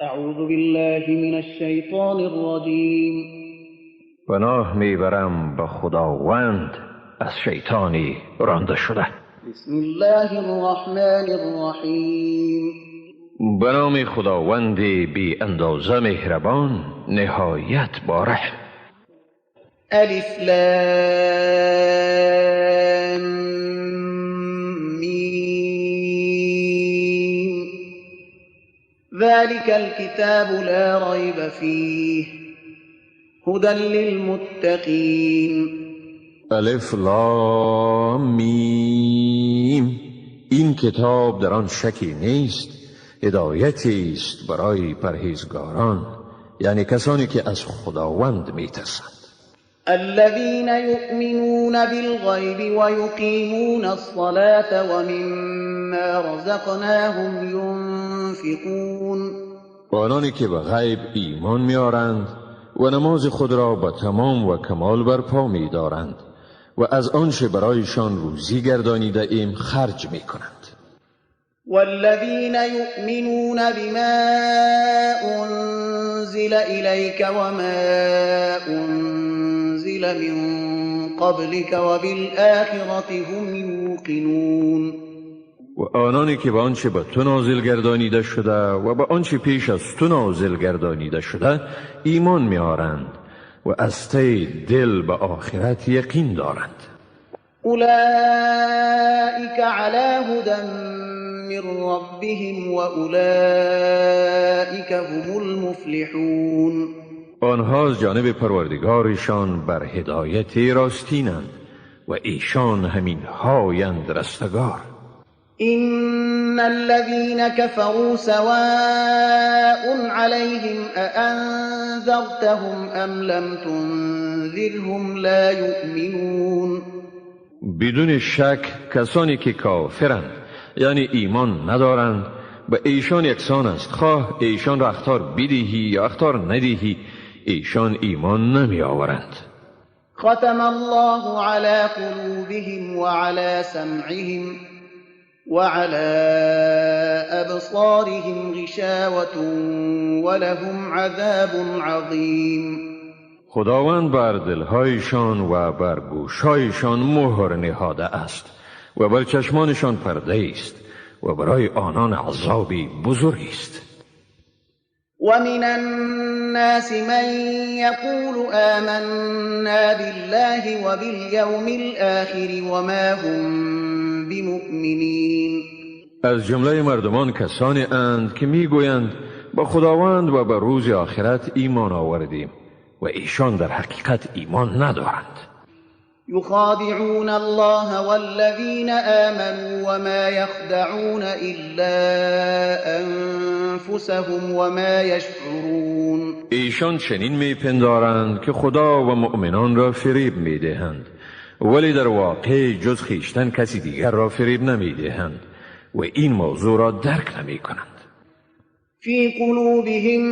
اعوذ بالله من الشیطان الرجیم. پناه میبرم به خداوند از شیطانی رانده شده. بسم الله الرحمن الرحیم. به نام خداوند بی اندازه مهربان، نهایت با رحم. الف لام میم. ذلك الكتاب لا ریب فیه هدى للمتقین. الف لام میم. این کتاب در آن شکی نیست، هدایتی است برای پرهیزگاران، یعنی کسانی که از خداوند میترسند. الذين يؤمنون بالغيب ويقيمون الصلاة ومما رزقناهم ينفقون. آنانی که به غیب ایمان میآرند و نماز خود را به تمام و کمال برپا می‌دارند و از آنچه برایشان روزی گردانیده ایم خرج می‌کنند. والذین یؤمنون بما انزل الیک وما انزل من قبلک وبالآخرة هم یوقنون. و آنانی که به آنچه به تو نازل گردانیده شده و به آنچه پیش از تو نازل گردانیده شده ایمان میآرند و از ته دل به آخرت یقین دارند. اولئک علی هدی من ربهم و اولئک هم المفلحون. آنها از جانب پروردگارشان بر هدایت راستینند و ایشان همین هایند رستگار. إن الذين كفروا سواء عليهم أأنذرتهم أم لم تنذرهم لا يؤمنون. بدون شک کسانی که کافرند، یعنی ایمان ندارند، به ایشان یکسان است، خواه ایشان را اخطار بدهی یا اخطار ندهی، ایشان ایمان نمی آورند. ختم الله على قلوبهم وعلى سمعهم وعلى أبصارهم غشاوة ولهم عذاب عظیم. خداوند بر دلهایشان و بر گوشهایشان مهر نهاده است و بر چشمانشان پرده است و برای آنان عذابی بزرگ است. ومن الناس من يقول آمنا بالله وباليوم الآخر وما هم بمؤمنین. از جمله مردمان کسانی اند که میگویند با خداوند و به روز آخرت ایمان آوردیم و ایشان در حقیقت ایمان ندارند. یخادعون الله والذین آمنوا وما یخدعون الا انفسهم وما یشعرون. ایشان چنین میپندارند که خدا و مؤمنان را فریب میدهند، ولی در واقع جز خویشتن کسی دیگر را فریب نمیدهند و این موضوع را درک نمیکنند. فی قلوبهم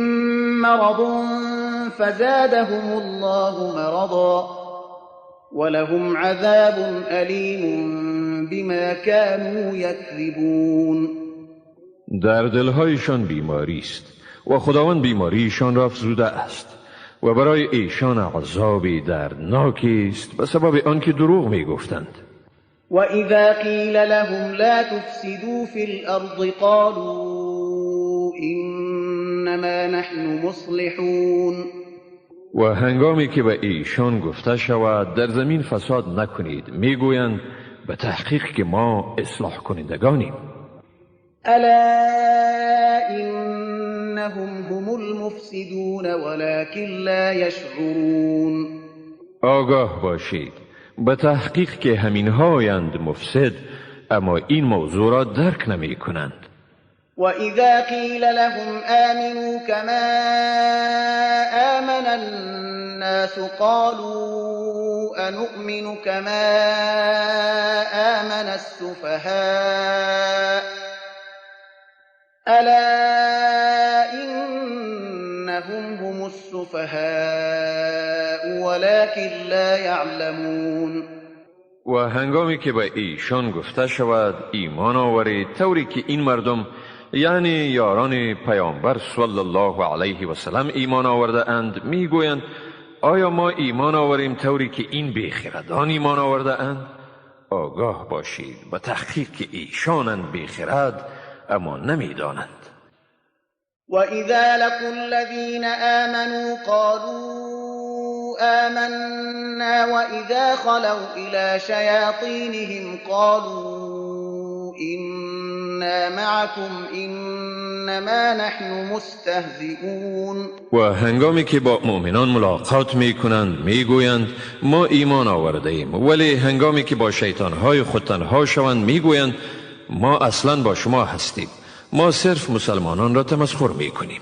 مرض فزادهم الله مرضا ولهم عذاب ألیم بما كانوا یکذبون. در دلهایشان بیماری است و خداوند بیماریشان را افزوده است و برای ایشان عذابی دردناکی است به سبب آنکه دروغ میگفتند. و اذا قیل لهم لا تفسدوا فی الارض قالوا انما نحن مصلحون. و هنگامی که به ایشان گفته شود در زمین فساد نکنید، میگویند به تحقیق که ما اصلاح کنندگانیم. الا انهم هم المفسدون ولكن لا یشعرون. آگاه باشید، به تحقیق که همین هایند مفسد، اما این موضوع را درک نمی کنند. وَإِذَا قِيلَ لَهُمْ آمِنُوا كَمَا آمَنَ النَّاسُ قَالُوا أَنُؤْمِنُ كَمَا آمَنَ السُّفَهَاءُ أَلَا إِنَّهُمْ هُمُ السُّفَهَاءُ وَلَكِنْ لَا يَعْلَمُونَ. و هنگامی که به ایشان گفته شود ایمان آورید طوری که این مردم یعنی یاران پیامبر صلی الله علیه و سلم ایمان آورده اند میگویند آیا ما ایمان آوریم طوری که این بیخردان ایمان آورده اند؟ آگاه باشید به تحقیق که ایشانند بیخرد اما نمیدانند. وإذا لقوا الذين آمنوا قالوا آمنا وإذا خلوا إلى شياطينهم قالوا إنا معكم إنما نحن مستهزئون. و هنگامی که با مؤمنان ملاقات میکنند میگویند ما ایمان آورده ایم، ولی هنگامی که با شیطانهای خود تنها شوند میگویند ما اصلا با شما هستیم، ما صرف مسلمانان را تمسخر میکنیم.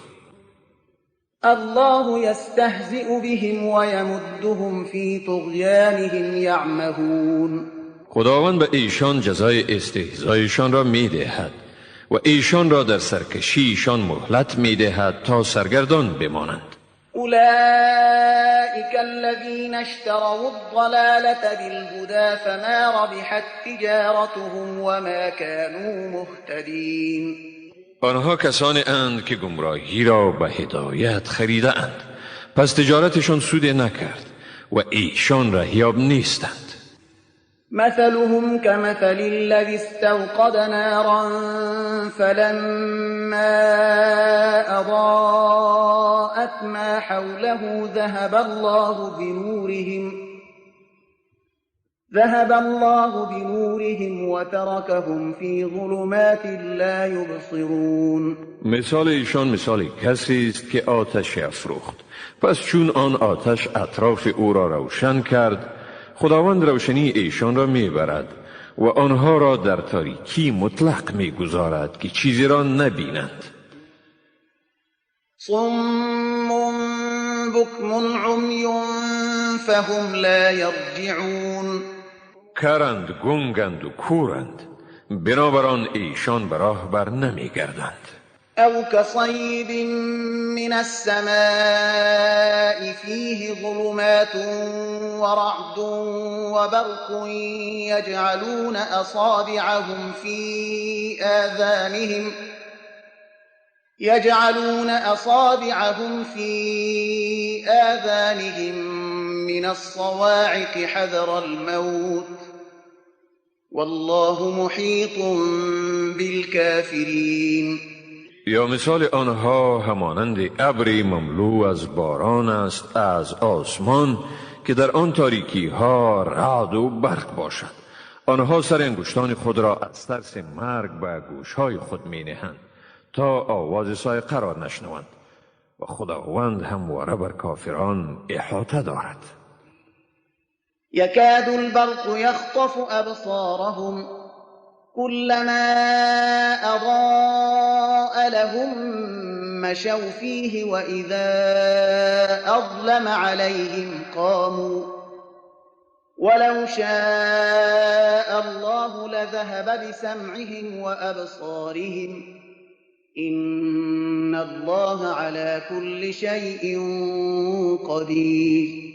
الله یستهزئ بهم و یمدهم فی طغیانهم یعمهون. خداوند به ایشان جزای استهزایشان را میدهد و ایشان را در سرکشیشان مهلت میدهد تا سرگردان بمانند. اولئک الذین اشتروا الضلالة بالهدى فما ربحت تجارتهم وما كانوا مهتدین. آنها کسانی اند که گمراهی را به هدایت خریده اند، پس تجارتشان سود نکرد و ایشان رهیاب نیستند. مثلهم كمثل الذي استوقد نارا فلما أضاءت ما حوله ذهب الله بنورهم وتركهم في ظلمات لا يبصرون. مثال ایشان مثال کسی است که آتش افروخت، پس چون آن آتش اطراف او را روشن کرد، خداوند روشنی ایشان را میبرد و آنها را در تاریکی مطلق میگذارد که چیزی را نبینند. صم بکم عمی فهم لا یرجعون. کرند، گنگند و کورند، بنابران ایشان به راه بر نمیگردند. او كصيب من السماء فيه ظلمات ورعد وبرق يجعلون أصابعهم في آذانهم من الصواعق حذر الموت والله محيط بالكافرين. یا مثال آنها همانند ابری مملو از باران است از آسمان که در آن تاریکی ها رعد و برق باشد. آنها سر انگشتان خود را از ترس مرگ به گوشهای خود می نهند تا آواز صاعقه را نشنوند و خداوند همواره بر کافران احاطه دارد. یکاد البرق یخطف ابصارهم كلما أضاء لهم مشوا فيه وإذا أظلم عليهم قاموا ولو شاء الله لذهب بسمعهم وأبصارهم إن الله على كل شيء قدير.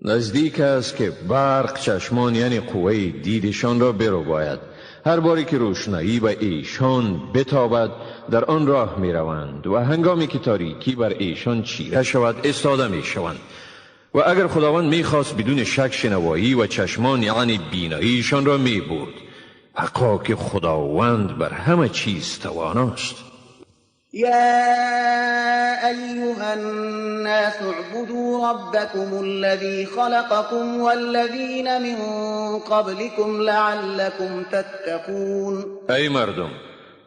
نزدیک است که برق چشمان یعنی قوه دیدشان را برباید. هر باری که روشنایی به ایشان بتابد در آن راه می روند و هنگامی که تاریکی بر ایشان چیره شود ایستاده می شوند. و اگر خداوند می خواست بدون شک شنوایی و چشمان یعنی بیناییشان را می برد. حقا که خداوند بر همه چیز تواناست. یا ایها الناس اعبدوا ربكم الذي خلقكم والذین من قبلكم لعلكم تتقون. ای مردم،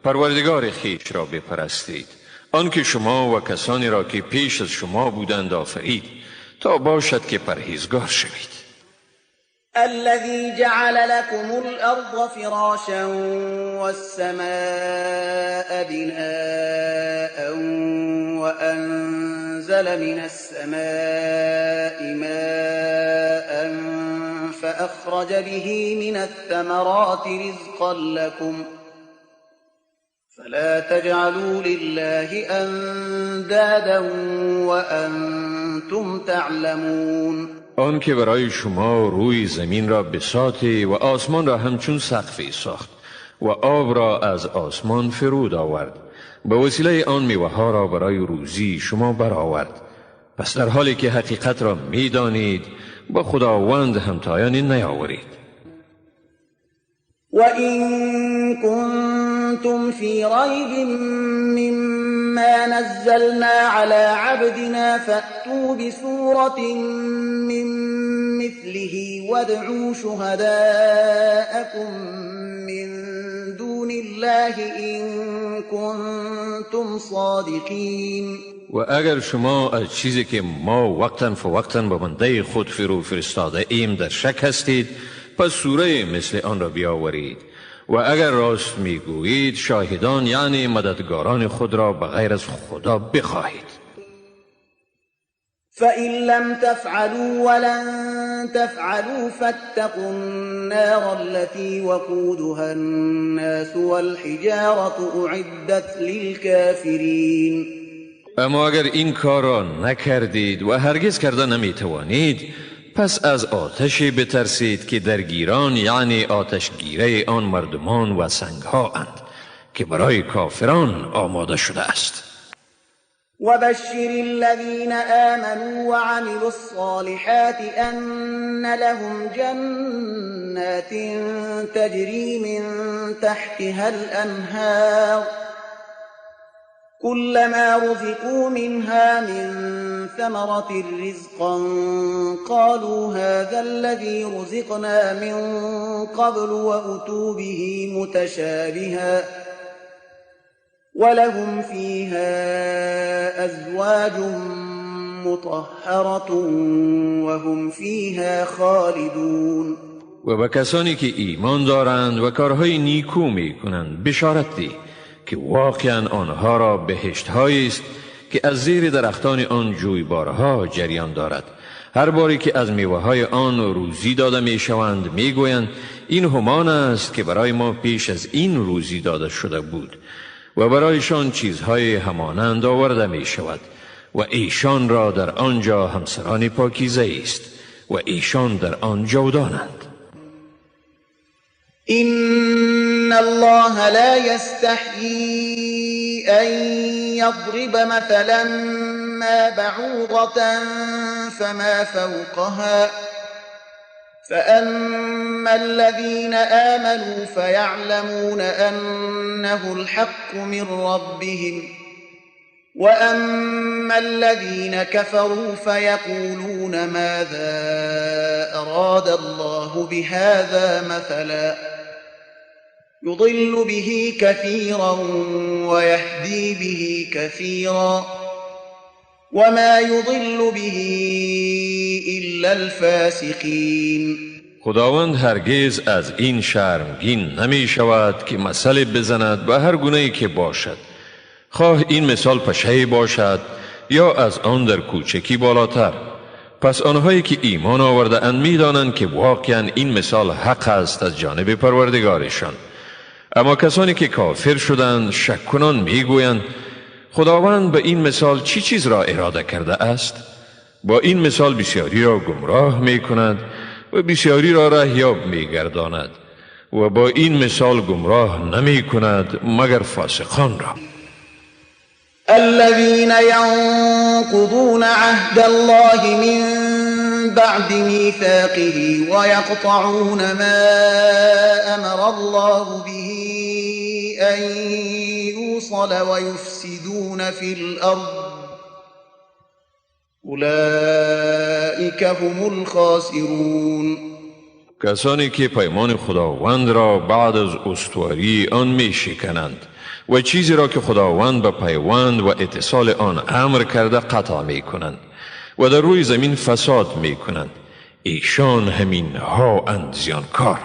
پروردگار خویش را بپرستید، آنکه شما و کسانی را که پیش از شما بودند آفرید، تا باشد که پرهیزگار شوید. الذي جعل لكم الأرض فراشا والسماء بناء وأنزل من السماء ماء فأخرج به من الثمرات رزقا لكم فلا تجعلوا لله أندادا وأنتم تعلمون. آن که برای شما روی زمین را بساطی و آسمان را همچون سقفی ساخت و آب را از آسمان فرود آورد، به وسیله آن میوه ها را برای روزی شما برآورد. پس در حالی که حقیقت را میدانید با خداوند همتایانی نیاورید. وَإِن كُنتُمْ فِي رَيْبٍ مِّمَّا نَزَّلْنَا عَلَى عَبْدِنَا فَأْتُوا بِسُورَةٍ مِّن مِّثْلِهِ وَادْعُوا شُهَدَاءَكُم مِّن دُونِ اللَّهِ إِن كُنتُمْ صَادِقِينَ. و اگر شما از چیزی که ما وقتاً فوقتاً به بنده خود فرو فرستاده ایم در شک هستید، پس سوره مثل آن را بیاورید و اگر راست میگویید شاهدان یعنی مددگاران خود را به غیر از خدا بخواهید. فَإِن لَّمْ تَفْعَلُوا وَلَن تَفْعَلُوا فَاتَّقُوا النَّارَ الَّتِي وَقُودُهَا النَّاسُ وَالْحِجَارَةُ أُعِدَّتْ لِلْكَافِرِينَ. اما اگر این کار را نکردید و هرگز کرده نمیتوانید، پس از آتشی بترسید که درگیران یعنی آتشگیره آن مردمان و سنگها اند که برای کافران آماده شده است. وبشر الذين آمنوا وعملوا الصالحات أن لهم جنات تجري من تحتها الأنهار كلما رزقوا منها من ثمرة رزقا قالوا هذا الذي رزقنا من قبل وأتوا به متشابها ولهم فيها أزواج مطهرة وهم فيها خالدون. و به کسانی که ایمان دارند و کارهای نیکو می کنند بشارت ده که واقعا آنها را بهشت هایی است که از زیر درختان آن جویبارها جریان دارد. هر باری که از میوه های آن روزی داده می شوند می گویند این همان است که برای ما پیش از این روزی داده شده بود و برایشان چیزهای همانند آورده می شود و ایشان را در آنجا همسران پاکیزه است و ایشان در آن جاودانند. إن الله لا يستحيي أن يضرب مثلا ما بعوضة فما فوقها فأما الذين آمنوا فيعلمون أنه الحق من ربهم وأما الذين كفروا فيقولون ماذا أراد الله بهذا مثلا يضل به كثيرا ويهدي به كثيرا وما يضل به إلا الفاسقين. خداوند هرگز از این شرمگین نمی شود که مثل بزند به هر گونه که باشد، خواه این مثال پشه باشد یا از آن در کوچکی بالاتر. پس آنهایی که ایمان آورده اند می دانند که واقعا این مثال حق است از جانب پروردگارشان. اما کسانی که کافر شدند شک کنان می گویند خداوند به این مثال چی چیز را اراده کرده است؟ با این مثال بسیاری را گمراه می کند و بسیاری را رهیاب می گرداند و با این مثال گمراه نمی کند مگر فاسقان را. الذين ينقضون عهد الله من بعد ميثاقه ويقطعون ما أمر الله به أن يوصل ويفسدون في الأرض أولئك هم الخاسرون. کسانی که پیمان خداوند را بعد از استواری آن می شکنند و چیزی را که خداوند به پیوند و اتصال آن امر کرده قطع می کنند و در روی زمین فساد می کنند، ایشان همین ها اند زیانکار.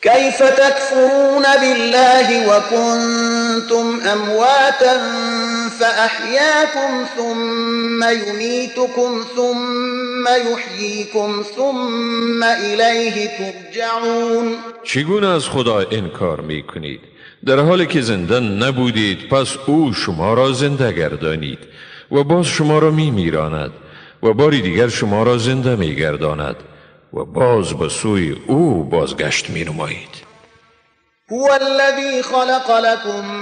كيف تكفرون بالله وكنتم أمواتا فأحياكم ثم يميتكم ثم يحييكم ثم إليه ترجعون. چگونه از خدا انکار می کنید در حالی که زنده نبودید؟ پس او شما را زنده گردانید و باز شما را می میراند و باری دیگر شما را زنده می گرداند و باز به سوی او بازگشت می نمایید. هو الذي خلق لكم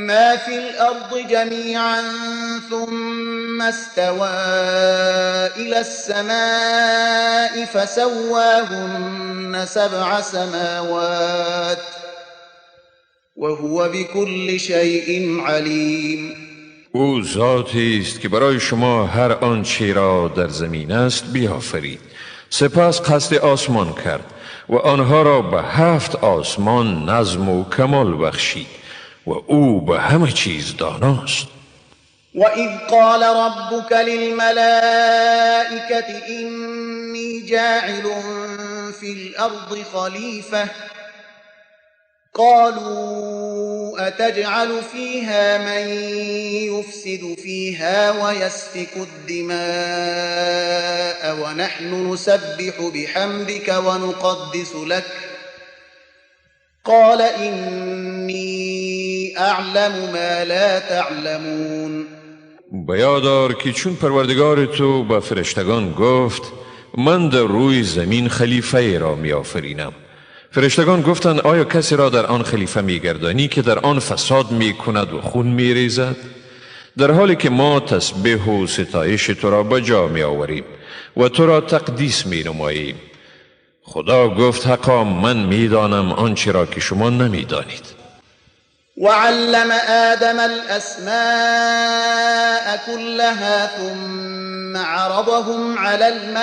ما في الأرض جميعا ثم استوى إلى السماء فسواهن 7 سماوات وهو بكل شيء علیم. او ذاتی است که برای شما هر آنچه را در زمین است بیافرید، سپس قصد آسمان کرد و آنها را به 7 آسمان نظم و کمال بخشید و او به همه چیز داناست. و اذ قال ربك للملائكة إني جاعل في الأرض خليفة قالوا أتجعل فيها من يفسد فيها ويسفك الدماء ونحن نسبح بحمدك ونقدس لك قال إني أعلم ما لا تعلمون. بیادار که چون پروردگار تو به فرشتگان گفت من در روی زمین خلیفه را می آفرینم، فرشتگان گفتند آیا کسی را در آن خلیفه میگردانی که در آن فساد میکند و خون میریزد، در حالی که ما تسبیح و ستایش تو را به جا میآوریم و تو را تقدیس مینماییم؟ خدا گفت حقا من میدانم آنچه را که شما نمیدانید. وعلم آدم الأسماء كلها ثم عرضهم على الملائكة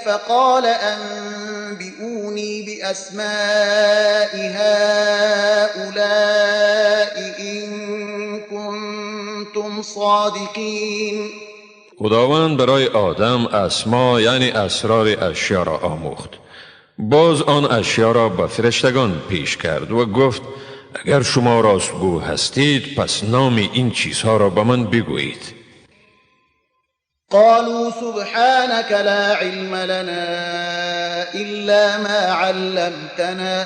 فقال أنبئوني بأسماء هؤلاء إن كنتم صادقين. خداوند برای آدم اسما یعنی اسرار اشیا را آموخت، باز آن اشیا را به فرشتگان پیش کرد و گفت اگر شما راستگو هستید پس نام این چیزها را به من بگویید. قالوا سبحانك لا علم لنا إلا ما علمتنا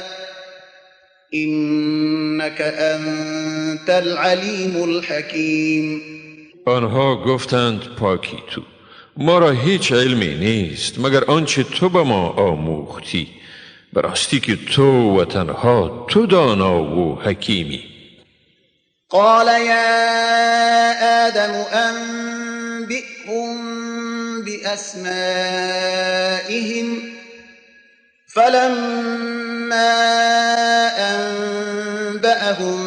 إنك أنت العلیم الحکیم. آنها گفتند پاکی تو، ما را هیچ علمی نیست مگر آنچه تو به ما آموختی، به راستی که تو و تنها تو دانا و حکیمی. قال یا آدم انبئهم بأسمائهم فلما أنبأهم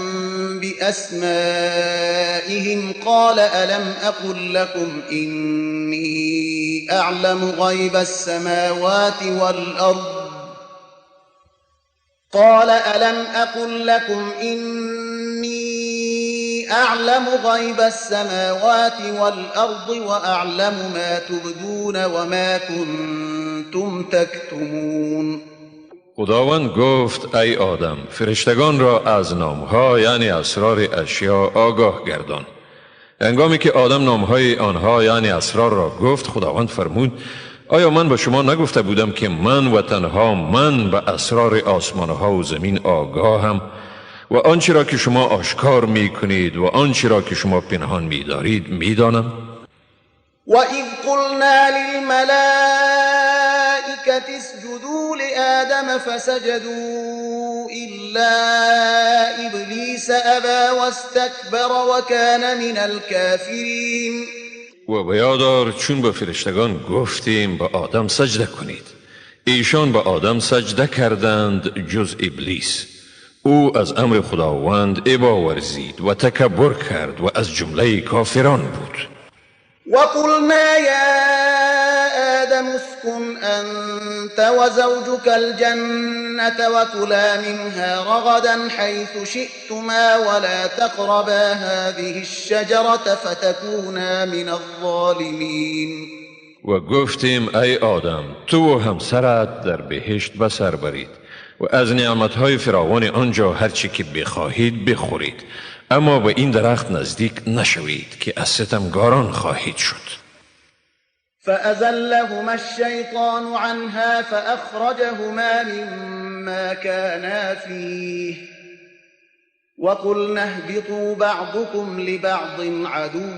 بأسمائهم قال ألم أقل لكم إني أعلم غيب السماوات والأرض قال ألم أقل لكم إني أعلم غيب السماوات والأرض وأعلم ما تبدون وما كنتم تكتمون. خداوند گفت ای آدم فرشتگان را از نامها یعنی اسرار اشیا آگاه گردان. هنگامی که آدم نامهای آنها یعنی اسرار را گفت، خداوند فرمود آیا من به شما نگفته بودم که من و تنها من به اسرار آسمانها و زمین آگاهم و آنچه را که شما آشکار می کنید و آنچه را که شما پنهان می دارید می دانم؟ و اذ قلنا للملائکة اسجدوا لآدم فسجدوا إلا إبلیس أبى واستكبر وكان من الكافرین. و بیادار چون به فرشتگان گفتیم به آدم سجده کنید، ایشان به آدم سجده کردند جز ابلیس. او از امر خداوند ابا ورزید و تکبر کرد و از جمله کافران بود. و قلنا یا آدم اسكن أنت وزوجك الجنة وكلا منها رغدا حيث شئتما ولا تقربا هذه الشجرة فتكونا من الظالمين. و گفتیم ای آدم تو و همسرت در بهشت به سر برید و از نعمتهای فراوان آنجا هرچی که بخواهید بخورید، اما به این درخت نزدیک نشوید که از ستمگاران خواهید شد. فأزلهما الشیطان عنها فأخرجهما مما كانا فيه وقلنا اهبطوا بعضكم لبعض عدو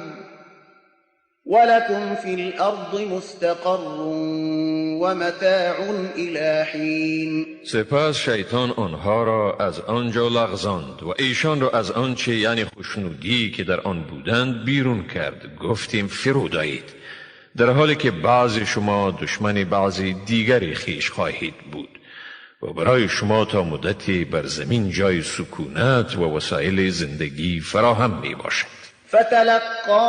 ولكم في الأرض مستقر ومتاع إلى حين. سپس شیطان آنها را از آنجا لغزاند و ایشان را از آنچه یعنی خوشنودی که در آن بودند بیرون کرد. گفتیم فرود آیید، در حالی که بعضی شما دشمن بعضی دیگری خویش خواهید بود و برای شما تا مدتی بر زمین جای سکونت و وسایل زندگی فراهم می باشد. فتلقى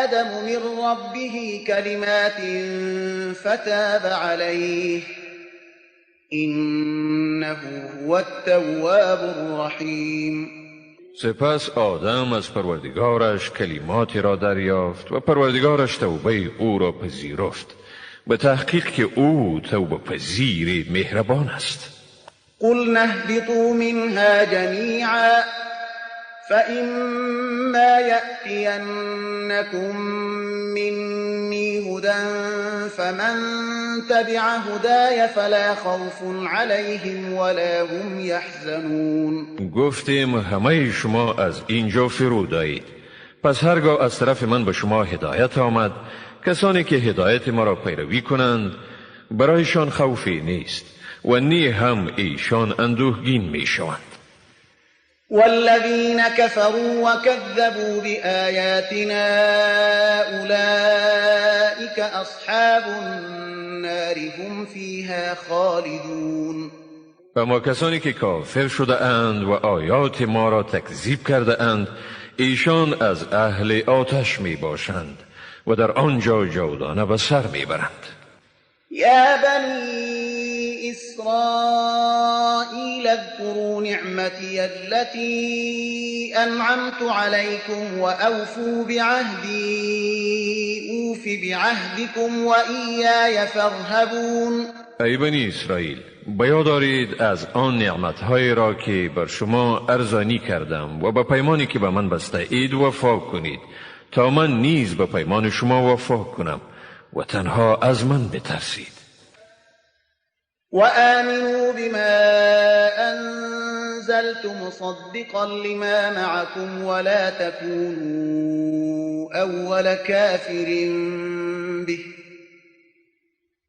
آدم من ربه كلمات فتاب عليه إنه هو التواب الرحیم. سپس آدم از پروردگارش کلماتی را دریافت و پروردگارش توبه او را پذیرفت، به تحقیق که او توبه پذیر مهربان است. قلنا اهبطوا منها جمیعا فإما يأتينكم مني هدى فمن تبع هداي فلا خوف عليهم ولا هم يحزنون. گفتیم همه شما از اینجا فرود آیید، پس هرگاه از طرف من به شما هدایت آمد، کسانی که هدایت ما را پیروی کنند برایشان خوفی نیست و نی هم ایشان اندوهگین می شوند. والذین كفروا وكذبوا بآیاتنا أولئك أصحاب النار هم فیها خالدون. اما کسانی که کافر شده اند و آیات ما را تکذیب کرده اند، ایشان از اهل آتش می باشند و در آنجا جاودانه به سر می برند. یا بنی إسرائيل اذكروا نعمتي التي أنعمت عليكم وأوفوا بعهدي أوف بعهدكم وإياي فارهبون. ای بنی اسرائیل، بیاد دارید از آن نعمتهای را که بر شما ارزانی کردم و به پیمانی که به من بسته اید وفا کنید، تا من نیز به پیمان شما وفا کنم و تنها از من بترسید. وآمنوا بما أنزلت مصدقا لما معكم ولا تكونوا أول كافر به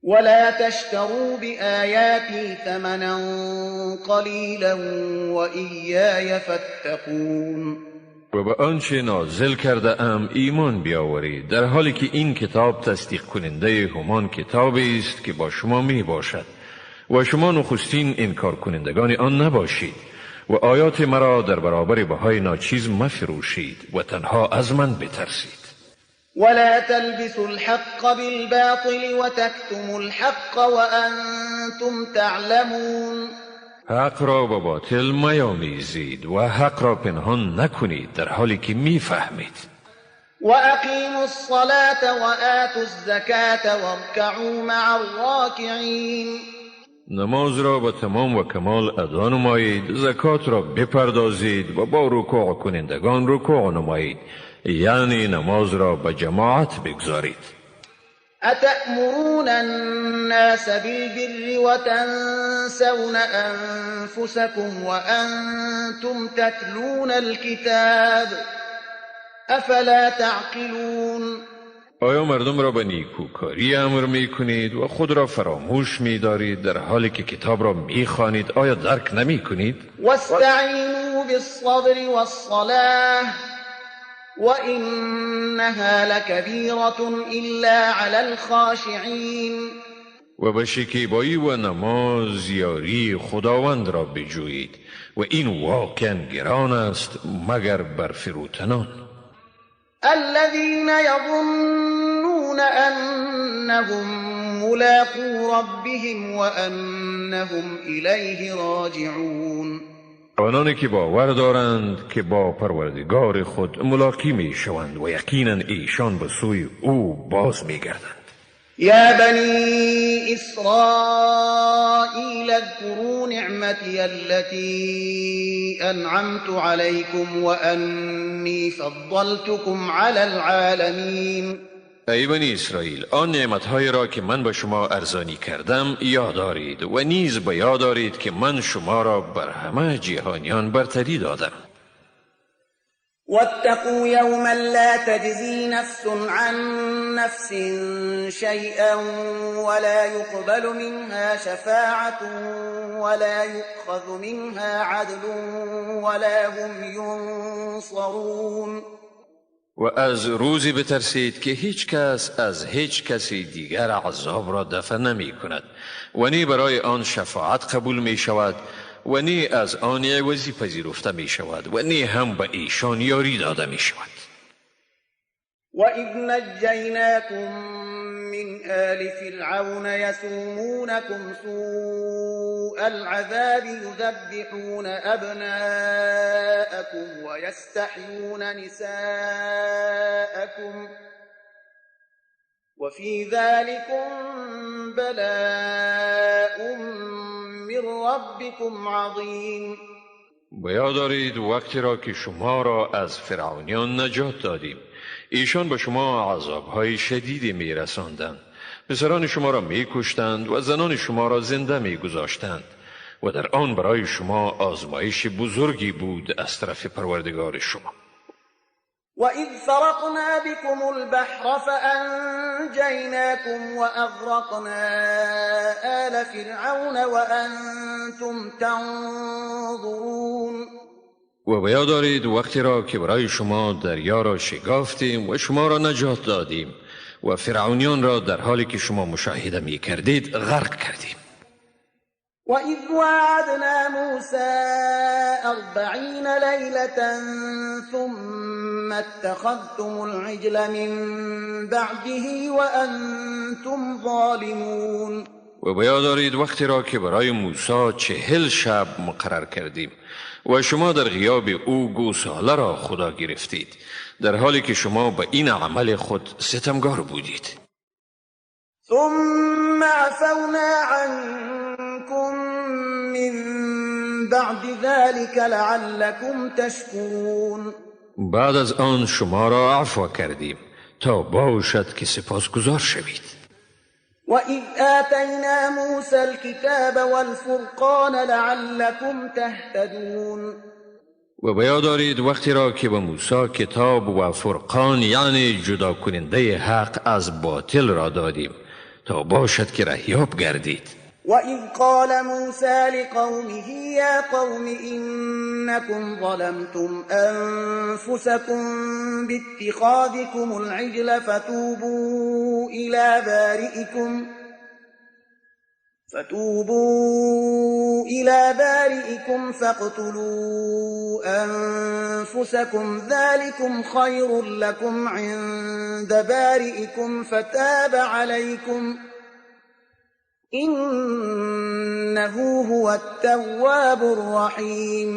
ولا تشتروا بآياتي ثمنا قليلا وإياي فاتقون. و به آنچه نازل کرده ام ایمان بیاورید، در حالی که این کتاب تصدیق کننده همان کتابی است که با شما می باشد و شما نخستین انکار کنندگان آن نباشید و آیات مرا در برابر بهای ناچیز مفروشید و تنها از من بترسید. ولا تلبسوا الحق بالباطل وتكتموا الحق وأنتم تعلمون. حق را با باطل میامیزید و حق را پنهان نکنید در حالی که میفهمید. وأقیموا الصلاة وآتوا الزکاة وارکعوا مع الراکعین. نماز را با تمام و کمال ادا نمایید، زکات را بپردازید و با رکوع کنندگان رکوع نمایید، یعنی نماز را به جماعت بگذارید. أتأمرون الناس بالبر وتنسون أنفسكم وأنتم تتلون الكتاب أفلا تعقلون. آیا مردم را به نیکوکاری امر می کنید و خود را فراموش می دارید در حالی که کتاب را می خوانید؟ آیا درک نمی کنید؟ واستعینوا بالصبر والصلاة وإنها لكبيرة إلا على الخاشعين. و به شکیبایی و نماز یاری خداوند را بجویید و این واقعا گران است مگر بر فروتنان. الذين يظنون أنهم ملاقو ربهم وأنهم إليه راجعون. آنانی که باور دارند که با پروردگار خود ملاقی می شوند و یقینا ایشان به سوی او باز می گردند. یا بنی اسرائیل اذكروا نعمتی التي انعمت عليكم وانی فضلتكم على العالمین. ای بنی اسرائیل، آن نعمتهایی را که من به شما ارزانی کردم یاد دارید و نیز به یاد دارید که من شما را بر همه جهانیان برتری دادم. واتقوا يوما لا تجزي نفس عن نفس شيئا ولا يقبل منها شفاعة ولا يؤخذ منها عدل ولا هم ينصرون. و از روزی بترسید که هیچ کس از هیچ کسی دیگر عذاب را دفع نمی کند و نی برای آن شفاعت قبول می شود و نی از آن عوضی پذیرفته می شود و نی هم به ایشان یاری داده می شود. وَإِذْ نَجَّيْنَاكُمْ مِنْ آلِ فِرْعَوْنَ يَسُومُونَكُمْ سُوءَ الْعَذَابِ يُذَبِّحُونَ أَبْنَاءَكُمْ وَيَسْتَحْيُونَ نِسَاءَكُمْ وَفِي ذَلِكُمْ بَلَاءٌ مِّن رَّبِّكُمْ عَظِيمٌ. به یاد دارید وقتی را که شما را از فرعونیان نجات دادیم، ایشان به شما عذابهای شدیدی می رساندند، پسران شما را می کشتند و زنان شما را زنده می گذاشتند و در آن برای شما آزمایش بزرگی بود از طرف پروردگار شما. وَإِذْ فَرَقْنَا بِكُمُ الْبَحْرَ فَأَنْجَيْنَاكُمْ وَأَغْرَقْنَا آلَ فِرْعَوْنَ وَأَنْتُمْ تَنْظُرُونَ. و به یاد دارید وقتی را که برای شما دریا را شکافتیم و شما را نجات دادیم و فرعونیان را در حالی که شما مشاهده می کردید غرق کردیم. وَإِذْ وَاعَدْنَا مُوسَى أَرْبَعِينَ لَيْلَةً ثُمَّ اتَّخَذْتُمُ الْعِجْلَ مِنْ بَعْدِهِ وَأَنْتُمْ ظَالِمُونَ. و به یاد دارید وقتی را که برای موسی 40 شب مقرر کردیم و شما در غیاب او گوساله را خدا گرفتید، در حالی که شما به این عمل خود ستمگار بودید. ثم عفونا عنكم من بعد ذلك لعلكم تشكرون. بعد از آن شما را عفو کردیم تا باشد که سپاسگزار شوید. وَإِذْ آتَيْنَا مُوسَى الْكِتَابَ وَالْفُرْقَانَ لَعَلَّكُمْ تَهْتَدُونَ. و به یاد دارید وقتی را که به موسی کتاب و فرقان، یعنی جدا کننده حق از باطل را دادیم تا باشد که رهیاب گردید. وَإِذْ قَالَ مُوسَى لِقَوْمِهِ يَا قَوْمِ إِنَّكُمْ ظَلَمْتُمْ أَنفُسَكُمْ بِاتِّخَاذِكُمُ الْعِجْلَ فَتُوبُوا إِلَى بَارِئِكُمْ فَاقْتُلُوا أَنفُسَكُمْ ذَلِكُمْ خَيْرٌ لَكُمْ عِندَ بَارِئِكُمْ فَتَابَ عَلَيْكُمْ إِنَّهُ هُوَ التَّوَّابُ الرَّحِيمُ.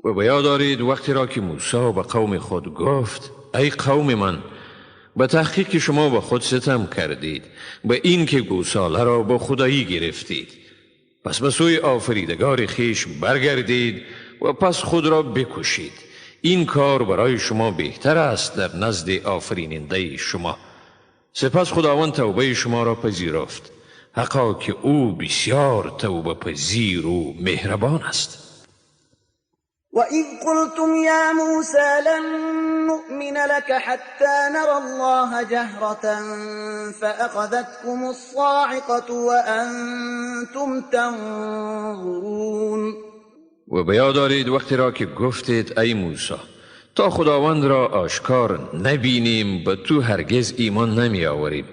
و به یاد دارید وقتی را که موسی به قوم خود گفت ای قوم من، به تحقیق شما به خود ستم کردید به این که گوساله را با خدایی گرفتید، پس به سوی آفریدگار خویش برگردید و پس خود را بکشید، این کار برای شما بهتر است در نزد آفریننده شما. سپس خداوند توبه شما را پذیرفت، حقا که او بسیار توبه پذیر و مهربان است. وَإِذْ قُلْتُمْ يَا مُوسَى لَن نُّؤْمِنَ لَكَ حَتَّى نَرَى اللَّهَ جَهْرَةً فَأَخَذَتْكُمُ الصَّاعِقَةُ وَأَنْتُمْ تَنظُرُونَ. و به یاد دارید وقتی را که گفتید ای موسی تا خداوند را آشکار نبینیم به تو هرگز ایمان نمی آوریم،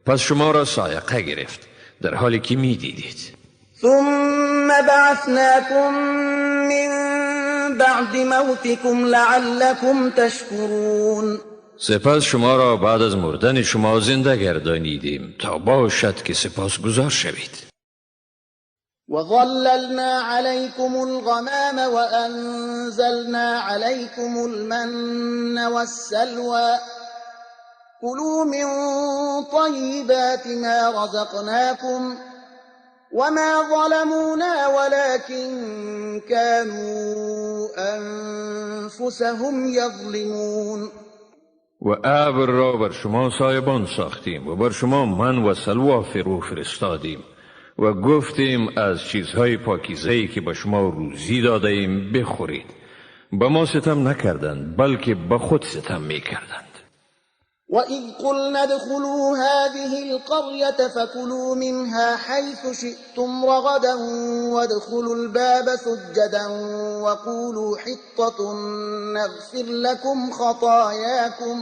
پس شما را صاعقه گرفت در حالی که می دیدید. ثم بعثناكم من بعد موتكم لعلكم تشكرون. سپس شما را بعد از مردن شما زنده گردانیدیم تا باشد که سپاسگزار شوید. وظللنا عليكم الغمام وأنزلنا عليكم المن والسلوى كلوا من طيبات ما رزقناكم وما ظلمونا ولكن كانوا أنفسهم يظلمون. و ابر را بر شما سایبان ساختیم و بر شما من و سلوا فرو فرستادیم و گفتیم از چیزهای پاکیزه‌ای که به شما روزی داده‌ایم بخورید به ما ستم نکردند، بلکه به خود ستم میکردند. وَإِذْ قُلْنَا ادْخُلُوا هَذِهِ الْقَرْيَةَ فَكُلُوا مِنْهَا حَيْثُ شِئْتُمْ رَغَدًا وَادْخُلُوا الْبَابَ سُجَّدًا وَقُولُوا حِطَّةٌ نَغْفِرْ لَكُمْ خَطَايَاكُمْ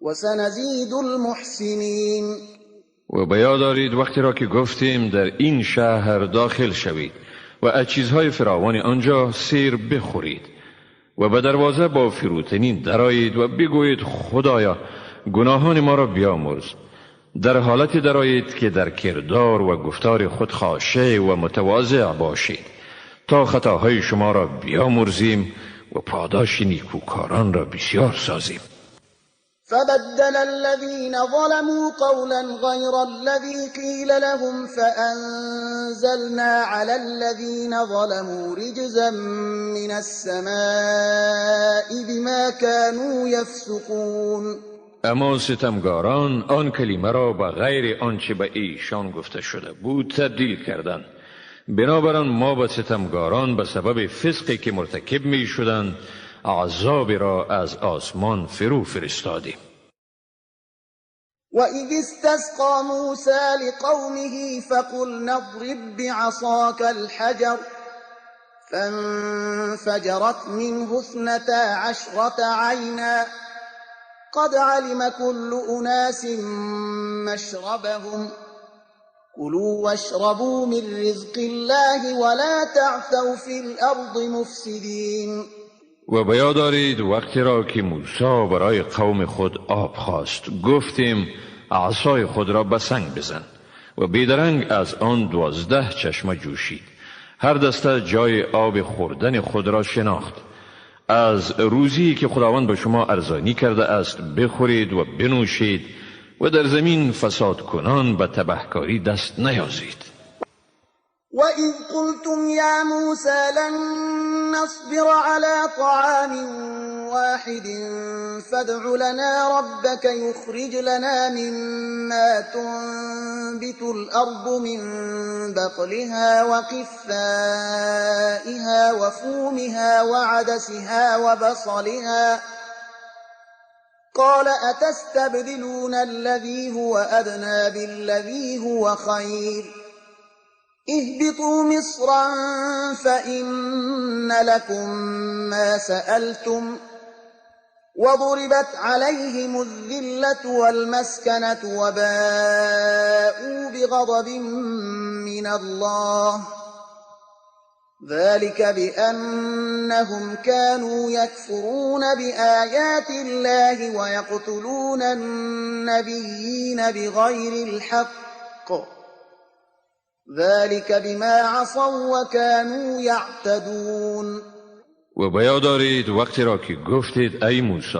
وَسَنَزِيدُ الْمُحْسِنِينَ. و به یاد دارید وقتی را که گفتیم در این شهر داخل شوید و از چیزهای فراوان آنجا سیر بخورید و به دروازه با فروتنی درآیید و بگویید خدایا گناهان ما را بیامرز. در حالت درآیید که در کردار و گفتار خود خاشع و متواضع باشید تا خطاهای شما را بیامرزیم و پاداش نیکوکاران را بسیار سازیم. فبدل الذين ظلموا قولا غير الذي قيل لهم فأنزلنا على الذين ظلموا رجزا من السماء بما كانوا يفسقون. اما ستمگاران آن کلمه را به غیر آنچه به ایشان گفته شده بود تبدیل کردند. بنابراین ما به ستمگاران به سبب فسقی که مرتکب می شدند عذاب را از آسمان فرو فرستادیم. وَإِذِ اسْتَسْقَى مُوسَى لِقَوْمِهِ فَقُلْنَا اضْرِبْ بِعَصَاكَ الْحَجَرَ فَانْفَجَرَتْ مِنْهُ اثْنَتَا عَشْرَةَ عَيْنًا قَدْ عَلِمَ كُلُّ أُنَاسٍ مَّشْرَبَهُمْ كُلُوا وَاشْرَبُوا مِنْ رِزْقِ اللَّهِ وَلَا تَعْثَوْا فِي الْأَرْضِ مُفْسِدِينَ. و به یاد دارید وقتی را که موسی برای قوم خود آب خواست، گفتیم عصای خود را به سنگ بزن و بیدرنگ از آن 12 چشمه جوشید. هر دسته جای آب خوردن خود را شناخت. از روزی که خداوند به شما ارزانی کرده است بخورید و بنوشید و در زمین فساد کنان به تبهکاری دست نیازید. وَإِذْ قُلْتُمْ يَا مُوسَى لَن نَّصْبِرَ عَلَى طَعَامٍ وَاحِدٍ فَادْعُ لَنَا رَبَّكَ يُخْرِجْ لَنَا مِمَّا تُنبِتُ الْأَرْضُ مِنْ بَقْلِهَا وَقِثَّائِهَا وَفُومِهَا وَعَدَسِهَا وَبَصَلِهَا قَالَ أَتَسْتَبْدِلُونَ الَّذِي هُوَ أَدْنَىٰ بِالَّذِي هُوَ خَيْرٌ اهبطوا مصرا فإن لكم ما سألتم وضربت عليهم الذلة والمسكنة وباءوا بغضب من الله ذلك بأنهم كانوا يكفرون بآيات الله ويقتلون النبيين بغير الحق ذلك بما عصوا وكانوا يعتدون. و به یاد دارید وقتی را که گفتید ای موسی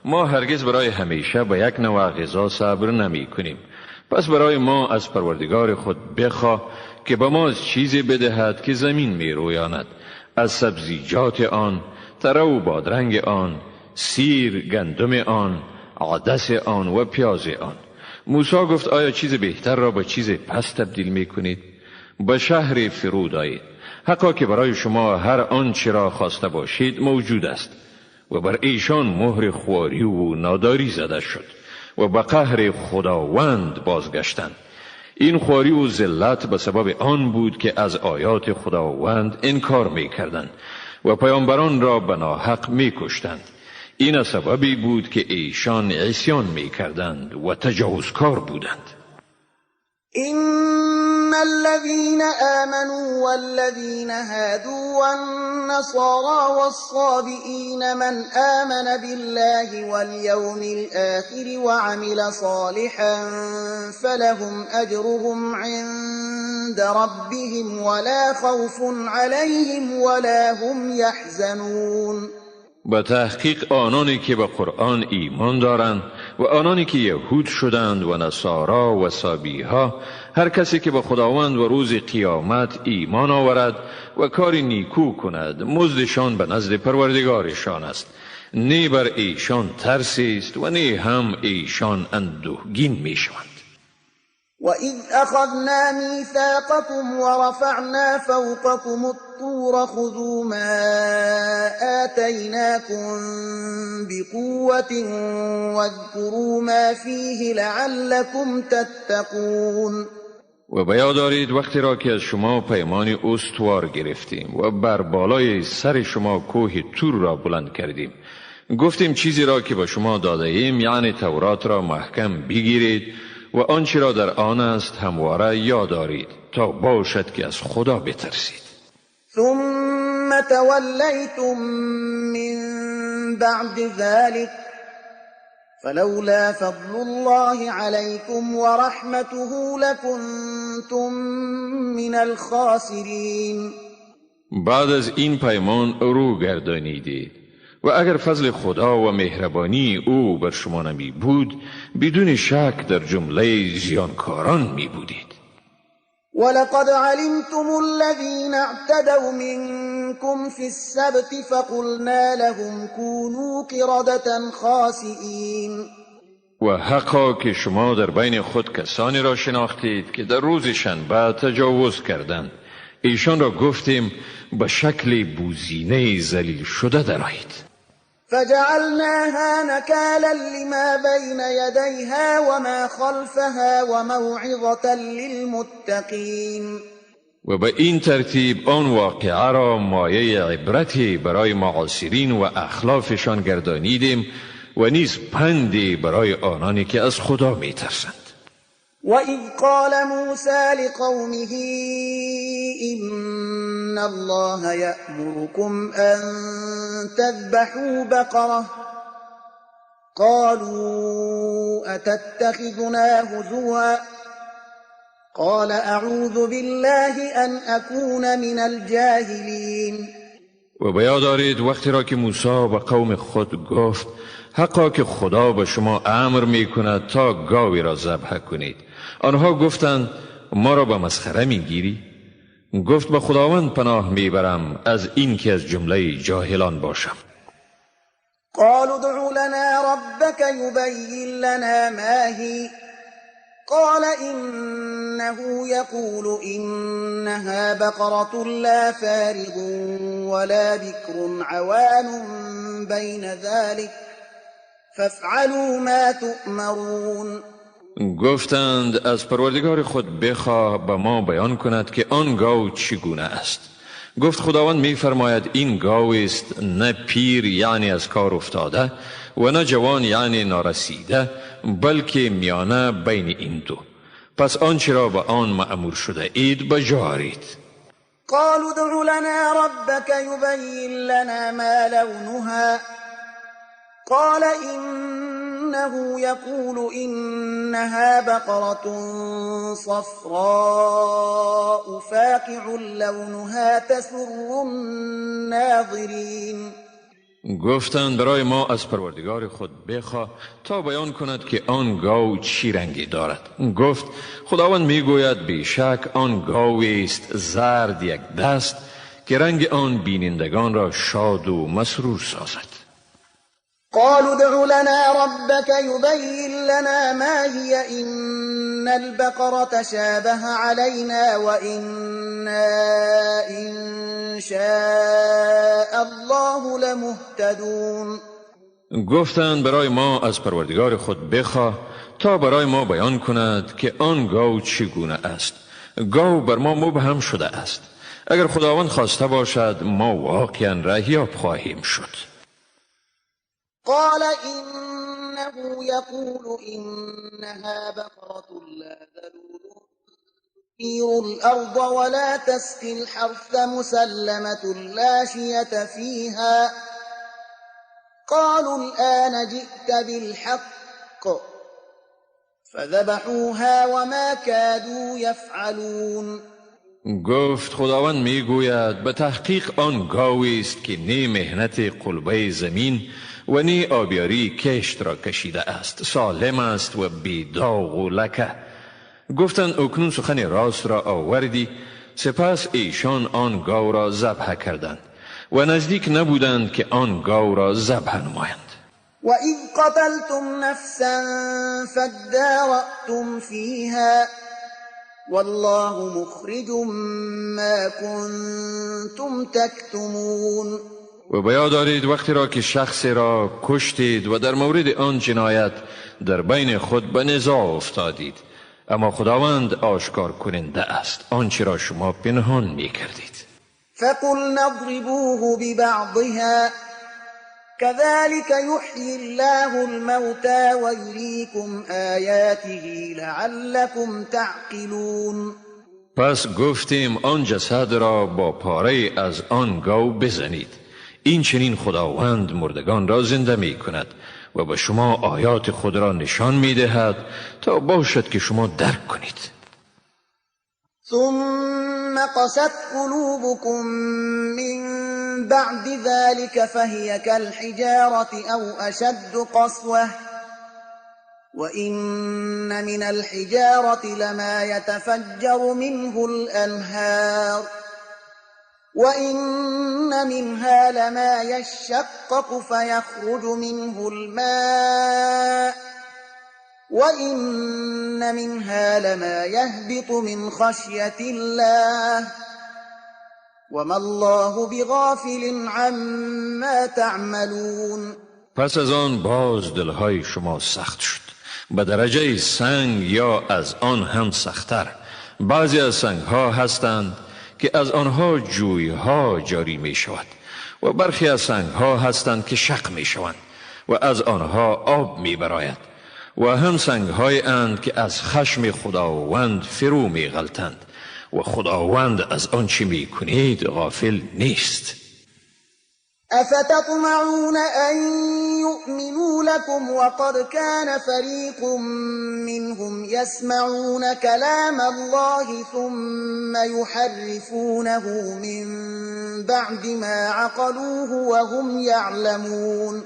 ما هرگز برای همیشه به یک نوع غذا صبر نمی کنیم، پس برای ما از پروردگار خود بخواه که به ما از چیزی بدهد که زمین می رویاند، از سبزیجات آن، تره و بادرنگ آن، سیر، گندم آن، عدس آن و پیاز آن. موسی گفت آیا چیز بهتر را با چیز پس تبدیل می کنید؟ به شهر فرود آیید، حقا که برای شما هر آنچه را خواسته باشید موجود است. و بر ایشان مهر خواری و ناداری زده شد و به قهر خداوند بازگشتند. این خواری و ذلت به سبب آن بود که از آیات خداوند انکار می کردند و پیامبران را به ناحق می کشتند. این سببی بود که ایشان عصیان می کردند و تجاوزکار بودند. إن الذين آمنوا والذين هادوا والنصارى والصابئين من آمن بالله واليوم الآخر وعمل صالحا فلهم أجرهم عند ربهم ولا خوف عليهم ولا هم يحزنون. به تحقیق آنانی که به قرآن ایمان دارند و آنانی که یهود شدند و نصارا و صابیها، هر کسی که به خداوند و روز قیامت ایمان آورد و کار نیکو کند، مزدشان به نزد پروردگارشان است. نه بر ایشان ترسی است و نه هم ایشان اندوهگین می شوند. وَإِذْ أَخَذْنَا مِيثَاقَكُمْ وَرَفَعْنَا فَوْقَكُمُ الطُّورَ خُذُوا مَا آتَيْنَاكُمْ بِقُوَّةٍ وَاذْكُرُوا مَا فِيهِ لَعَلَّكُمْ تَتَّقُونَ. و به یاد دارید وقتی را که از شما پیمان استوار گرفتیم و بر بالای سر شما کوه تور را بلند کردیم. گفتیم چیزی را که به شما داده ایم، یعنی تورات را محکم بگیرید و آنچه را در آن است همواره یاد دارید تا باشد که از خدا بترسید. ثم تولیتم من بعد ذلك فلولا فضل الله عليكم ورحمته لكنتم من الخاسرین. بعد از این پیمان رو گردانیدید و اگر فضل خدا و مهربانی او بر شما نمی بود، بدون شک در جمله زیانکاران می بودید. ولقد علمتم الذين اعتدوا منكم في السبت فقلنا لهم كونوا قردة خاسئين. و حقا که شما در بین خود کسانی را شناختید که در روز شنبه تجاوز کردند. ایشان را گفتیم به شکل بوزینه ذلیل شده درآیید. فجعلناها نكالا لما بين يديها وما خلفها وموعظة للمتقين. و به این ترتیب آن واقعه را مایه عبرتی برای معاصرین و اخلافشان گردانیدیم و نیز پندی برای آنانی که از خدا میترسند. وَإِذْ قَالَ مُوسَى لِقَوْمِهِ إِنَّ اللَّهَ يَأْمُرُكُمْ أَن تَذْبَحُوا بَقَرَةً قَالُوا أَتَتَّخِذُنَا هُزُوًا قَالَ أَعُوذُ بِاللَّهِ أَنْ أَكُونَ مِنَ الْجَاهِلِينَ. و به یاد آرید وقتی را که موسی به قوم خود گفت حقا که خدا به شما امر می کند تا گاوی را ذبح کنید. آنها گفتند ما را به مسخره می گیری؟ گفت به خداوند پناه می برم از این که از جمله جاهلان باشم. قالوا ادع لنا ربك يبين لنا ما هي قال إنه يقول إنها بقرة لا فارغ ولا بكر عوان بين ذلك فافعلوا ما تؤمرون. گفتند از پروردگار خود بخواه به ما بیان کند که آن گاو چگونه است. گفت خداوند می‌فرماید این گاو است نه پیر یعنی از کار افتاده و نه جوان یعنی نارسیده، بلکه میانه بین این دو. پس آنچه را به آن مأمور شده اید بجارید. قالوا ادع لنا ربك يبين لنا ما لونها قال إنه يقول إنها بقرة صفراء فاقع لونها تسر الناظرين. گفتند برای ما از پروردگار خود بخواه تا بیان کند که آن گاو چی رنگی دارد. گفت خداوند میگوید بیشک آن گاو است زرد یک دست که رنگ آن بینندگان را شاد و مسرور سازد. قالوا ادع لنا ربك يبين لنا ما هي إن البقرة تشابه علينا وإنا إن شاء الله لمهتدون. گفتند برای ما از پروردگار خود بخواه تا برای ما بیان کند که آن گاو چگونه است. گاو بر ما مبهم شده است. اگر خداوند خواسته باشد ما واقعا رهیاب خواهیم شد. قال إنه يقول إنها بقرة لا ذلول تثير الأرض ولا تسقي الحرث مسلمة لا شية فيها قالوا الآن جئت بالحق فذبحوها وما كادوا يفعلون. گفت خداوند میگوید به تحقیق آن گاوی است که نی مهنت قلبه زمین و نی آبیاری کشت را کشیده است، سالم است و بی داغ و لکه. گفتند اکنون سخن راست را آوردی. سپس ایشان آن گاو را ذبح کردند و نزدیک نبودند که آن گاو را ذبح نمایند. وَإِذْ قَتَلْتُمْ نَفْسًا فَادَّارَأْتُمْ فِيهَا والله مخرج ما كنتم تكتمون. و به یاد دارید وقتی را که شخصی را کشتید و در مورد آن جنایت در بین خود به نزاع افتادید، اما خداوند آشکار کننده است آنچه را شما پنهان می کردید. فقلنا اضربوه ببعضها كذلك يحيي الله الموتى ويريكم آياته لعلكم تعقلون. پس گفتیم آن جسد را با پاره از آن گاو بزنید، این چنین خداوند مردگان را زنده می کند و به شما آیات خود را نشان می دهد تا باشد که شما درک کنید. ثم قست قلوبكم من بعد ذلك فهي كالحجارة أو أشد قسوة وإن من الحجارة لما يتفجر منه الأنهار وإن منها لما يشقق فيخرج منه الماء وإن منها لما يهبط من خشية الله وما الله بغافل عما تعملون. پس از آن باز دلهای شما سخت شد به درجه سنگ یا از آن هم سخت‌تر. بعضی از سنگها هستند که از آنها جویها جاری می شود و برخی از سنگها هستند که شق می شوند و از آنها آب می براید و هم سنگهای اند که از خشم خداوند فرو می غلطند و خداوند از آنچه می کنید غافل نیست. افتطمعون ان یؤمنوا لكم وقد كان فريق منهم يسمعون كلام الله ثم يحرفونه من بعد ما عقلوه وهم يعلمون.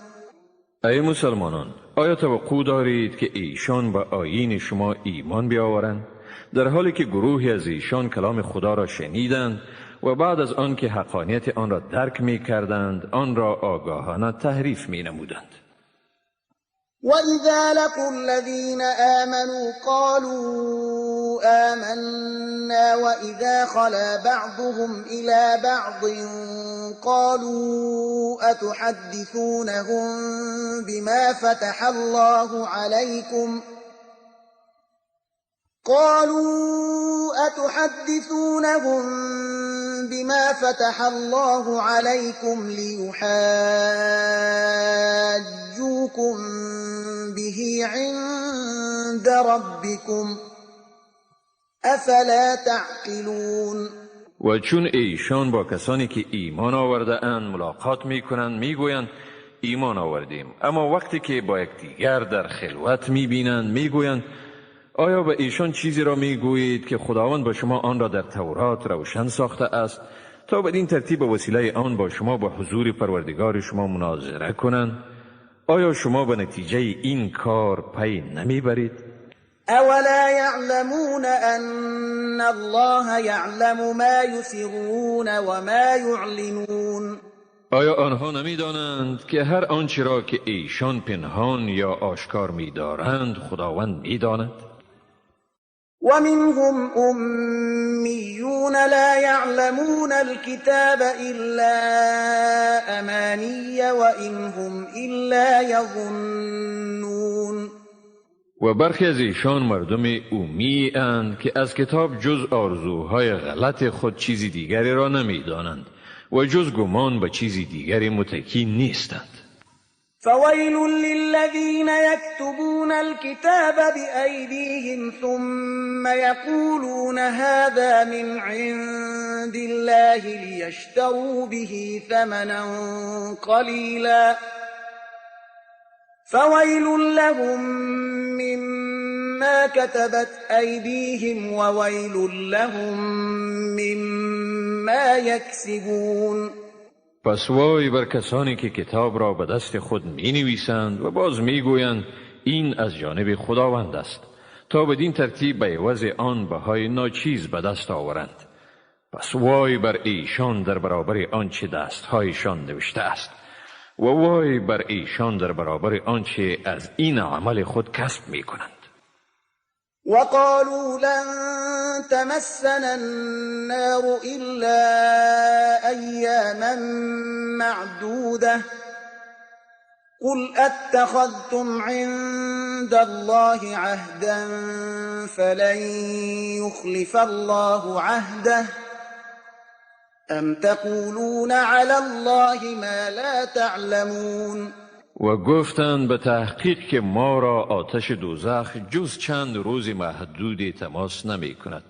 ای مسلمانان، آیا توقع دارید که ایشان به آیین شما ایمان بیاورند، در حالی که گروهی از ایشان کلام خدا را شنیدند و بعد از آن که حقانیت آن را درک می کردند آن را آگاهانه تحریف می نمودند؟ و اذا لقوا الذين آمنوا قالوا آمنا و اذا خلا بعضهم الى بعض قالوا اتحدثونهم بما فتح الله عليكم قالوا أتحدثونهم بما فتح الله عليكم ليحاجوكم به عند ربكم أفلا تعقلون. و چون ایشان با کسانی که ایمان آورده اند ملاقات می کنند می گویند ایمان آوردیم، اما وقتی که با یکدیگر در خلوت می بینند می گویند آیا به ایشان چیزی را میگویید که خداوند با شما آن را در تورات روشن ساخته است تا بدین ترتیب به وسیله آن با شما با حضور پروردگار شما مناظره کنند؟ آیا شما به نتیجه این کار پی نمیبرید؟ اولا یعلمون ان الله یعلم ما یسرون و ما یعلنون. آیا آنها نمیدانند که هر آنچه را که ایشان پنهان یا آشکار میدارند خداوند میداند؟ ومنهم أميون لا يعلمون الكتاب إلا أماني وإن هم إلا يظنون. و برخی از ایشان مردم امی اند که از کتاب جز آرزوهای غلط خود چیزی دیگری را نمیدانند و جز گمان به چیزی دیگری متکی نیستند. فویل للذین یکتبون الكتاب بأیدیهم ثم یقولون هذا من عند الله لیشتروا به ثمنا قلیلا فویل لهم مما كتبت أیدیهم وویل لهم مما یکسبون. پس وای بر کسانی که کتاب را به دست خود می نویسند و باز می گویند این از جانب خداوند است، تا بدین ترتیب به عوض آن بهای ناچیز به دست آورند. پس وای بر ایشان در برابر آنچه دستهایشان نوشته است و وای بر ایشان در برابر آنچه از این عمل خود کسب می کنند. وقالوا لن تمسنا النار إلا أياما معدودة قل أتخذتم عند الله عهدا فلن يخلف الله عهده أم تقولون على الله ما لا تعلمون. و گفتند به تحقیق که ما را آتش دوزخ جز چند روز محدودی تماس نمی کند.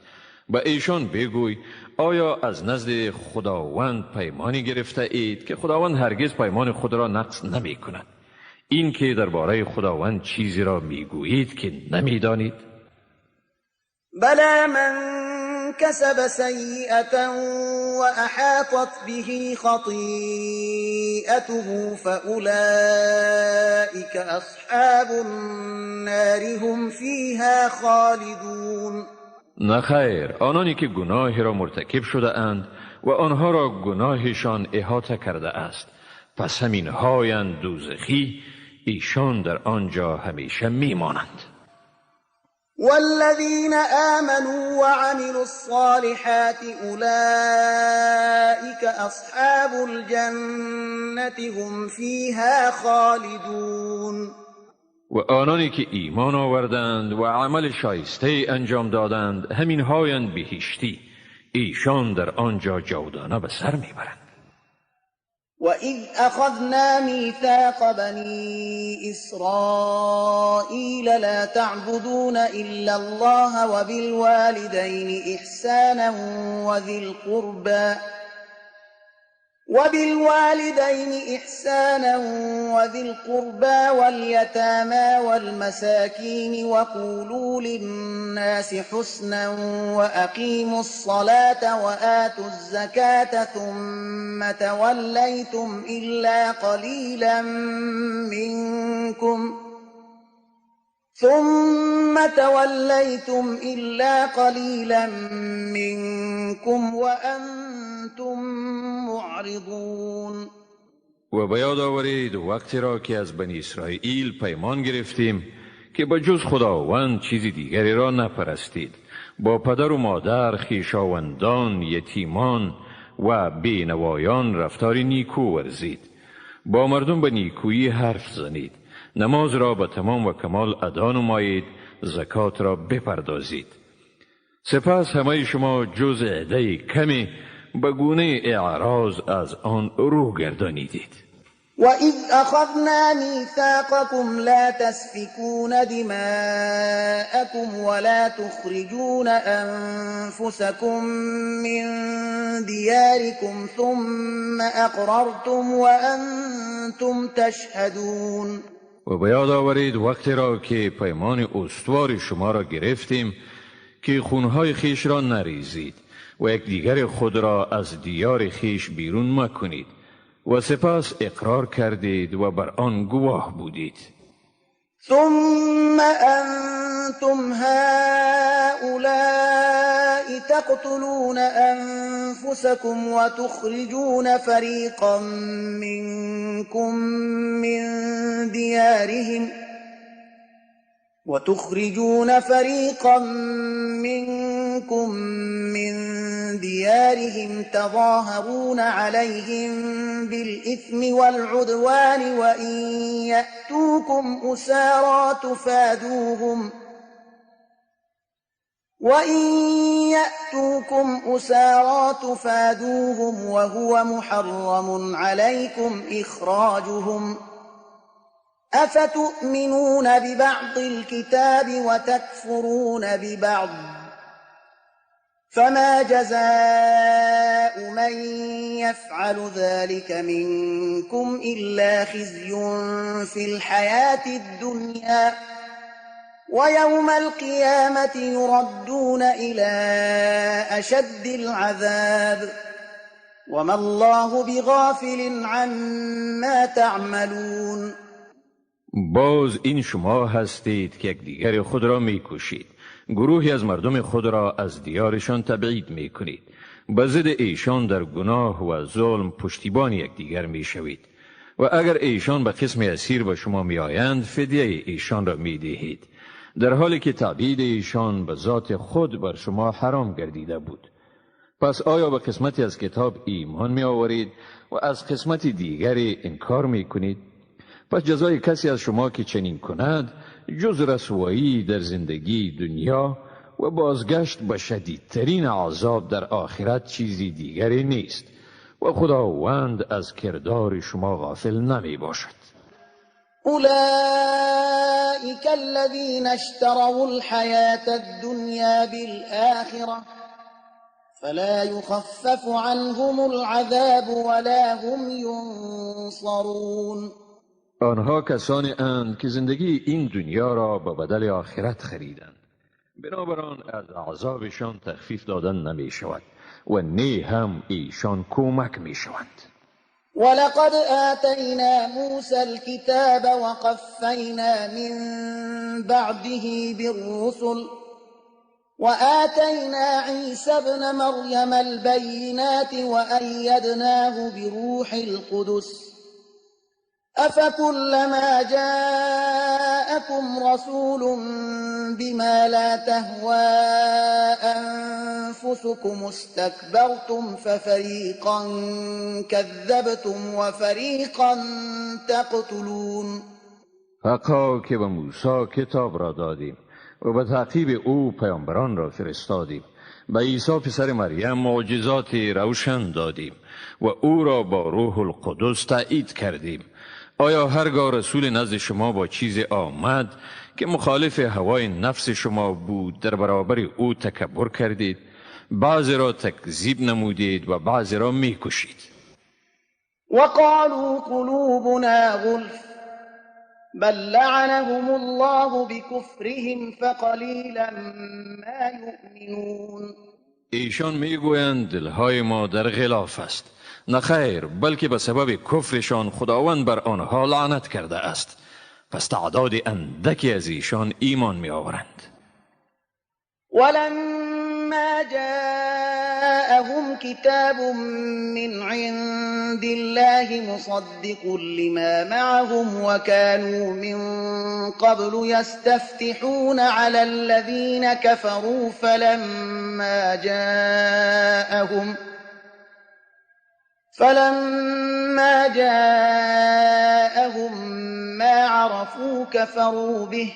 به ایشان بگوی آیا از نزد خداوند پیمانی گرفته اید که خداوند هرگز پیمان خود را نقض نمی کند؟ این که درباره خداوند چیزی را می گویید که نمی دانید. بلی من کسب سیئة وأحاطت به خطیئته فأولئک أصحاب النار هم فیها خالدون. نه خیر، آنانی که گناهی را مرتکب شده اند و آنها را گناهشان احاطه کرده است، پس همین هایند دوزخی، ایشان در آنجا همیشه میمانند. والذین آمنوا وعملوا الصالحات أولئک أصحاب الجنة هم فیها خالدون. و آنانی که ایمان آوردند و عمل شایسته انجام دادند، همین هایند بهشتی، ایشان در آنجا جاودانه به سر میبرند. وَإِذْ أَخَذْنَا مِيثَاقَ بَنِي إِسْرَائِيلَ لَا تَعْبُدُونَ إِلَّا اللَّهَ وَبِالْوَالِدَيْنِ إِحْسَانًا وَذِي الْقُرْبَى وَالْيَتَامَى وَالْمَسَاكِينِ وَقُولُوا لِلنَّاسِ حُسْنًا وَأَقِيمُوا الصَّلَاةَ وَآتُوا الزَّكَاةَ ثُمَّ تَوَلَّيْتُمْ إِلَّا قَلِيلًا مِنْكُمْ وَأَنْتُمْ معرضون. و به یاد آورید وقتی را که از بنی اسرائیل پیمان گرفتیم که به جز خداوند چیزی دیگری را نپرستید، با پدر و مادر، خویشاوندان، یتیمان و بینوایان رفتار نیکو ورزید، با مردم به نیکویی حرف زنید، نماز را به تمام و کمال ادا نمایید، زکات را بپردازید. سپس همه شما جز عده کمی به گونه اعراض از آن رو گردانیدید. وَإِذْ أَخَذْنَا مِيثَاقَكُمْ لَا تَسْفِكُونَ دِمَاءَكُمْ وَلَا تُخْرِجُونَ أَنفُسَكُمْ مِنْ دِيَارِكُمْ ثُمَّ أَقْرَرْتُمْ وَأَنْتُمْ تَشْهَدُونَ. و به یاد آورید وقتی را که پیمان استوار شما را گرفتیم که خونهای خیش را نریزید و یکدیگر خود را از دیار خیش بیرون مکنید و سپس اقرار کردید و بر آن گواه بودید. ثم انتم هؤلاء تقتلون انفسكم وتخرجون فريقا منكم من ديارهم وتخرجون فريقا منكم من ديارهم تظاهرون عليهم بالإثم والعدوان وإن يأتوكم أسارى تفادوهم وهو محرم عليكم إخراجهم أفتؤمنون ببعض الكتاب وتكفرون ببعض فما جزاء من يفعل ذلك منكم إلا خزي في الحياة الدنيا ويوم القيامة يردون إلى أشد العذاب وما الله بغافل عما تعملون. باز این شما هستید که یکدیگر خود را میکشید، گروهی از مردم خود را از دیارشان تبعید میکنید، به ضد ایشان در گناه و ظلم پشتیبان یکدیگر میشوید و اگر ایشان به قسم اسیر به شما میآیند فدیه ایشان را میدهید، در حالی که تعبید ایشان به ذات خود بر شما حرام گردیده بود. پس آیا به قسمتی از کتاب ایمان می آورید و از قسمت دیگری انکار می کنید؟ پس جزای کسی از شما که چنین کند جز رسوایی در زندگی دنیا و بازگشت به شدیدترین عذاب در آخرت چیزی دیگری نیست و خداوند از کردار شما غافل نمی باشد. أولئك الذين اشتروا الحياة الدنيا بالآخرة فلا يخفف عنهم العذاب ولا هم ينصرون. آنها کسانی اند که زندگی این دنیا را به بدل آخرت خریدند، بنابراین از عذابشان تخفیف دادن نمی شود و نه هم ایشان کمک می شوند. ولقد آتینا موسى الكتاب وقفینا من بعده بالرسل وآتینا عیسی ابن مریم البینات وأیدناه بروح القدس أفكلما جاءكم رسول بما لا تهوى أنفسكم استكبرتم ففريقا كذبتم وفريقا تقتلون. حقا که به موسی کتاب را دادیم و به تعقیب او پیامبران را فرستادیم، به عیسی پسر مریم معجزات روشن دادیم و او را با روح القدس تایید کردیم. آیا هرگاه رسول نزد شما با چیز آمد که مخالف هوای نفس شما بود در برابر او تکبر کردید، بعضی را تکذیب نمودید و بعضی را میکشید؟ وقالوا قلوبنا غلف بل لعنهم الله بكفرهم فقلیلا ما یؤمنون. ایشان میگویند دلهای ما در غلاف است. نه خیر، بلکه به سبب کفرشان خداوند بر آنها لعنت کرده است. پس تعداد اندکی از ایشان ایمان می آورند. ولما جاءهم كتاب من عند الله مصدق لما معهم وكانوا من قبل يستفتحون على الذين كفروا فلما جاءهم ما عرفوا كفروا به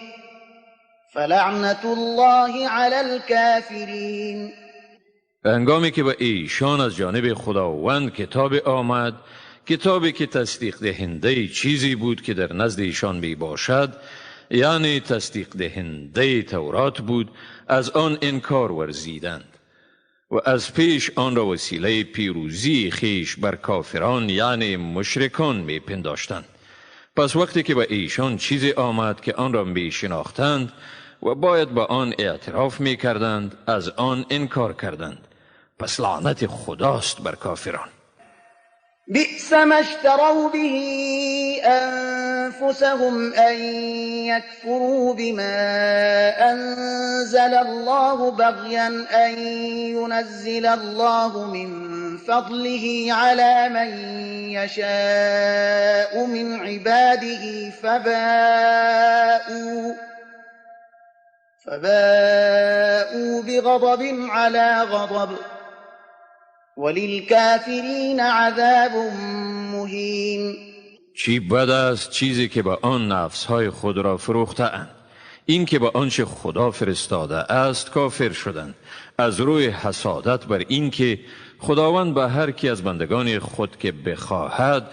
فلعنة الله على الكافرين. هنگامی که به ایشان از جانب خداوند کتاب آمد، کتابی که تصدیق دهنده چیزی بود که در نزد ایشان می باشد، یعنی تصدیق دهنده تورات بود، از آن انکار ورزیدند و از پیش آن را وسیله پیروزی خیش بر کافران یعنی مشرکان می پنداشتند. پس وقتی که به ایشان چیزی آمد که آن را می شناختند و باید به آن اعتراف می کردند، از آن انکار کردند. پس لعنت خداست بر کافران. بئس ما اشتروا به أنفسهم أن يكفروا بما أنزل الله بغيا أن ينزل الله من فضله على من يشاء من عباده فباءوا بغضب على غضب وللكافرین عذاب مهین. چی بد است چیزی که به آن نفسهای خود را فروخته اند، این که به آنچه خدا فرستاده است کافر شدند، از روی حسادت بر این که خداوند به هر کی از بندگان خود که بخواهد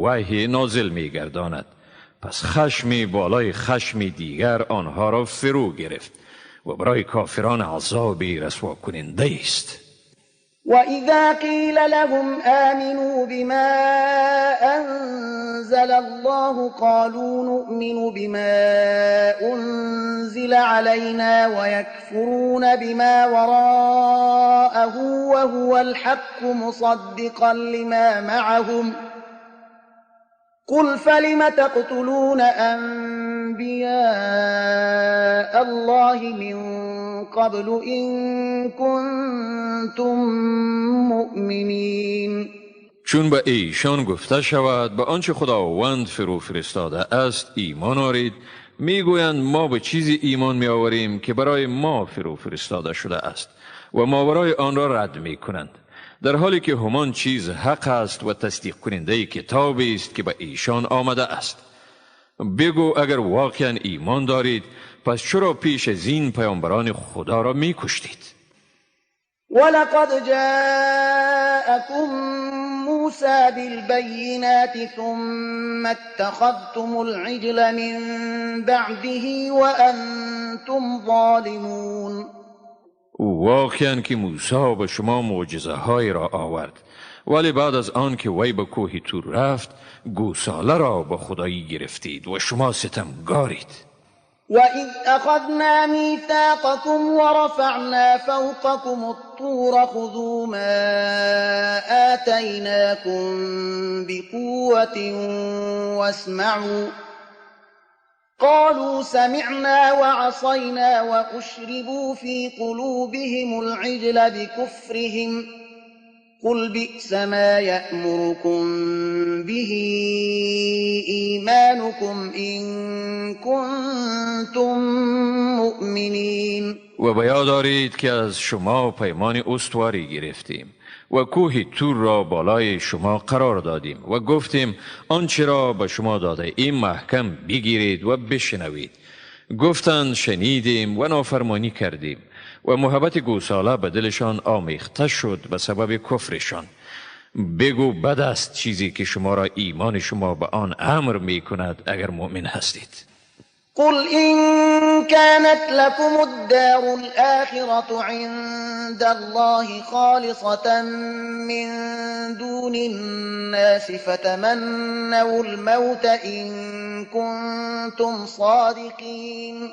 وحی نازل می‌گرداند. پس خشمی بالای خشم دیگر آنها را فرو گرفت و برای کافران عذابی رسوا کننده است. وَإِذَا قِيلَ لَهُمْ آمِنُوا بِمَا أَنزَلَ اللَّهُ قَالُوا نُؤْمِنُ بِمَا أُنزِلَ عَلَيْنَا وَيَكْفُرُونَ بِمَا وَرَاءَهُ وَهُوَ الْحَقُّ مُصَدِّقًا لِمَا مَعَهُمْ قُلْ فَلِمَ تَقْتُلُونَ أَنْبِيَاءَ الله من قبل إن كنتم مؤمنین. چون به ایشان گفته شود به آنچه خداوند فرو فرستاده است ایمان آرید، میگویند ما به چیزی ایمان میآوریم که برای ما فرو فرستاده شده است و ماورای آن را رد میکنند، در حالی که همان چیز حق است و تصدیق کننده کتابی است که به ایشان آمده است. بگو اگر واقعا ایمان دارید پس چرا پیش از این پیامبران خدا را میکشتید؟ ولقد جاءكم موسى بالبينات ثم اتخذتم العجل من بعده وأنتم ظالمون. واقعا که موسی به شما معجزه های را آورد، ولی بعد از آن که وی به کوه تور رفت گوساله را به خدایی گرفتید و شما ستمگارید. وَإِذْ أَخَذْنَا مِيثَاقَكُمْ وَرَفَعْنَا فَوْقَكُمُ الطُّورَ خُذُوا مَا آتَيْنَاكُمْ بِقُوَّةٍ وَاسْمَعُوا قَالُوا سَمِعْنَا وَعَصَيْنَا وَأُشْرِبُوا فِي قُلُوبِهِمُ الْعِجْلَ بِكُفْرِهِمْ قُلْ بِئْسَ مَا يَأْمُرُكُمْ بِهِ إِيمَانُكُمْ إِن كُنتُم مُّؤْمِنِينَ. و به یاد دارید که از شما پیمان استواری گرفتیم و کوه تور را بالای شما قرار دادیم و گفتیم آنچه را به شما داده ایم محکم بگیرید و بشنوید. گفتند شنیدیم و نافرمانی کردیم و محبت گوساله به دلشان آمیخته شد به سبب کفرشان. بگو بد است چیزی که شما را ایمان شما به آن امر می کند اگر مؤمن هستید. قل إن كانت لكم الدار الآخرة عند الله خالصة من دون الناس فتمنوا الموت إن كنتم صادقين.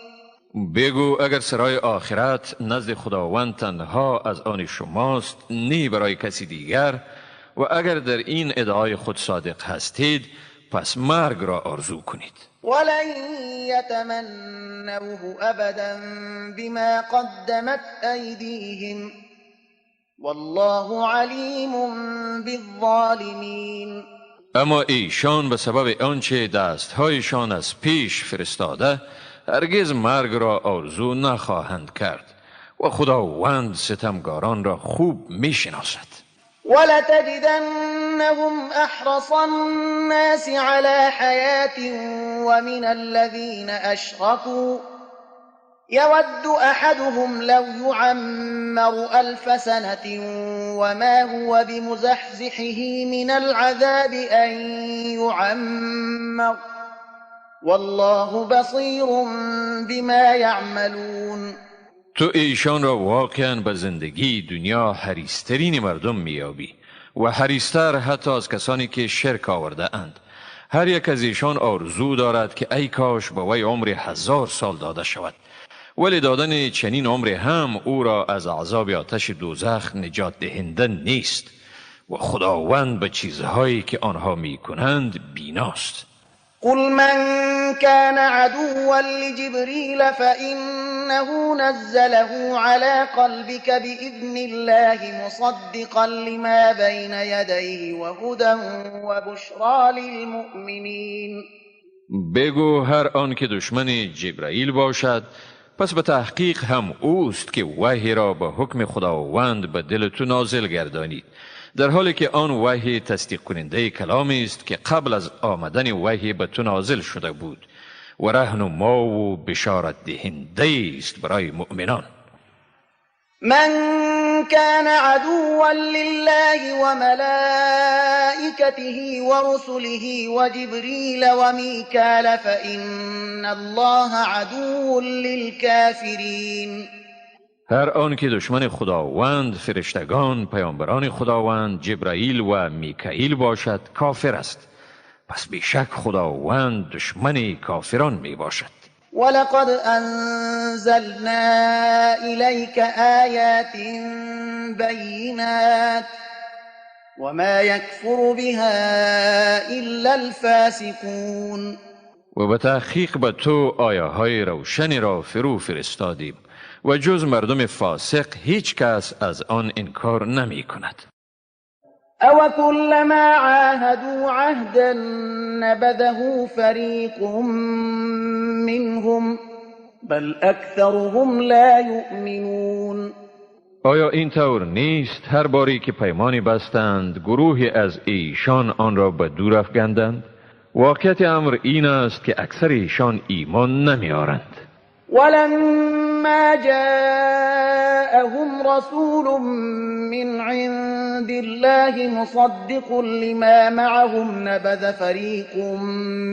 بگو اگر سرای آخرت نزد خداوند تنها از آن شماست نی برای کسی دیگر، و اگر در این ادعای خود صادق هستید پس مرگ را آرزو کنید. ولن يتمنوه ابدا بما قدمت ایدیهم والله علیم بالظالمین. اما ایشان به سبب آنچه دستهایشان از پیش فرستاده هرگز مرگ را آرزو نخواهند کرد و خداوند ستمگاران را خوب میشناسد. ولتجدنهم أحرص الناس على حياة ومن الذين أشركوا يود أحدهم لو يعمر 1000 سنة وما هو بمزحزحه من العذاب أن يعمر والله بصير بما يعملون. تو ایشان را واقعا به زندگی دنیا حریصترین مردم میابی و حریصتر حتی از کسانی که شرک آورده اند. هر یک از ایشان آرزو دارد که ای کاش به وی عمر 1000 سال داده شود، ولی دادن چنین عمر هم او را از عذاب آتش دوزخ نجات دهنده نیست و خداوند به چیزهایی که آنها میکنند بیناست. قل من كان عدوا لجبريل فإنه نزله على قلبك بإذن الله مصدقا لما بين يديه وهدى وبشرى للمؤمنين. بگو هر آن که دشمن جبرائیل باشد پس به تحقیق هم اوست که وحی را به حکم خداوند به دل تو نازل گردانید، در حالی که آن وحی تصدیق کننده کلامی است که قبل از آمدن وحی به تو نازل شده بود و رهنما و بشارت دهنده است برای مؤمنان. من كان عدوا لله وملائكته ورسله وجبريل وميكال فإن الله عدو للكافرين. هر آن که دشمن خداوند، فرشتگان، پیامبران خداوند، جبرائیل و میکائیل باشد کافر است. پس بیشک خداوند دشمن کافران می باشد. ولقد انزلنا الیک آیات بینات وما یکفر بها الا الفاسقون. و به تحقیق به تو آیه های روشنی را فرو فرستادیم و جز مردم فاسق هیچ کس از آن انکار نمی کند. أو كلما عاهدوا عهدا نبذه فريق منهم بل أكثرهم لا يؤمنون. آیا این طور نیست هر باری که پیمانی بستند گروهی از ایشان آن را به دور افگندند؟ واقعیت امر این است که اکثر ایشان ایمان نمیآرند. ولما جاءهم رسول من عند الله مصدق لما معهم نبذ فريق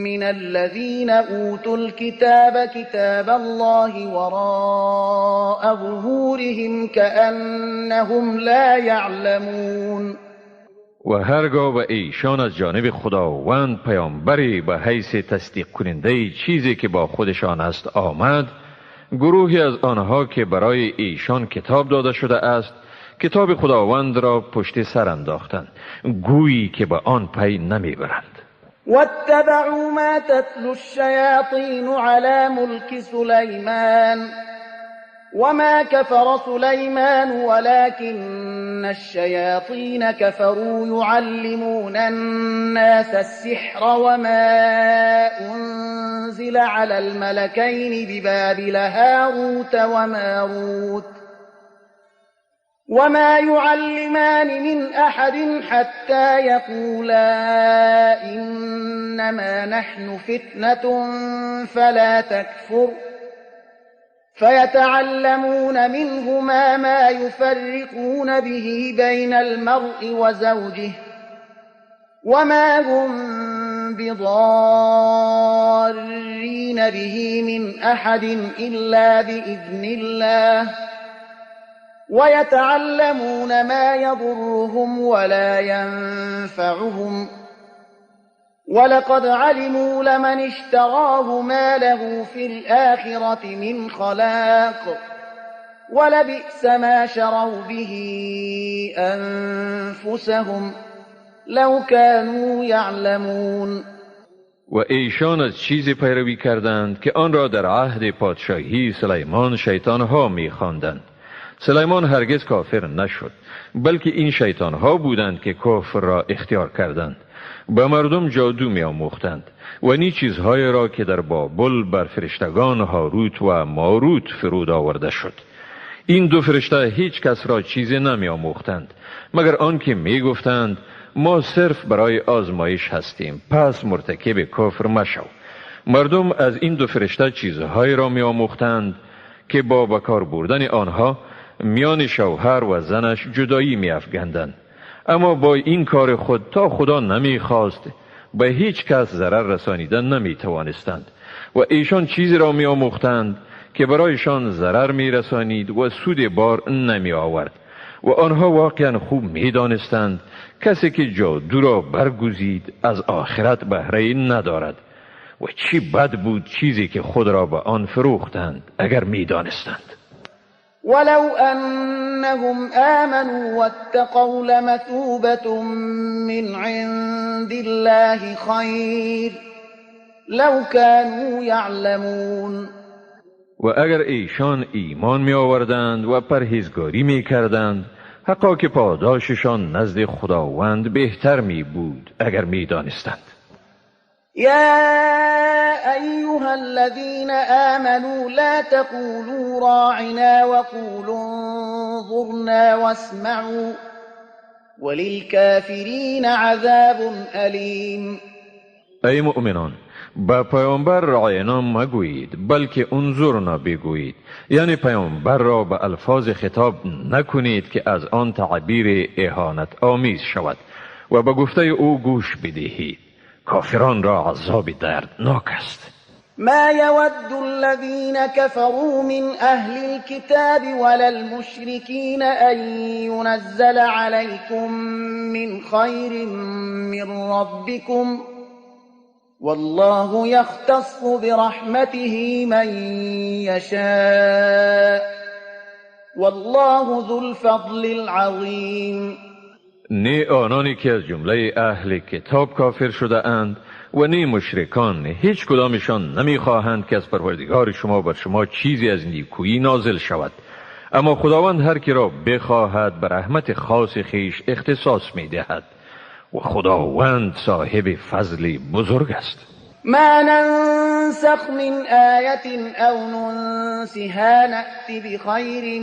من الذين أوتوا الكتاب كتاب الله وراء ظهورهم كأنهم لا يعلمون. و هرگاه به ایشان از جانب خداوند پیامبری به حیث تصدیق کننده چیزی که با خودشان است آمد، گروهی از آنها که برای ایشان کتاب داده شده است کتاب خداوند را پشت سر انداختند، گویی که به آن پی نمیبرند. واتبعوا ما تتلو الشیاطین علی ملک سلیمان وما كفر سليمان ولكن الشياطين كفروا يعلمون الناس السحر وما أنزل على الملكين ببابل هاروت وماروت وما يعلمان من أحد حتى يقولا إنما نحن فتنة فلا تكفر فيتعلمون منهما ما يفرقون به بين المرء وزوجه وما هم بضارين به من أحد إلا بإذن الله ويتعلمون ما يضرهم ولا ينفعهم ولقد علموا لمن اشتراه ما له في الآخرة من خلاق ولبئس ما شروا به أنفسهم لو كانوا يعلمون. و ایشان از چیزی پیروی کردند که آن را در عهد پادشاهی سلیمان شیطانها می‌خواندند. سلیمان هرگز کافر نشد، بلکه این شیطانها بودند که کفر را اختیار کردند. به مردم جادو می آموختند و نی چیزهای را که در بابل بر فرشتگان هاروت و ماروت فرود آورده شد. این دو فرشته هیچ کس را چیزی نمی آموختند، مگر آنکه می گفتند ما صرف برای آزمایش هستیم، پس مرتکب کفر مشو. مردم از این دو فرشته چیزهایی را می آموختند که با بکار بردن آنها میان شوهر و زنش جدایی می افگندند. اما با این کار خود تا خدا نمی خواست به هیچ کس ضرر رسانیدن نمی توانستند و ایشان چیزی را می آموختند که برایشان ضرر می رسانید و سود بار نمی آورد و آنها واقعا خوب می دانستند کسی که جادو را برگزید از آخرت بهره ندارد و چی بد بود چیزی که خود را به آن فروختند اگر می دانستند. ولو أنهم آمنوا واتقوا لمثوبة من عند الله خير لو كانوا يعلمون. و اگر ایشان ایمان می آوردند و پرهیزگاری می کردند، حقا که پاداششان نزد خداوند بهتر می بود اگر می دانستند. يا أيها الذين آمنوا لا تقولوا راعنا وقولوا انظرنا واسمعوا وللكافرين عذاب أليم. ای مؤمنان، به پیامبر راینا مگویید، بلکه انظرنا بگویید، یعنی پیامبر را به الفاظ خطاب نکنید که از آن تعبیر اهانت آمیز شود و به گفته او گوش بدهید. کافران را عذاب دردناک است. ما يود الذين كفروا من أهل الكتاب ولا المشركين أن ينزل عليكم من خير من ربكم والله يختص برحمته من يشاء والله ذو الفضل العظيم. نه آنانی که از جمله اهل کتاب کافر شده اند و نه مشرکان، هیچ کدامشان نمیخواهند که از پروردگار شما بر شما چیزی از نیکویی نازل شود، اما خداوند هر کی را بخواهد به رحمت خاص خیش اختصاص میدهد و خداوند صاحب فضل بزرگ است. ما ننسخ من آية أو ننسها نأت بخير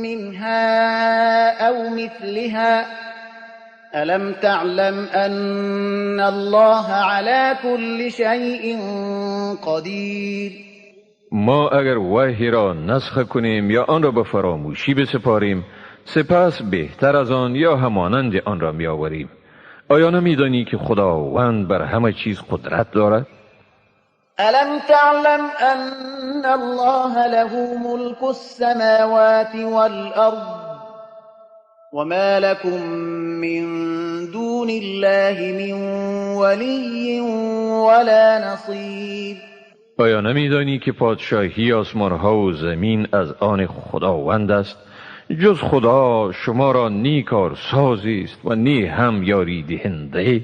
منها أو مثلها ألم تعلم أن الله على كل شيء قدیر. ما اگر وحی را نسخ کنیم یا آن را به فراموشی بسپاریم، سپس بهتر از آن یا همانند آن را میآوریم. آیا نمیدانی که خداوند بر همه چیز قدرت دارد؟ ألم تعلم أن الله له ملك السماوات والأرض وما لكم من دون الله من ولي ولا نصير. آیا نمیدانی که پادشاهی آسمانها و زمین از آن خداوند است؟ جز خدا شما را نی کارسازی است و نی هم یاری دهنده.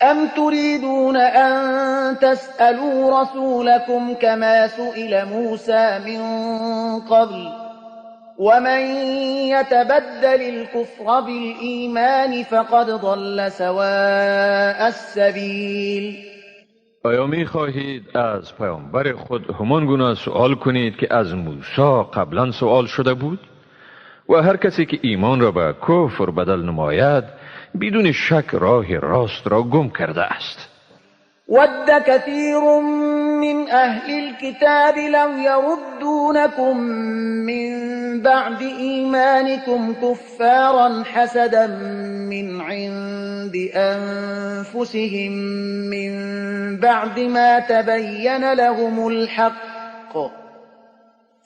ام تريدون ان تسألوا رسولكم كما سئل موسى من قبل ومن يتبدل الكفر بالإيمان فقد ضل سواء السبيل. آیا می خواهید از پیامبر خود همان گونه سوال کنید که از موسی قبلا سوال شده بود؟ و هر کسی که ایمان را به کفر بدل نماید بدون شک راه راست را گم کرده است. ود كثير من أهل الكتاب لو يردونكم من بعد إيمانكم كفارا حسدا من عند أنفسهم من بعد ما تبين لهم الحق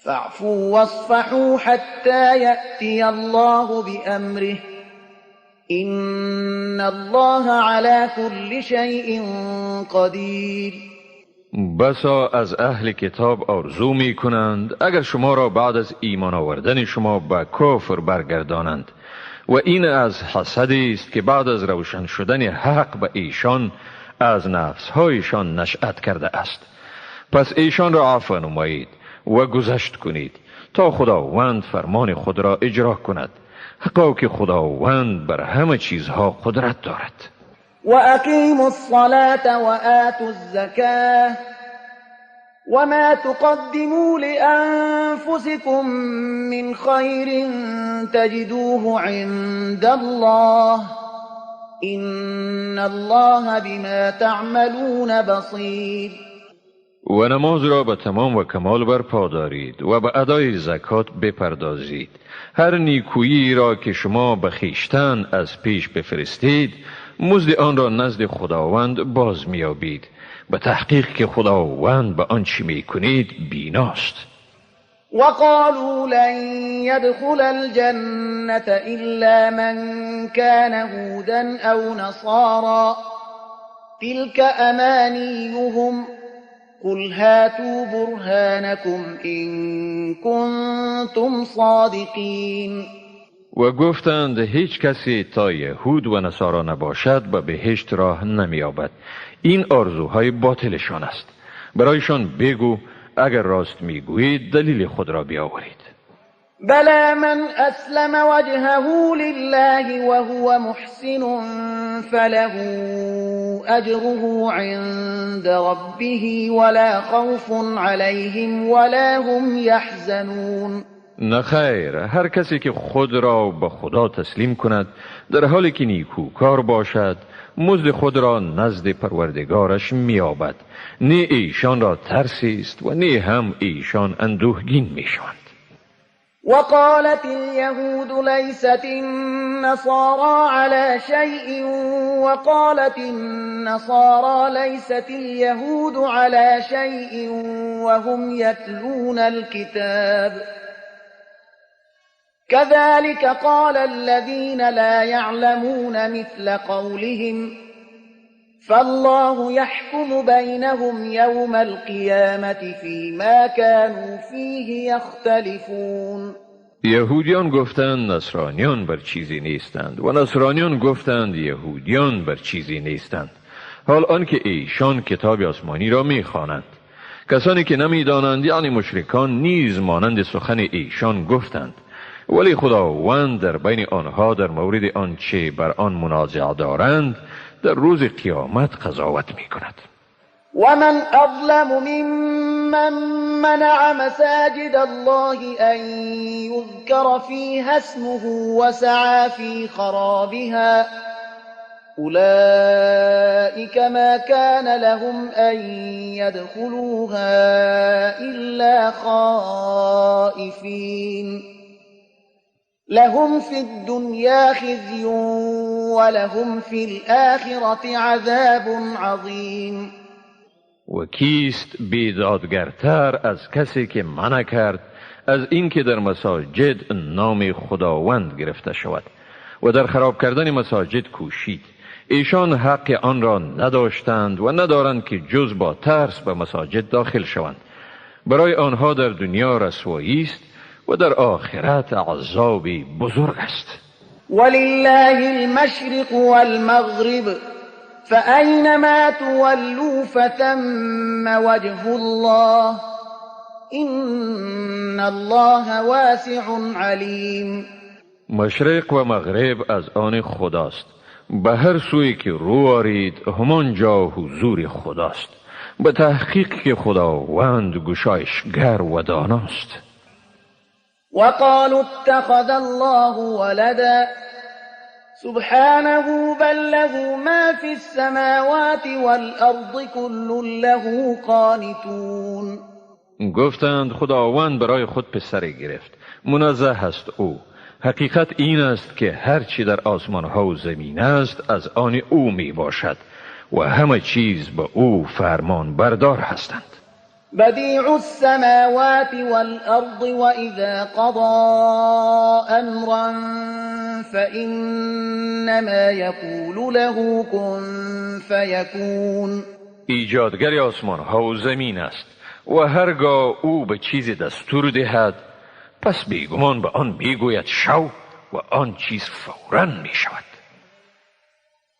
فاعفوا واصفحوا حتى يأتي الله بأمره إن الله على كل شيء قدیر. بسا از اهل کتاب آرزو می کنند اگر شما را بعد از ایمان آوردن شما به کفر برگردانند، و این از حسدی است که بعد از روشن شدن حق به ایشان از نفسهایشان نشأت کرده است. پس ایشان را عفو نمایید و گذشت کنید تا خداوند فرمان خود را اجرا کند، حقا که خداوند بر همه چیزها قدرت دارد. و اقیموا الصلاة و آتوا الزکاة وما تقدموا لأنفسكم من خیر تجدوه عند الله إن الله بما تعملون بصیر. و نماز را به تمام و کمال برپا دارید و به ادای زکات بپردازید. هر نیکویی را که شما به خویشتن از پیش بفرستید مزد آن را نزد خداوند باز می‌یابید، به تحقیق که خداوند به آنچه می‌کنید بیناست. وقالوا لن يدخل الجنة إلا من كان هودا أو نصارى تلك أمانيهم قل هاتوا برهانكم إن كنتم صادقين. و گفتند هیچ کسی تا یهود و نصارا نباشد به بهشت راه نمی‌یابد. این آرزوهای باطلشان است. برایشان بگو اگر راست میگویید دلیل خود را بیاورید. بلى من أسلم وجهه لله وهو محسن فله أجره عند ربه ولا خوف عليهم ولا هم يحزنون. نه خیر، هر کسی که خود را به خدا تسلیم کند در حالی که نیکوکار باشد مزد خود را نزد پروردگارش می‌یابد. نه ایشان را ترسی است و نه هم ایشان اندوهگین میشوند. وقالت اليهود ليست النصارى على شيء وقالت النصارى ليست اليهود على شيء وهم يتلون الكتاب كذلك قال الذين لا يعلمون مثل قولهم فالله يحكم بينهم يوم القيامة فيما كانوا فيه يختلفون. یهودیان گفتند نصرانیان بر چیزی نیستند و نصرانیان گفتند یهودیان بر چیزی نیستند، حال آنکه ایشان کتاب آسمانی را میخوانند. کسانی که نمیدانند یعنی مشرکان نیز مانند سخن ایشان گفتند. ولی خداوند در بین آنها در مورد آنچه بر آن منازعه دارند در روز قیامت قضاوت می کند. ومن أظلم ممن منع مساجد الله أن يذكر فيها اسمه وسعى في خرابها أولئك ما كان لهم أن يدخلوها إلا خائفين لهم في الدنيا خزي ولهم في الآخرة عذاب عظيم. و کیست بیدادگرتر از کسی که منع کرد از اینکه در مساجد نام خداوند گرفته شود و در خراب کردن مساجد کوشید؟ ایشان حق آن را نداشتند و ندارند که جز با ترس به مساجد داخل شوند. برای آنها در دنیا رسوایی است و در آخرت عذاب بزرگ است. ولله المشرق والمغرب فأينما تولوا فثم وجه الله إن الله واسع علیم. مشرق و مغرب از آن خداست، به هر سوی که رو آرید همانجا حضور خداست. به تحقیق که خداوند گشایشگر و داناست. وقالوا اتخذ الله ولدا سبحانه بل له ما في السماوات والأرض كل له قانتون. گفتند خداوند برای خود پسری گرفت، منزه است او. حقیقت این است که هرچی در آسمان ها و زمین است از آن او می باشد و همه چیز به او فرمان بردار هستند. بدیع السماوات والأرض وإذا قضى أمرا فإنما يقول له كن فيكون. ایجادگر آسمان ها و زمین است و هرگاه او به چیزی دستور دهد پس بیگمان به آن میگوید شو و آن چیز فوراً می شود.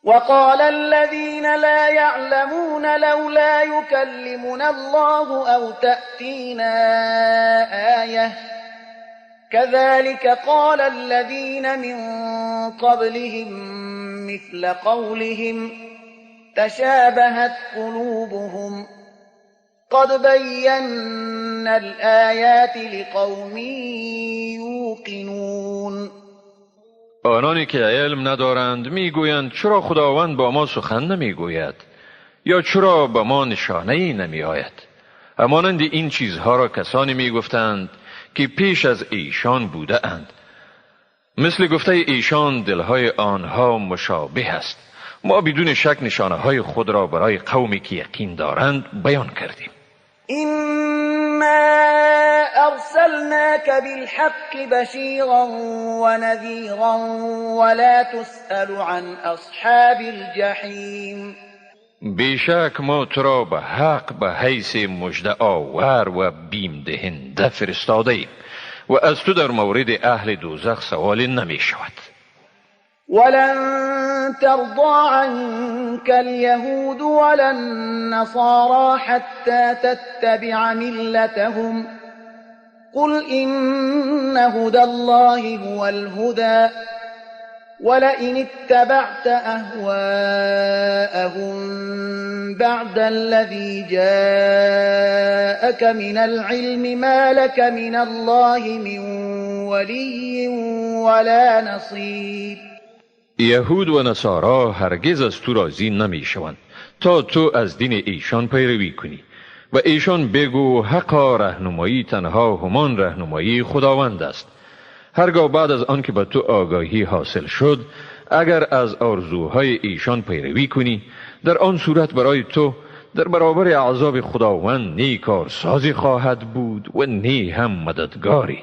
وقال الذين لا يعلمون لولا يكلمنا الله أو تأتينا آية كذلك قال الذين من قبلهم مثل قولهم تشابهت قلوبهم قد بينا الآيات لقوم يوقنون. آنانی که علم ندارند میگویند چرا خداوند با ما سخن نمیگوید یا چرا با ما نشانه ای نمی آید؟ همانند این چیزها را کسانی میگفتند که پیش از ایشان بوده اند. مثل گفته ایشان دلهای آنها مشابه است. ما بدون شک نشانه های خود را برای قومی که یقین دارند بیان کردیم. إنا أرسلناك بالحق بشيرا ونذيرا ولا تسأل عن أصحاب الجحيم. بیشک ما تو را به حق به حیث مژده آور و بیم دهنده فرستاده ایم و از تو در مورد اهل دوزخ سوال نمی شود. ولن ترضى عنك اليهود ولا النصارى حتى تتبع ملتهم قل إن هدى الله هو الهدى ولئن اتبعت أهواءهم بعد الذي جاءك من العلم ما لك من الله من ولي ولا نصير. یهود و نصارا هرگز از تو راضی نمی شوند تا تو از دین ایشان پیروی کنی و ایشان بگو حقا رهنمایی تنها همان رهنمایی خداوند است. هرگاه بعد از آن که به تو آگاهی حاصل شد اگر از آرزوهای ایشان پیروی کنی در آن صورت برای تو در برابر عذاب خداوند نی کارسازی خواهد بود و نی هم مددگاری.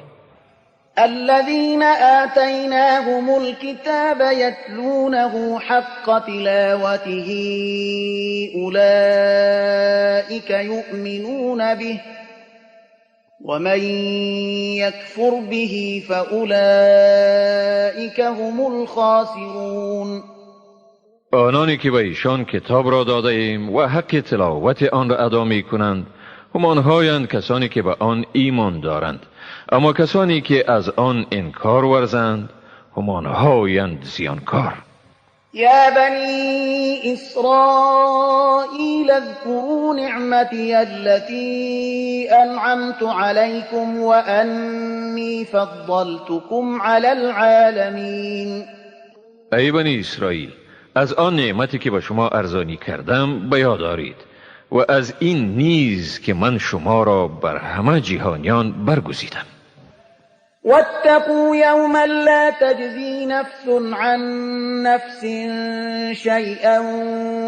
الذين آتيناهم الكتاب يتلونه حق تلاوته أولئك يؤمنون به ومن يكفر به فأولئك هم الخاسرون. آنانی که به ایشان کتاب را داده ایم و حق تلاوت آن را ادا می کنند همانهایند کسانی که به آن ایمان دارند اما کسانی که از آن انکار ورزند همانهایند زیانکار. یا بنی اسرائیل اذكروا نعمتی التي انعمت عليكم وانی فضلتكم على العالمین. ای بنی اسرائیل، از آن نعمتی که به شما ارزانی کردم به یاد آرید و از این نیز که من شما را بر همه جهانیان برگزیدم. واتقوا یوما لا تجزی نفس عن نفس شیئا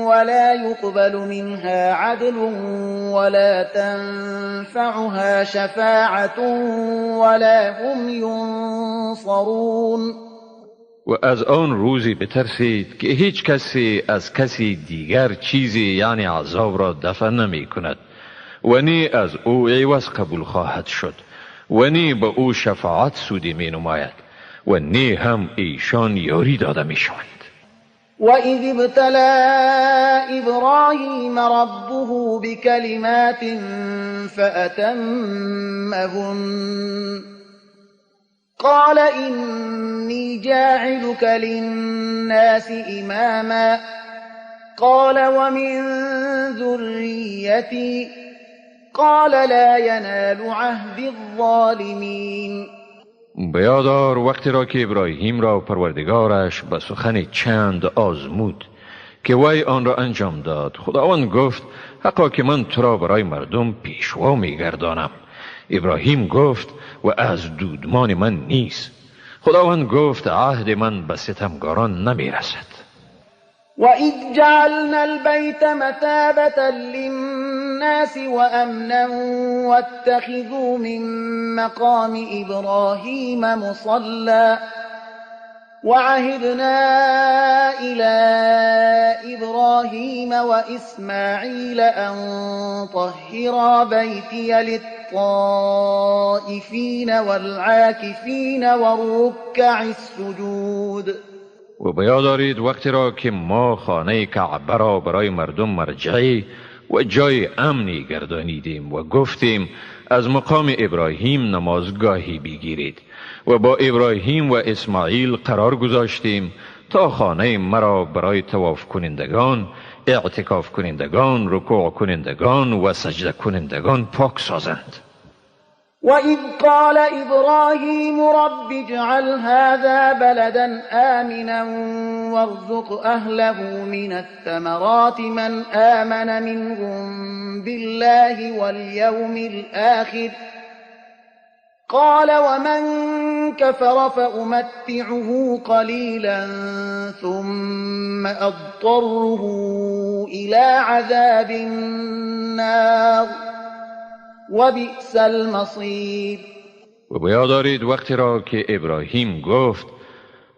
ولا يقبل منها عدل ولا تنفعها شفاعة ولا هم ینصرون. و از آن روزی بترسید که هیچ کسی از کسی دیگر چیزی یعنی عذاب را دفع نمی کند و نی از او عوض قبول خواهد شد و نی به او شفاعت سودی می نماید و نی هم ایشان یاری داده می شوند. و اذ ابتلى ابراهیم ربه بکلمات فأتمهن قال إني جاعلك للناس إماما قال ومن ذريتي قال لا ينال عهد الظالمين. بیادار وقتی را که ابراهیم را پروردگارش به سخن چند آزمود که وی آن را انجام داد، خداوند گفت حقا که من تو را برای مردم پیشوا میگردانم. ابراهیم گفت و از دودمان من نیست. خداوند گفت عهد من به ستمگاران نمیرسد. و اذ جعلنا البیت مثابة للناس وامنا واتخذوا من مقام ابراهیم مصلى وعهدنا إلى إبراهيم وإسماعيل أن طهرا بيتي للطائفين والعاكفين والركع السجود. و بیاد دارید وقتی را که ما خانه کعبه را برای مردم مرجعی و جای امنی گردانیدیم و گفتیم از مقام ابراهیم نمازگاهی بگیرید و با ابراهیم و اسماعیل قرار گذاشتیم تا خانه مرا برای طواف کنندگان، اعتکاف کنندگان، رکوع کنندگان و سجده کنندگان پاک سازند. و اذ قال ابراهیم رب اجعل هذا بلدا آمنا وارزق اهله من الثمرات من آمن منهم بالله واليوم الآخر قال ومن كفر فأمتعه قليلا ثم أضطره إلى عذاب النار وبئس المصير. و بیاد دارید وقتی را که ابراهیم گفت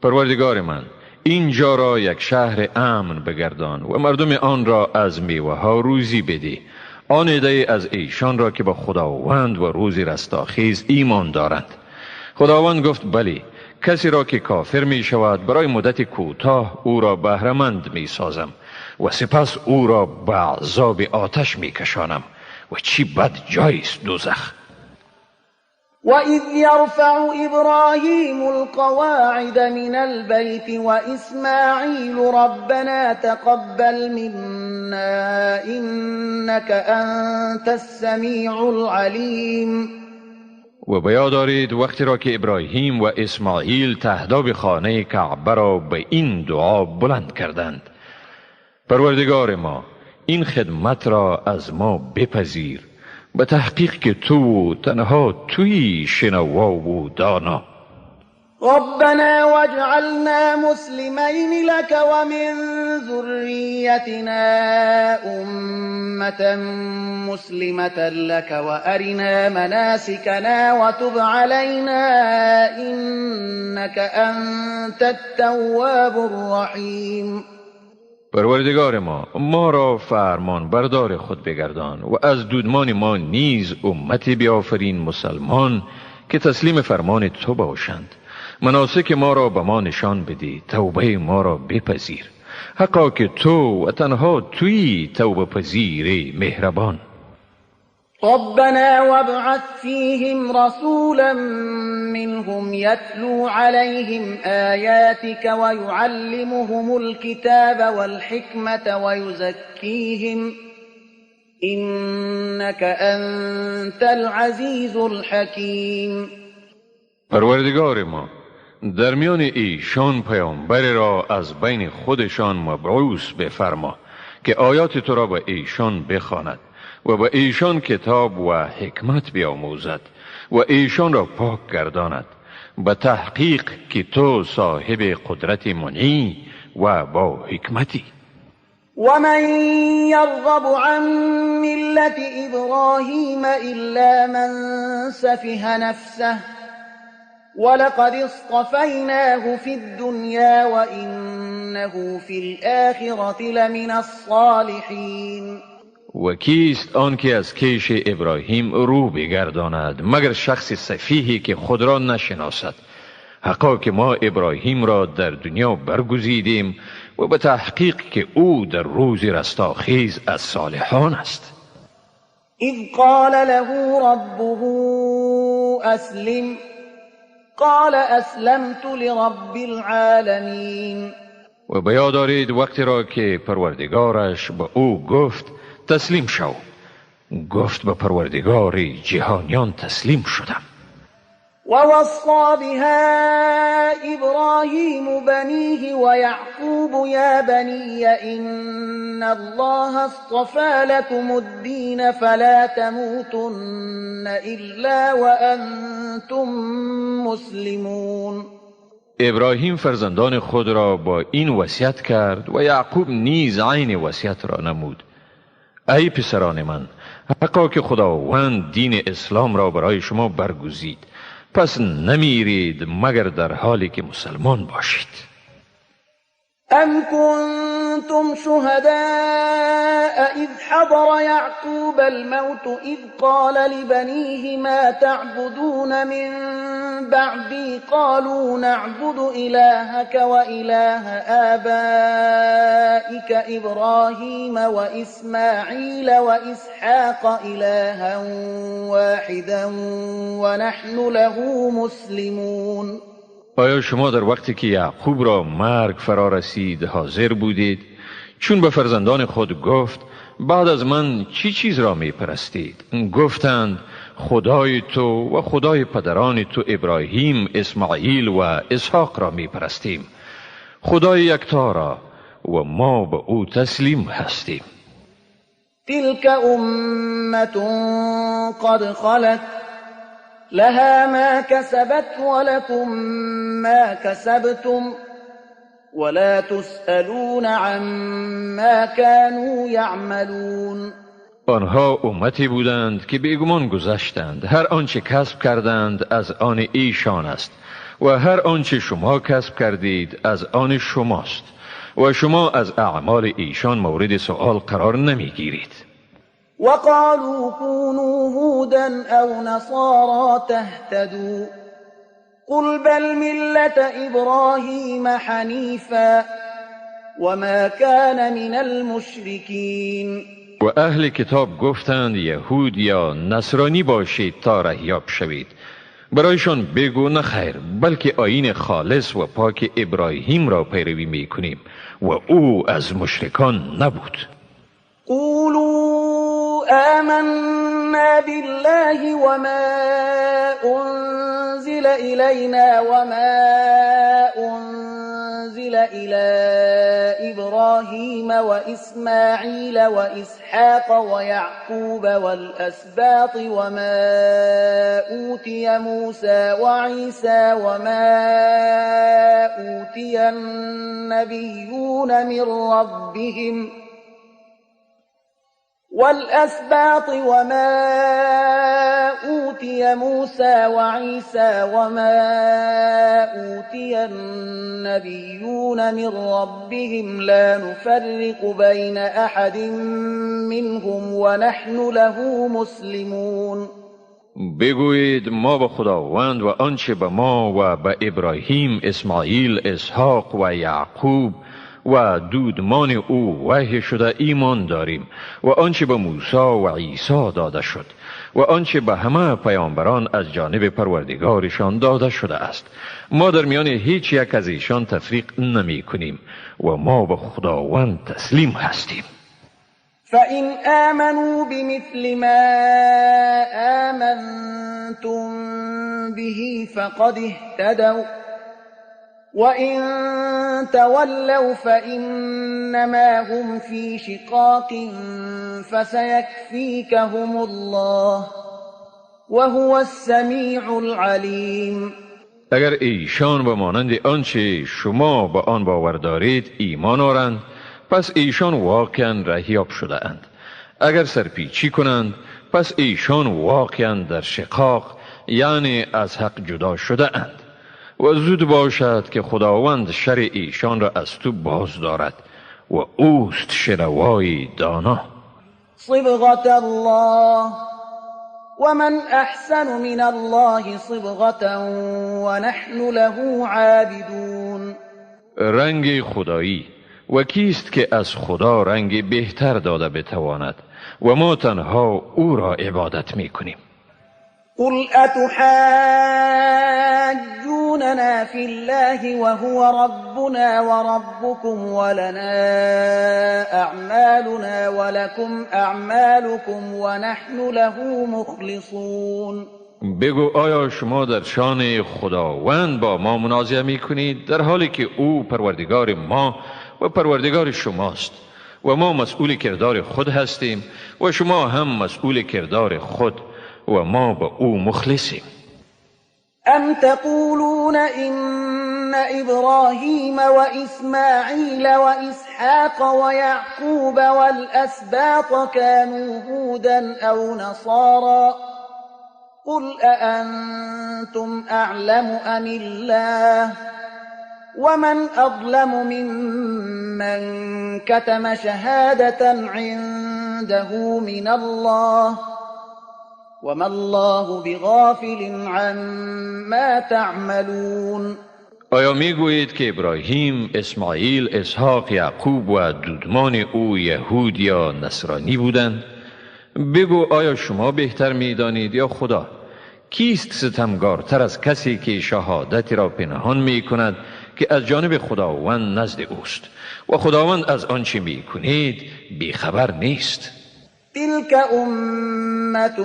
پروردگار من اینجا را یک شهر امن بگردان و مردم آن را از میوه ها روزی بده، آن عده از ایشان را که با خداوند و روز رستاخیز ایمان دارند. خداوند گفت بلی، کسی را که کافر می شود برای مدت کوتاه او را بهره‌مند می سازم و سپس او را به عذاب آتش می کشانم و چی بد جایی است دوزخ. وَإِذْ يَرْفَعُ إِبْرَاهِيمُ الْقَوَاعِدَ مِنَ الْبَيْتِ وَإِسْمَاعِيلُ رَبَّنَا تَقَبَّلْ مِنَّا إِنَّكَ أَنْتَ السَّمِيعُ الْعَلِيمُ. و بیاد دارید وقتی را که ابراهیم و اسماعیل تهداب خانه کعبه را به این دعا بلند کردند: پروردگار ما این خدمت را از ما بپذیر، به تحقیق که تو تنها تویی شنوا و دانا. ربنا واجعلنا مسلمین لك ومن ذریتنا امة مسلمة لك وارنا مناسكنا وتب علينا انك انت التواب الرحیم. پروردگار ما، ما را فرمان بردار خود بگردان و از دودمان ما نیز امتی بیافرین مسلمان که تسلیم فرمان تو باشند. مناسک ما را به ما نشان بدی، توبه ما را بپذیر، حقا که تو و تنها تویی توبه پذیر مهربان. ربنا وابعث فيهم رسولا منهم يتلو عليهم آياتك ويعلمهم الكتاب والحكمة ويزكيهم إنك أنت العزيز الحكيم. پروردگار ما، در میان ایشان پیامبری را از بین خودشان مبعوث بفرما که آیات تو را به ایشان بخواند و به ایشان کتاب و حکمت بیاموزد و ایشان را پاک گرداند، به تحقیق که تو صاحب قدرت منعی و با حکمتی. ومن يرغب عن ملة إبراهيم إلا من سفه نفسه ولقد اصطفيناه في الدنيا وإنه في الآخرة لمن الصالحين. و کیست آن که از کیش ابراهیم رو بگرداند مگر شخص سفیهی که خود را نشناسد؟ حقا که ما ابراهیم را در دنیا برگزیدیم و به تحقیق که او در روز رستاخیز از صالحان است. اذ قال له ربه اسلم قال اسلمت لرب العالمین. و به یاد دارید وقتی را که پروردگارش به او گفت تسلیم شو، گفت به پروردگار جهانیان تسلیم شدم. ووصى بها إبراهيم بنيه ويعقوب يا بني إن الله اصطفى لكم الدين فلا تموتن إلا وأنتم مسلمون. ابراهیم فرزندان خود را با این وصیت کرد و یعقوب نیز عین وصیت را نمود: ای پسران من، حقا که خداوند دین اسلام را برای شما برگزید، پس نمیرید مگر در حالی که مسلمان باشید. ام کنتم شهداء اذ حضر یعقوب الموت اذ قال لبنیه ما تعبدون من بعدی قالوا نعبد الهک و اله آبائک ابراهیم و اسماعیل و اسحاق الها واحدا و نحن له مسلمون. آیا شما در وقتی که یعقوب را مرگ فرا رسید حاضر بودید؟ چون به فرزندان خود گفت بعد از من چی چیز را می پرستید؟ گفتند خدای تو و خدای پدران تو ابراهیم، اسماعیل و اسحاق را می پرستیم، خدای یکتا را، و ما به او تسلیم هستیم. تلك امة قد خلت لها ما كسبت ولكم ما كسبتم ولا تسألون عما كانوا يعملون. آنها امتی بودند که بیگمان گذشتند، هر آنچه کسب کردند از آن ایشان است و هر آنچه شما کسب کردید از آن شماست و شما از اعمال ایشان مورد سؤال قرار نمیگیرید. وقالوا كونوا هودا أو نصارى تهتدوا قل بل ملة إبراهيم حنيفا وما كان من المشركين. و اهل کتاب گفتند یهود یا نصرانی باشید تا رهیاب شوید. برایشان بگو نه خیر، بلکه آیین خالص و پاک ابراهیم را پیروی میکنیم و او از مشرکان نبود. قولوا آمنا بالله وما أنزل إلينا وما أنزل إلى إبراهيم وإسماعيل وإسحاق ويعقوب والأسباط وما أوتي موسى وعيسى وما أوتي النبيون من ربهم والأسباط وما أوتي موسى وعيسى وما أوتي النبيون من ربهم لا نفرق بين أحد منهم ونحن له مسلمون. بگویید ما به خداوند و آنچه به ما و به ابراهیم، اسماعیل، اسحاق و یعقوب و دودمان او وحی شده ایمان داریم و آنچه به موسی و عیسی داده شد و آنچه به همه پیامبران از جانب پروردگارشان داده شده است. ما در میان هیچ یک از ایشان تفریق نمی کنیم و ما به خداوند تسلیم هستیم. فإن آمنوا بمثل ما آمنتم به فقد اهتدوا وإن تولوا فإنما هم في شقاق فسيكفيكهم الله وهو السميع العليم. اگر ایشان به مانند آنچه شما به آن باور دارید ایمان آرند، پس ایشان واقعا رهیاب شده اند. اگر سرپیچی کنند، پس ایشان واقعا در شقاق، یعنی از حق جدا شده اند. و زود باشد که خداوند شر ایشان را از تو باز دارد و اوست شنوای دانا. صبغة الله ومن احسن من الله صبغة ونحن له عابدون. رنگ خدایی، و کیست که از خدا رنگ بهتر داده بتواند و ما تنها او را عبادت میکنیم. قل أتحاجوننا في الله وهو ربنا وربكم ولنا أعمالنا ولكم أعمالكم ونحن له مخلصون. بگو آیا شما در شان خداوند با ما منازعه میکنید، در حالی که او پروردگار ما و پروردگار شماست و ما مسئول کردار خود هستیم و شما هم مسئول کردار خود و ما به او مخلصیم. ام تقولون ان ابراهیم و اسماعیل و اسحاق و یعقوب والاسباط كانوا هودا او نصارا قل اانتم اعلم ام الله ومن اظلم ممن كتم شهادة عنده من الله وما الله بغافل عما تعملون. آیا میگویید که ابراهیم، اسماعیل، اسحاق، یعقوب و دودمان او یهود یا نصرانی بودند؟ بگو آیا شما بهتر میدانید یا خدا؟ کیست ستمگارتر از کسی که شهادتی را پنهان میکند که از جانب خداوند نزد اوست و خداوند از آنچه میکنید بیخبر نیست. تلك أمة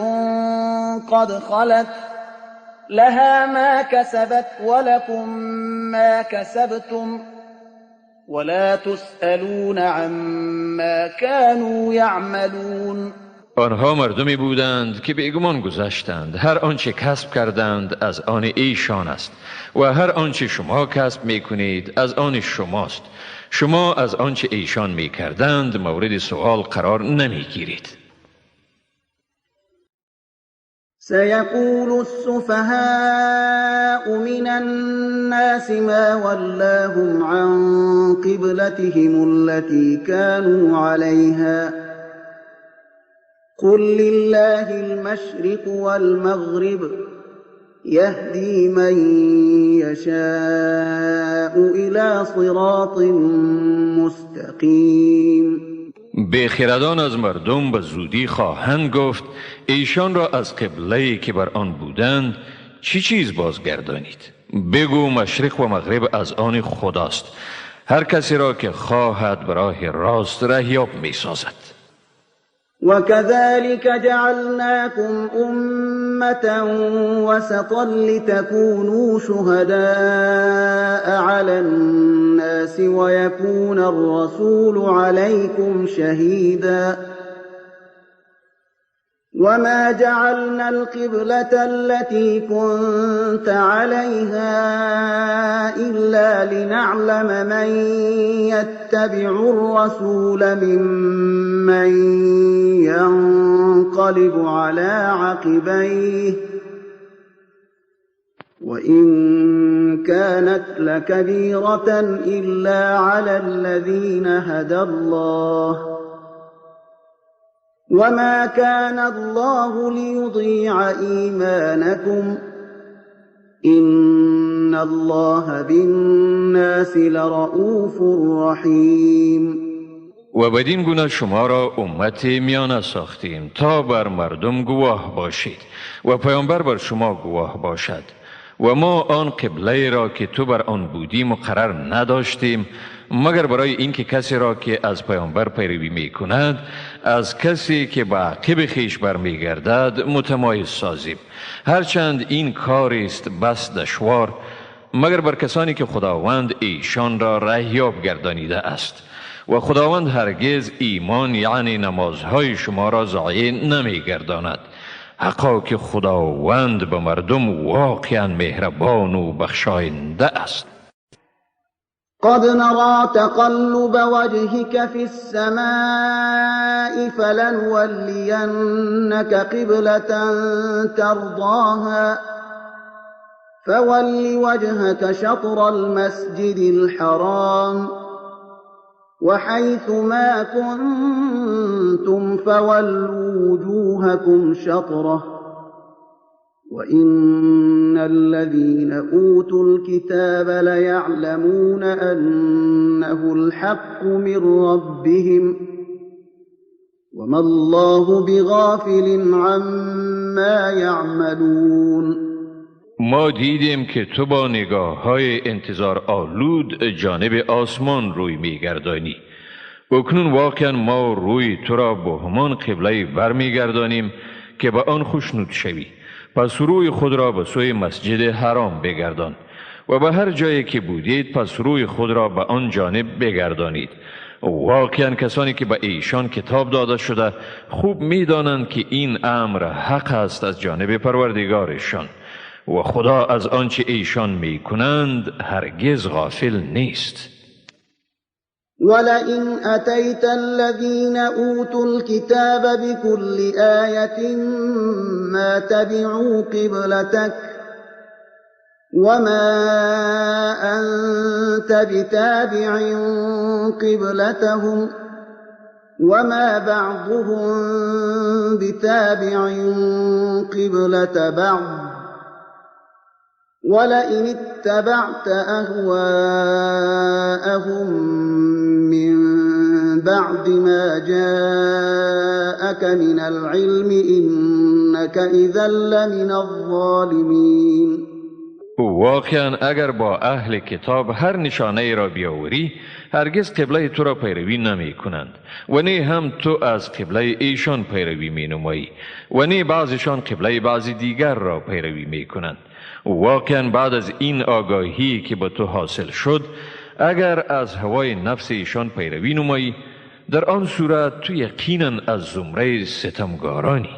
قد خلت لها ما كسبت ولكم ما كسبتم ولا تسألون عما كانوا يعملون. آنها مردمی بودند که بیگمان گذشتند. هر آنچه کسب کردند از آن ایشان است و هر آنچه شما کسب میکنید از آن شماست. شما از آنچه ایشان میکردند مورد سوال قرار نمیگیرید. سيقول السفهاء من الناس ما ولاهم عن قبلتهم التي كانوا عليها قل لله المشرق والمغرب يهدي من يشاء إلى صراط مستقیم. بیخردان از مردم به زودی خواهند گفت ایشان را از قبله‌ای که بر آن بودند چی چیز بازگردانید؟ بگو مشرق و مغرب از آن خداست، هر کسی را که خواهد به راه راست رهیاب می سازد. وكذلك جعلناكم أمة وسطا لتكونوا شهداء على الناس ويكون الرسول عليكم شهيدا وما جعلنا القبلة التي كنت عليها إلا لنعلم من يتبع الرسول ممن ينقلب على عقبيه وإن كانت لكبيرة إلا على الذين هدى الله وما كان الله ليضيع إيمانكم إن الله بالناس لرؤوف رحیم. و بدین گونه شما را امت میانه ساختیم تا بر مردم گواه باشید و پیامبر بر شما گواه باشد. و ما آن قبله را که تو بر آن بودی مقرر نداشتیم مگر برای اینکه کسی را که از پیامبر پیروی می کند از کسی که به عقب خویش برمیگردد متمایز سازیم، هرچند این کاری است بس دشوار، مگر بر کسانی که خداوند ایشان را رهیاب گردانیده است. و خداوند هرگز ایمان یعنی نمازهای شما را ضایع نمی گرداند. حقا که خداوند به مردم واقعا مهربان و بخشاینده است. قد نرى تقلب وجهك في السماء فلنولينك قبلة ترضاها فول وجهك شطر المسجد الحرام وحيث ما كنتم فولوا وجوهكم شطره وإن الذين أوتوا الكتاب ليعلمون أنه الحق من ربهم وما الله بغافل عما يعملون. ما دیدیم که تو با نگاه های انتظار آلود جانب آسمان روی میگردانی. اکنون واقعا ما روی تو را به همان قبله برمیگردانیم که به آن خوشنود شوی. پس روی خود را به سوی مسجد حرام بگردان و به هر جایی که بودید پس روی خود را به آن جانب بگردانید. واقعا کسانی که به ایشان کتاب داده شده خوب میدانند که این امر حق است از جانب پروردگارشان و خدا از آنچه ایشان میکنند هرگز غافل نیست. ولئن أتيت الذين أوتوا الكتاب بكل آية ما تبعوا قبلتك وما أنت بتابع قبلتهم وما بعضهم بتابع قبلة بعض ولئن اتبعت أهواءهم من بعد ما جاءك من العلم إنك إذا لمن الظالمين. واقعا اگر با اهل کتاب هر نشانه ای را بیاوری هرگز قبله تو را پیروی نمی کنند و نه هم تو از قبله ایشان پیروی می نمایی و نه بعضشان قبله بعضی دیگر را پیروی می کنند. واقعا بعد از این آگاهی که به تو حاصل شد اگر از هوای نفس ایشان پیروی نمایی در آن صورت تو یقینا از زمره ستمگارانی.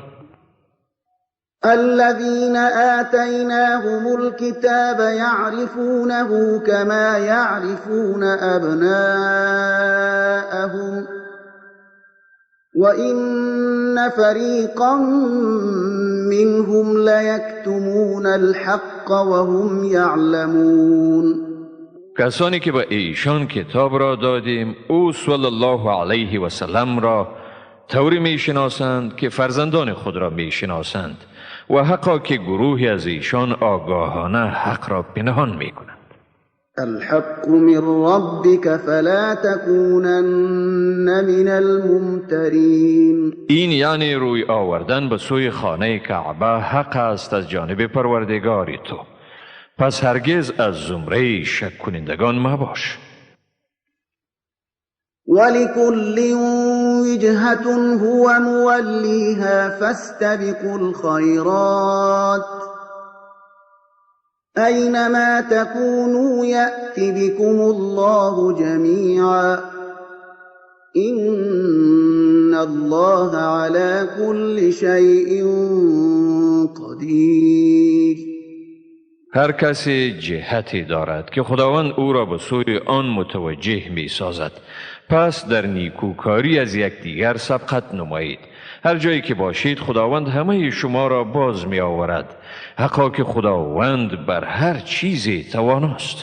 الذين آتيناهم الكتاب يعرفونه كما يعرفون أبناءهم وإن فريقا منهم ليكتمون الحق وهم يعلمون. کسانی که به ایشان کتاب را دادیم او صلی الله علیه و سلم را طوری می شناسند که فرزندان خود را می شناسند و حقا که گروهی از ایشان آگاهانه حق را پنهان می کنند. الحق من ربك فلا تكونن من الممترین. این یعنی روی آوردن به سوی خانه کعبه حق است از جانب پروردگار تو، پس هرگز از زمره شک کنندگان مباش. ولكل وجهة هو موليها فاستبقوا الخيرات أينما تكونوا يأت بكم الله جميعا إن الله على كل شيء قدير. هر کسی جهتی دارد که خداوند او را به سوی آن متوجه می سازد، پس در نیکوکاری از یکدیگر سبقت نمایید. هر جایی که باشید خداوند همه شما را باز می آورد. حقا که خداوند بر هر چیزی تواناست.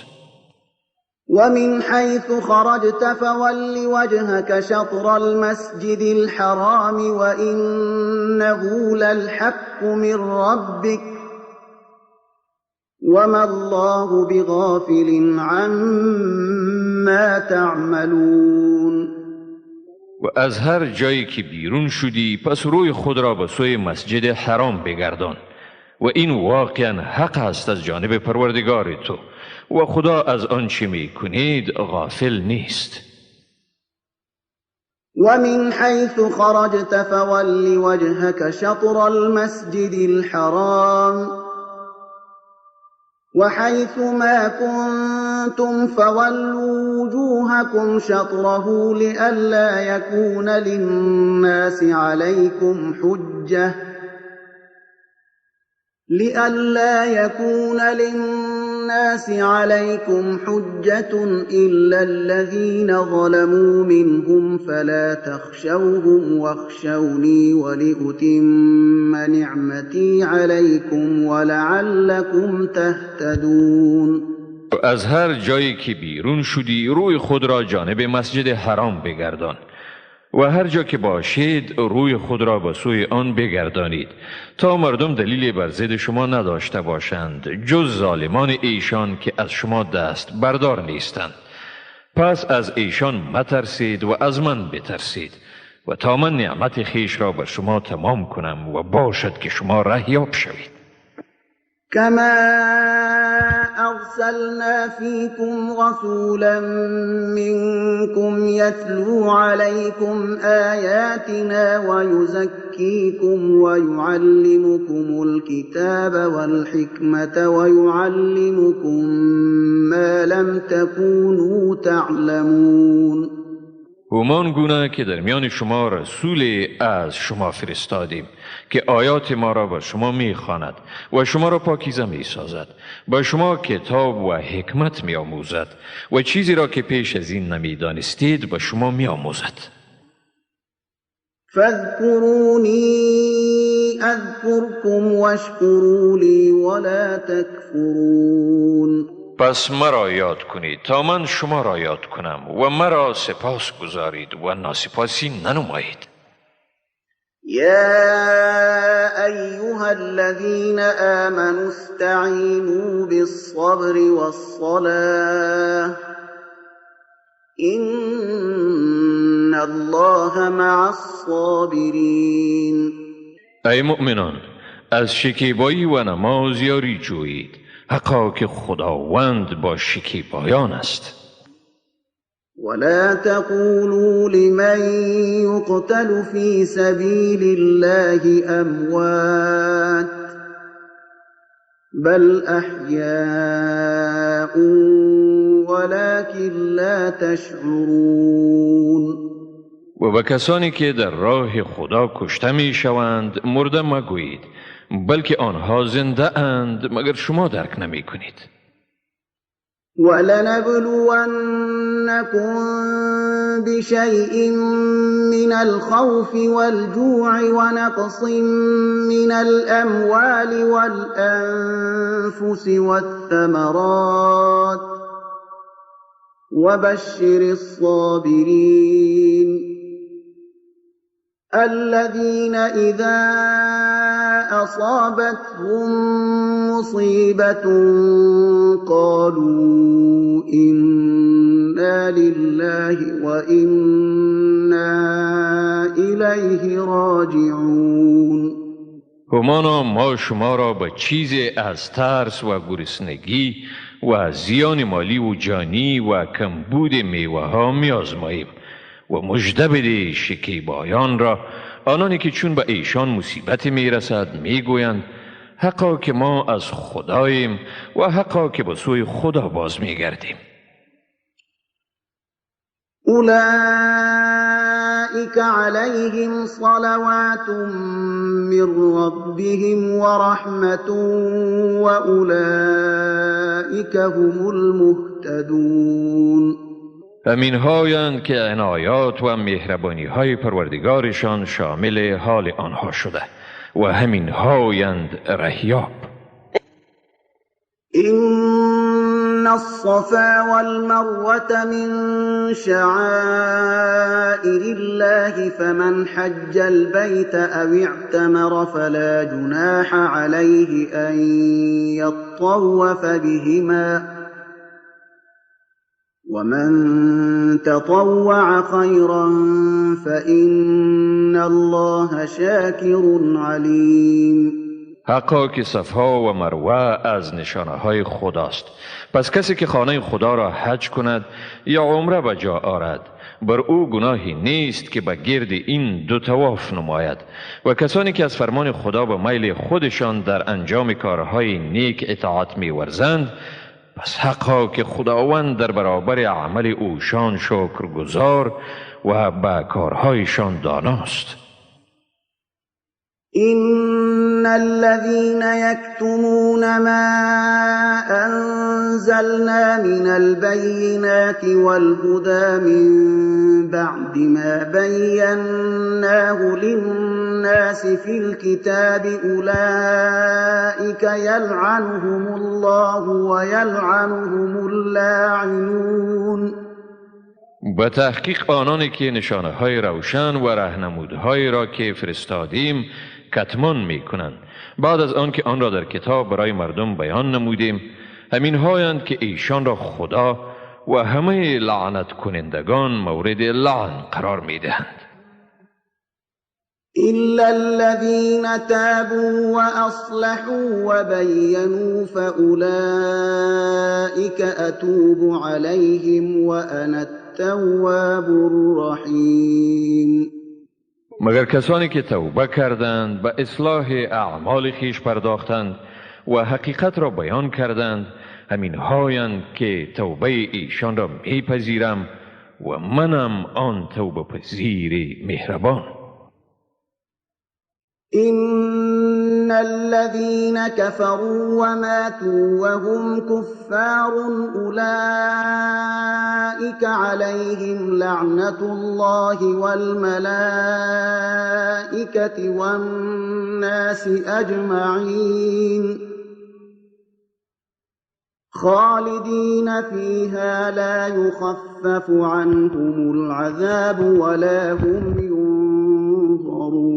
ومن حيث خرجت فول وجهك شطر المسجد الحرام وإنه للحق من ربك وما الله بغافل عما تعملون. و از هر جایی که بیرون شدی پس روی خود را به سوی مسجد حرام بگردان و این واقعا حق است از جانب پروردگار تو و خدا از آنچه میکنید غافل نیست. ومن حيث خرجت فول وجهك شطر المسجد الحرام وحيث ما كنتم فولوا وجوهكم شطره لئلا يكون للناس عليكم حجة لئلا يكون للناس عليكم حجة إلا الذين ظلموا منهم فلا تخشوهم واخشوني ولأتم نعمتي عليكم ولعلكم تهتدون. از هر جایی که بیرون شدی روی خود را جانب مسجد حرام بگردان و هر جا که باشید روی خود را به سوی آن بگردانید تا مردم دلیلی بر ضد شما نداشته باشند جز ظالمان ایشان که از شما دست بردار نیستند. پس از ایشان مترسید و از من بترسید و تا من نعمت خویش را بر شما تمام کنم و باشد که شما رهیاب شوید. كما أرسلنا فيكم رسولا منكم يتلو عليكم آياتنا ويزكيكم ويعلمكم الكتاب والحكمة ويعلمكم ما لم تكونوا تعلمون. همان گونه که در میان شما رسول از شما فرستادیم که آیات ما را بر شما میخواند و شما را پاکیزه میسازد، با شما کتاب و حکمت میآموزد و چیزی را که پیش از این نمیدانستید به شما میآموزد. فاذكروني اذكركم واشكروا لي ولا تكفرون. پس مرا یاد کنید تا من شما را یاد کنم و مرا سپاس گذارید و ناسپاسی ننمایید. یا ایها الذین آمنوا استعینوا بالصبر والصلاة ان الله مع الصابرین. ای مؤمنان، از شکیبایی و نماز یاری جویید، حقا که خداوند با شکیبایان است. ولا تقولوا لمن يقتل في سبيل الله أموات بل أحياء ولكن لا تشعرون. و به کسانی که در راه خدا کشته می شوند مرده مگویید، بلکه آنها زنده اند مگر شما درک نمی کنید. ولنبلونكم بشيء من الخوف والجوع ونقص من الأموال والأنفس والثمرات وبشر الصابرين الذين إذا أصابتهم مصيبة قالوا إنا لله وإنا إليه راجعون. همانا ما شما را به چیزی از ترس و گرسنگی و زیان مالی و جانی و کمبود میوه ها می‌آزماییم و مژده بده شکیبایان را، آنانی که چون به ایشان مصیبت میرسد میگویند حقا که ما از خداییم و حقا که به سوی خدا باز میگردیم. اولئک علیهم صلوات من ربهم و رحمة و اولئک هم المهتدون. همین هایند که عنایات و مهربانی های پروردگارشان شامل حال آنها شده و همین هایند رهیاب. إن الصفا والمروة من شعائر الله فمن حج البيت أو اعتمر فلا جناح عليه أن يطوف بهما ومن تطوع خيرا فإن الله شاكر عليم. حقا که صفا و مروه از نشانه های خداست، پس کسی که خانه خدا را حج کند یا عمره به جا آرد بر او گناهی نیست که به گرد این دو طواف نماید. و کسانی که از فرمان خدا به میل خودشان در انجام کارهای نیک اطاعت می‌ورزند، پس حقا که خداوند در برابر عمل اوشان شکرگزار و به کارهایشان داناست. إن الذين يكتمون ما أنزلنا من البينات والهدى من بعد ما بيناه للناس في الكتاب أولئك يلعنهم الله ويلعنهم اللاعنون. به تحقیق آنانی که نشانه های روشن و رهنمودهایی را که فرستادیم کتمان می کنند، بعد از آن که آن را در کتاب برای مردم بیان نمودیم، همین هایند که ایشان را خدا و همه لعنت کنندگان مورد لعن قرار می دهند. إلا الذين تابوا وأصلحوا وبينوا فأولئك أتوب عليهم وأنا التواب الرحيم. مگر کسانی که توبه کردند، به اصلاح اعمال خویش پرداختند و حقیقت را بیان کردند، همین هایند که توبه ایشان را میپذیرم و منم آن توبه پذیر مهربان. إن الذين كفروا وماتوا وهم كفار أولئك عليهم لعنة الله والملائكة والناس أجمعين خالدين فيها لا يخفف عنهم العذاب ولا هم ينظرون.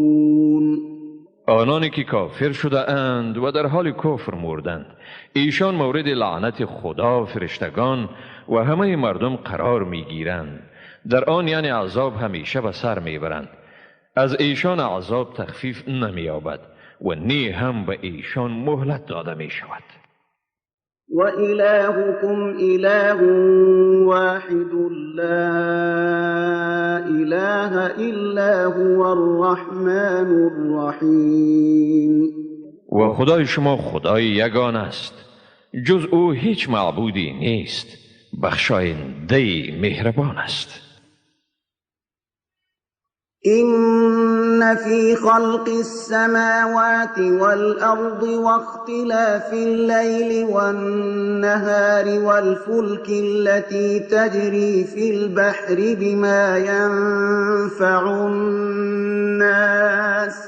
آنانی که کافر شده اند و در حال کفر مردند، ایشان مورد لعنت خدا، فرشتگان و همه مردم قرار میگیرند. در آن یعنی عذاب همیشه به سر میبرند. از ایشان عذاب تخفیف نمییابد و نی هم به ایشان مهلت داده میشود. و الهکم اله واحد لا اله الا هو الرحمن الرحیم. و خدای شما خدای یگان است، جز او هیچ معبودی نیست، بخشاینده مهربان است. إن في خلق السماوات والأرض واختلاف الليل والنهار والفلك التي تجري في البحر بما ينفع الناس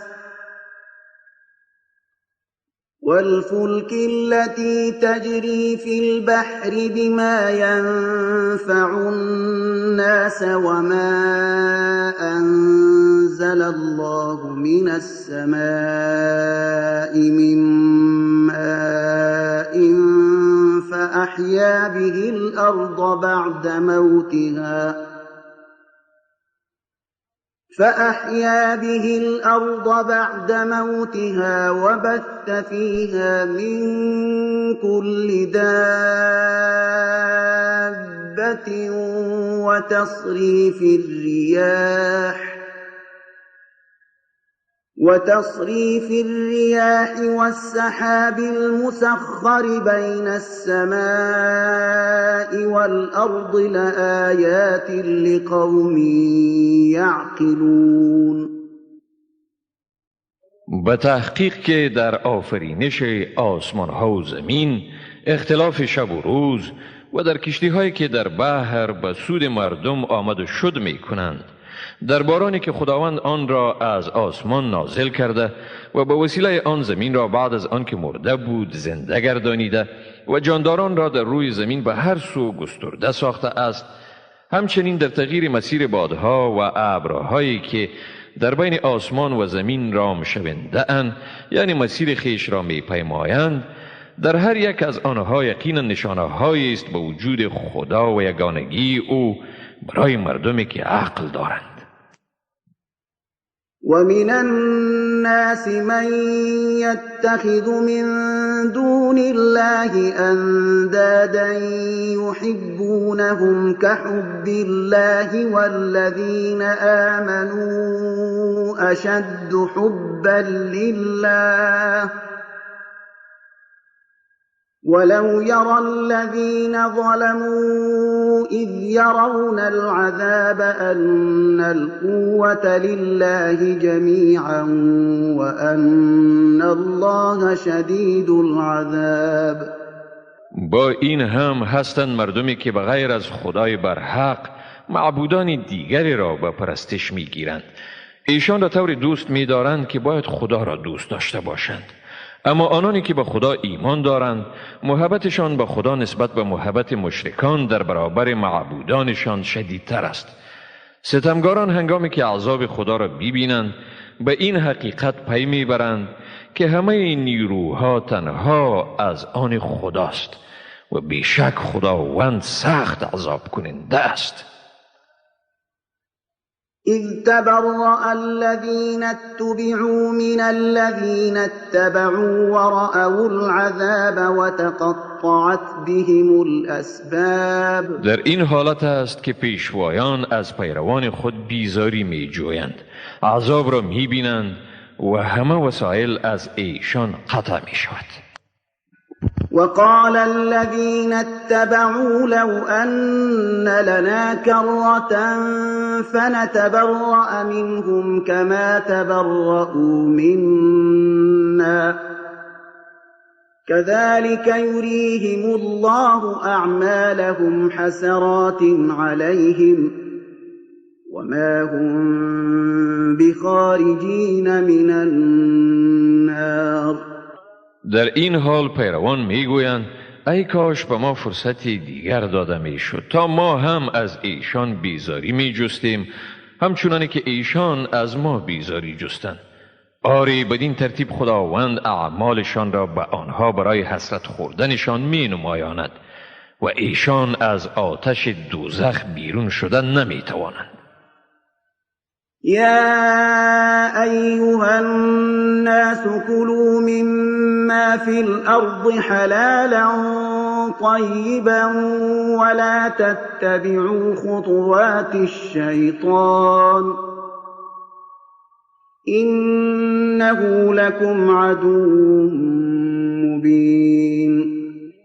والفلك التي تجري في البحر بما ينفع الناس وما أنزل الله من السماء من ماء فأحيا به الأرض بعد موتها فأحيا به الأرض بعد موتها وبث فيها من كل دابة وتصريف الرياح والسحاب المسخر بين السماء والأرض لآيات لقوم يعقلون. به تحقیق که در آفرینش آسمان ها و زمین، اختلاف شب و روز و در کشتی هایی که در بحر به سود مردم آمد و شد می کنند در بارانی که خداوند آن را از آسمان نازل کرده و به وسیله آن زمین را بعد از آن که مرده بود زنده گردانیده و جانداران را در روی زمین به هر سو گسترده ساخته است، همچنین در تغییر مسیر بادها و ابرهایی که در بین آسمان و زمین رام شونده اند، یعنی مسیر خیش را می پیمایند، در هر یک از آنها یقینا نشانه است به وجود خدا و یگانگی او برای مردمی که عقل دارند. ومن الناس من يتخذ من دون الله أندادا يحبونهم كحب الله والذين آمنوا أشد حبا لله ولو يرى الذين ظلموا إذ يرون العذاب أن القوة لله جميعا وأن الله شديد العذاب. با این هم هستند مردمی که به غیر از خدای برحق معبودان دیگری را به پرستش میگیرند. ایشان را طوری دوست می‌دارند که باید خدا را دوست داشته باشند. اما آنانی که به خدا ایمان دارند، محبتشان به خدا نسبت به محبت مشرکان در برابر معبودانشان شدیدتر است. ستمگاران هنگامی که عذاب خدا را ببینند، به این حقیقت پی میبرند که همه این نیروها تنها از آن خداست و بیشک خداوند سخت عذاب کننده است. إذ تبرأ الذين اتبعوا من الذين اتبعوا ورأوا العذاب وتقطعت بهم الأسباب. در این حالت است که پیشوایان از پیروان خود بیزاری می جویند، عذاب را می بینند و همه وسایل از ایشان قطع می شود. وقال الذين اتبعوا لو أن لنا كرة فنتبرأ منهم كما تبرؤوا منا كذلك يريهم الله أعمالهم حسرات عليهم وما هم بخارجين من النار. در این حال پیروان میگویند ای کاش به ما فرصتی دیگر داده میشد تا ما هم از ایشان بیزاری میجستیم، همچنانی که ایشان از ما بیزاری جستند. آری بدین ترتیب خداوند اعمالشان را به آنها برای حسرت خوردنشان می نمایاند و ایشان از آتش دوزخ بیرون شدن نمی توانند. يا أيها الناس كلوا مما في الأرض حلالا طيبا ولا تتبعوا خطوات الشيطان إنه لكم عدو مبين.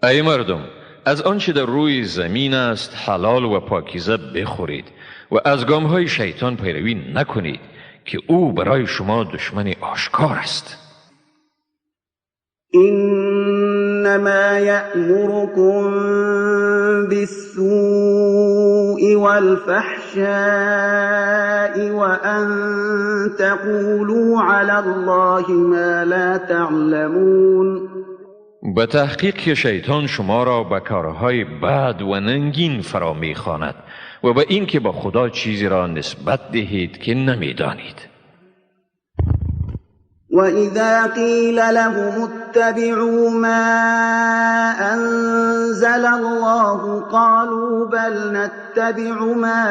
ای مردم، از آنچه در روی زمین است حلال و پاکیزه بخورید و از گام‌های شیطان پیروی نکنید که او برای شما دشمن آشکار است. انما یأمرکم بالسوء والفحشاء وان تقولوا علی الله ما لا تعلمون. به تحقیق که شیطان شما را به کارهای بد و ننگین فرا می‌خواند و به این که با خدا چیزی را نسبت دهید که نمی‌دانید. وَإِذَا قِيلَ لَهُمُ اتَّبِعُوا مَا أَنزَلَ اللَّهُ قَالُوا بَلْ نَتَّبِعُ مَا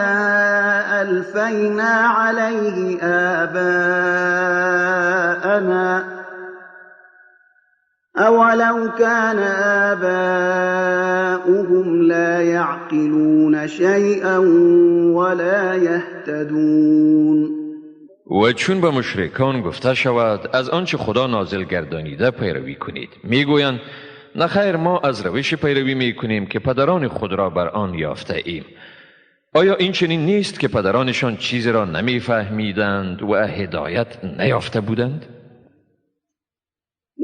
أَلْفَيْنَا عَلَيْهِ آبَاءَنَا أَوَلَوْ كَانَ آبَاؤُهُمْ لَا يَعْقِلُونَ شَيْئًا وَلَا يَهْتَدُونَ. و چون به مشرکان گفته شود از آنچه خدا نازل گردانیده پیروی کنید، میگویند نه خیر، ما از روش پیروی میکنیم که پدران خود را بر آن یافته ایم. آیا این چنین نیست که پدرانشان چیزی را نمیفهمیدند و هدایت نیافته بودند؟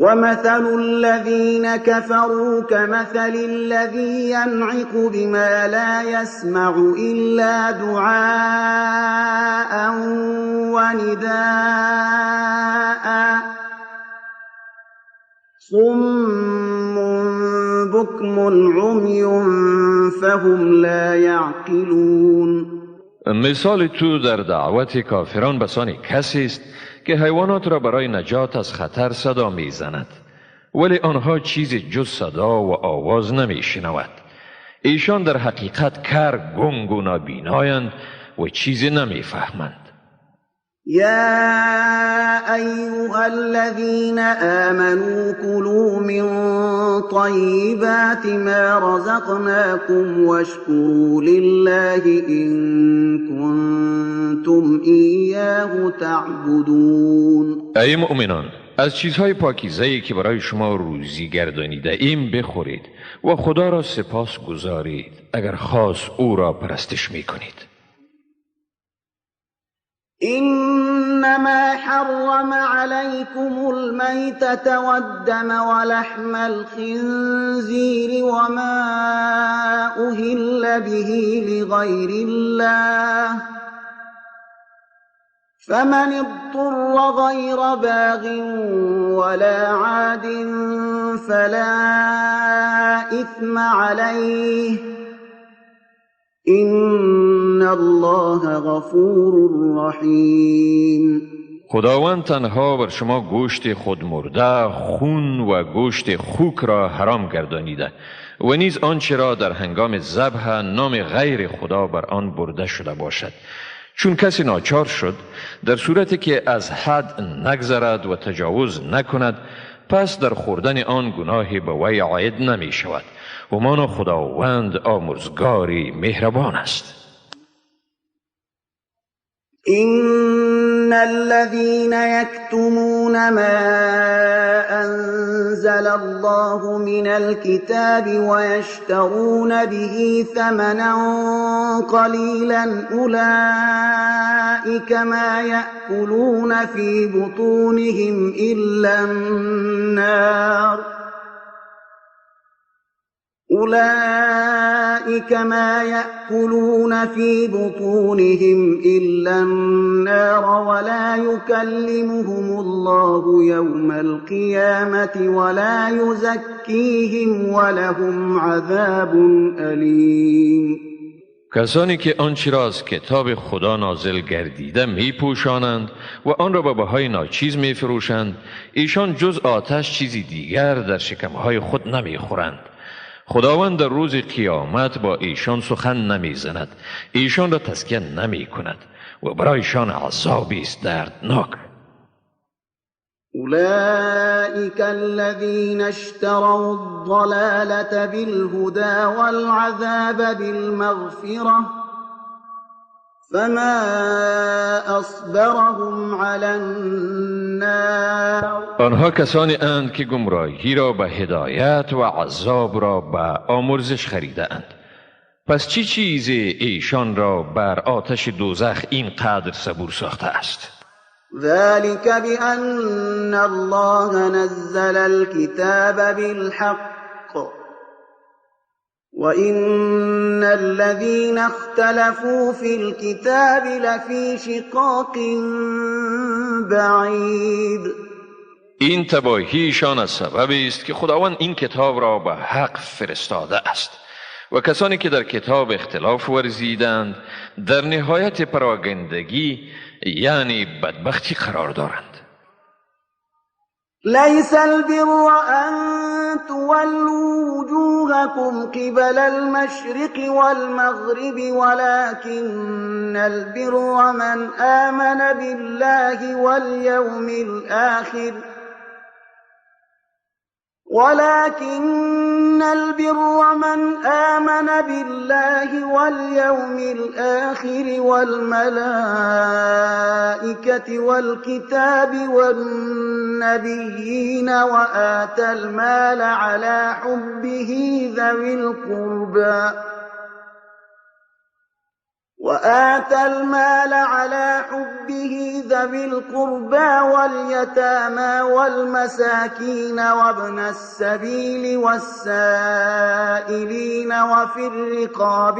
ومثل الذين كفروا كمثل الذي ينعق بما لا يسمع إلا دعاء ونداء صم بكم عمي فهم لا يعقلون. مثال تو در دعوت کافران بسان کسی است که حیوانات را برای نجات از خطر صدا میزند، ولی آنها چیزی جز صدا و آواز نمیشنود. ایشان در حقیقت کر، گنگ و نابینایند و چیزی نمیفهمند. یا ایها الذین آمنوا كلوا من طیبات ما رزقناكم واشكروا لله إن كنتم إياه تعبدون. ای مؤمنان، از چیزهای پاکیزه‌ای که برای شما روزی گردانیده ایم بخورید و خدا را سپاس گزارید اگر خاص او را پرستش میکنید. إنما حرم عليكم الميتة والدم ولحم الخنزير وما أهل به لغير الله فمن اضطر غير باغ ولا عاد فلا إثم عليه إن الله غفور رحیم. خداوند تنها بر شما گوشت خود مرده، خون و گوشت خوک را حرام گردانیده و نیز آنچه را در هنگام ذبح نام غیر خدا بر آن برده شده باشد. چون کسی ناچار شد در صورتی که از حد نگذرد و تجاوز نکند، پس در خوردن آن گناهی به وی عاید نمی شود. همانا خداوند آمرزگاری مهربان است. إن الذين يكتمون ما أنزل الله من الكتاب ويشترون به ثمنا قليلا أولئك ما يأكلون في بطونهم إلا النار أولئك ما يأكلون في بطونهم إلا النار ولا يكلمهم الله يوم القيامة ولا يزكيهم ولهم عذاب أليم. کسانی که آنچه را از کتاب خدا نازل گردیده می پوشانند و آن را به بهای ناچیز می فروشند، ایشان جز آتش چیزی دیگر در شکمهای خود نمی خورند. خداوند در روز قیامت با ایشان سخن نمیزند، ایشان را تزکیه نمی کند و برایشان عذابی است دردناک. أولئك الذين اشتروا الضلالة بالهدى والعذاب بالمغفرة فما أصبرهم على النار. آنها کسانی اند که گمراهی را به هدایت و عذاب را به آمرزش خریده اند. پس چی چیزی ایشان را بر آتش دوزخ اینقدر صبور ساخته است؟ ذلك بأن الله نزل الكتاب بالحق وإن الذين اختلفوا في الكتاب لفي شقاق بعید. این تباهیشان از سبب است که خداوند این کتاب را به حق فرستاده است و کسانی که در کتاب اختلاف ورزیدند در نهایت پراگندگی یعنی بدبختی قرار دارند. ليس البر أن تولوا وجوهكم قبل المشرق والمغرب ولكن البر من آمن بالله واليوم الآخر ولكن البر من آمن بالله واليوم الآخر والملائكة والكتاب والنبيين وآتى المال على حبه ذوي القربى وآتى المال على حبه ذوي القربى واليتامى والمساكين وابن السبيل والسائلين وفي الرقاب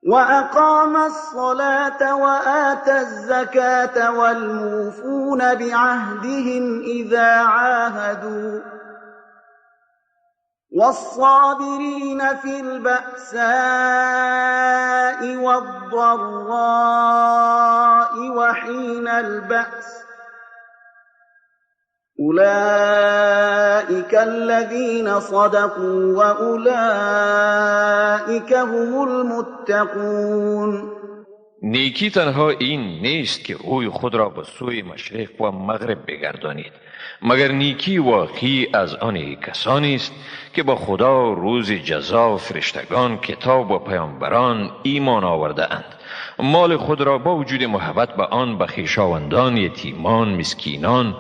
وأقام الصلاة وآتى الزكاة والموفون بعهدهم إذا عاهدوا والصابرين في البأساء والضراء وحين البأس أولئك الذين صدقوا وأولئك هم المتقون. نیکی تنها این نیست که روی خود را به سوی مشرق و مغرب بگردانید، مگر نیکی واقعی از آن کسانی است که با خدا، روز جزا، فرشتگان، کتاب و پیامبران ایمان آورده اند. مال خود را با وجود محبت به آن به خویشاوندان، یتیمان، مسکینان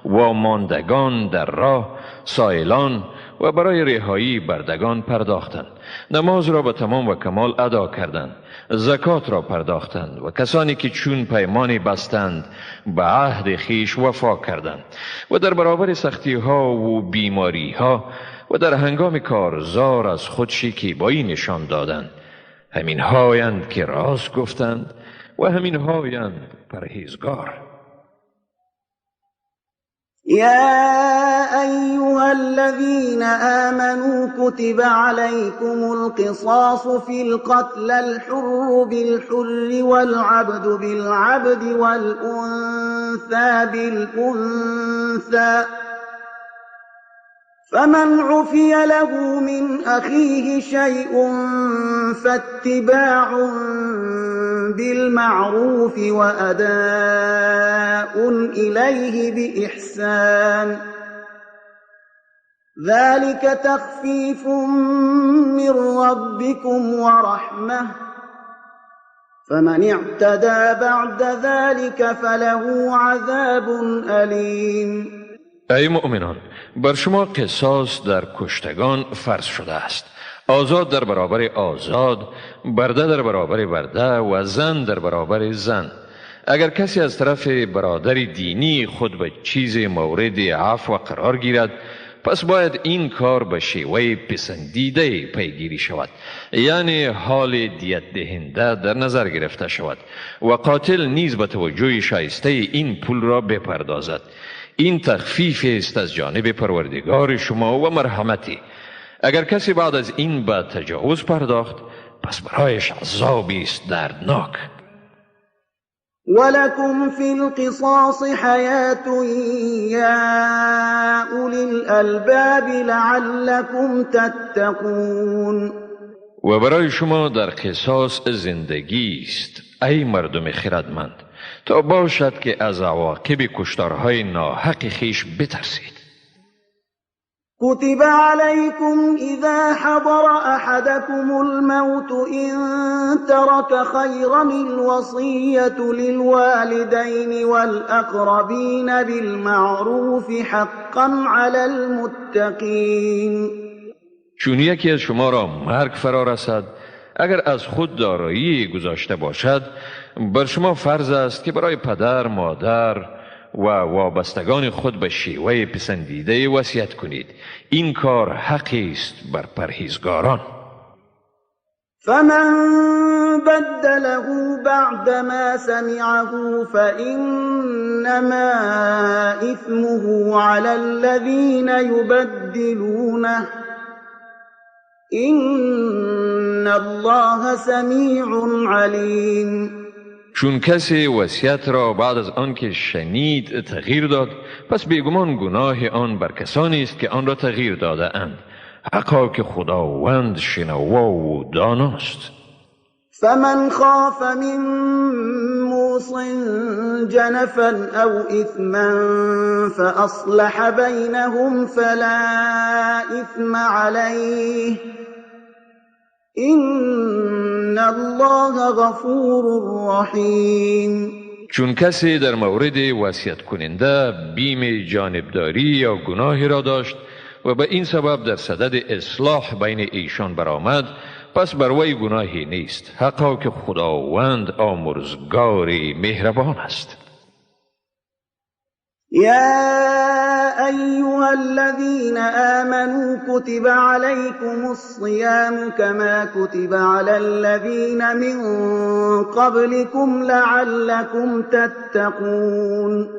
و ماندگان در راه، سائلان و برای رهایی بردگان پرداختند. نماز را به تمام و کمال ادا کردند، زکات را پرداختند و کسانی که چون پیمانی بستند به عهد خویش وفا کردند و در برابر سختی ها و بیماری ها و در هنگام کارزار از خود شکیبایی نشان دادند. همین هایند که راست گفتند و همین هایند پرهیزگار. يا أيها الذين آمنوا كتب عليكم القصاص في القتل الحر بالحر والعبد بالعبد والأنثى بالأنثى فمن عفي له من أخيه شيء فاتباع بالمعروف وأداء إليه بإحسان ذلك تخفيف من ربكم ورحمة فمن اعتدى بعد ذلك فله عذاب أليم. ای مؤمنان، بر شما قصاص در کشتگان فرض شده است. آزاد در برابر آزاد، برده در برابر برده و زن در برابر زن. اگر کسی از طرف برادر دینی خود به چیز مورد عفو قرار گیرد، پس باید این کار به شیوه پسندیده پیگیری شود، یعنی حال دیت دهنده در نظر گرفته شود و قاتل نیز به توجه شایسته این پول را بپردازد. این تخفیف است از جانب پروردگار شما و مرحمتی. اگر کسی بعد از این به تجاوز پرداخت، پس برایش عذابی است دردناک. ولكم في القصاص حیات یا اولی الالباب لعلكم تتقون. و برای شما در قصاص زندگی است ای مردم خردمند، تا باشد که از عواقب کشتارهای ناحق خویش بترسید. كتب عليكم إذا حضر أحدكم الموت إن ترك خيرا الوصية للوالدين والأقربين بالمعروف حقا على المتقين. چون یکی از شما را مرگ فرا رسد، اگر از خود دارایی گذاشته باشد، بر شما فرض است که برای پدر، مادر و وابستگان خود به شیوه پسندیده وصیت کنید. این کار حقی است بر پرهیزگاران. فمن بدله بعدما سمعه فإنما إثمه على الذين يبدلونه إن الله سمیع علیم. چون کسی وصیت را بعد از آن که شنید تغییر داد، پس بیگمان گناه آن بر کسانی است که آن را تغییر داده اند. حقا که خداوند شنوا و داناست. فمن خاف من موص جنفا او اثما فاصلح بینهم فلا اثم علیه إن الله غفور رحیم. چون کسی در مورد وصیت کننده بیم جانبداری یا گناهی را داشت و به این سبب در صدد اصلاح بین ایشان برآمد، پس بر وی گناهی نیست. حقا که خداوند آمرزگار مهربان است. یا ایها الذین آمنوا كتب علیکم الصیام کما كتب علی الذین من قبلکم لعلکم تتقون.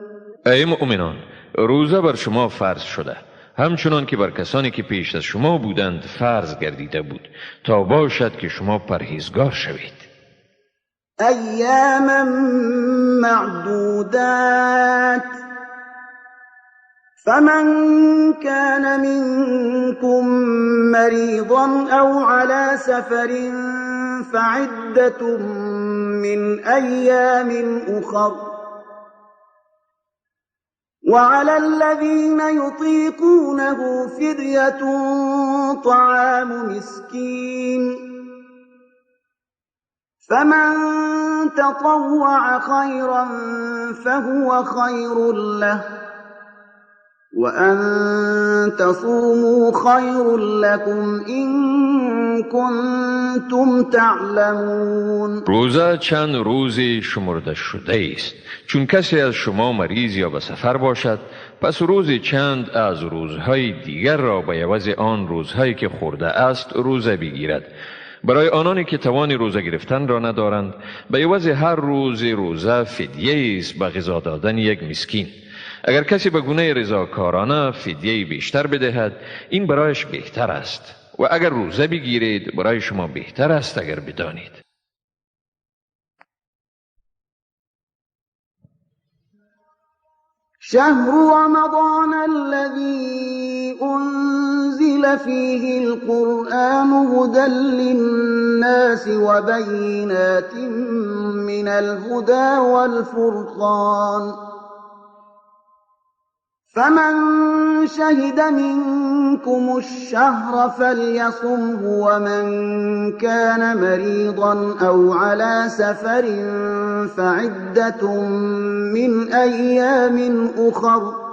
ای مؤمنان، روزه بر شما فرض شده، همچنان که بر کسانی که پیش از شما بودند فرض گردیده بود، تا باشد که شما پرهیزگار شوید. ایاما معدودات فمن كان منكم مريضا أو على سفر فعدة من أيام أخر وعلى الذين يطيقونه فدية طعام مسكين فمن تطوع خيرا فهو خير له وأن تصوموا خير لكم إن كنتم تعلمون. روزه چند روزی شمرده شده است. چون کسی از شما مریض یا به سفر باشد، پس روزی چند از روزهای دیگر را به عوض آن روزهایی که خورده است روزه بگیرد. برای آنانی که توان روزه گرفتن را ندارند، به عوض هر روز روزه فدیه است به غذا دادن یک مسکین. اگر کسی به گونه رضاکارانه فدیه بیشتر بدهد، این برایش بهتر است، و اگر روزه بگیرید برای شما بهتر است اگر بدانید. شهر رمضان الذي أنزل فيه القرآن هدى للناس وبينات من الهدى والفرقان فمن شهد منكم الشهر فليصمه ومن كان مريضا أو على سفر فعدة من أيام أخر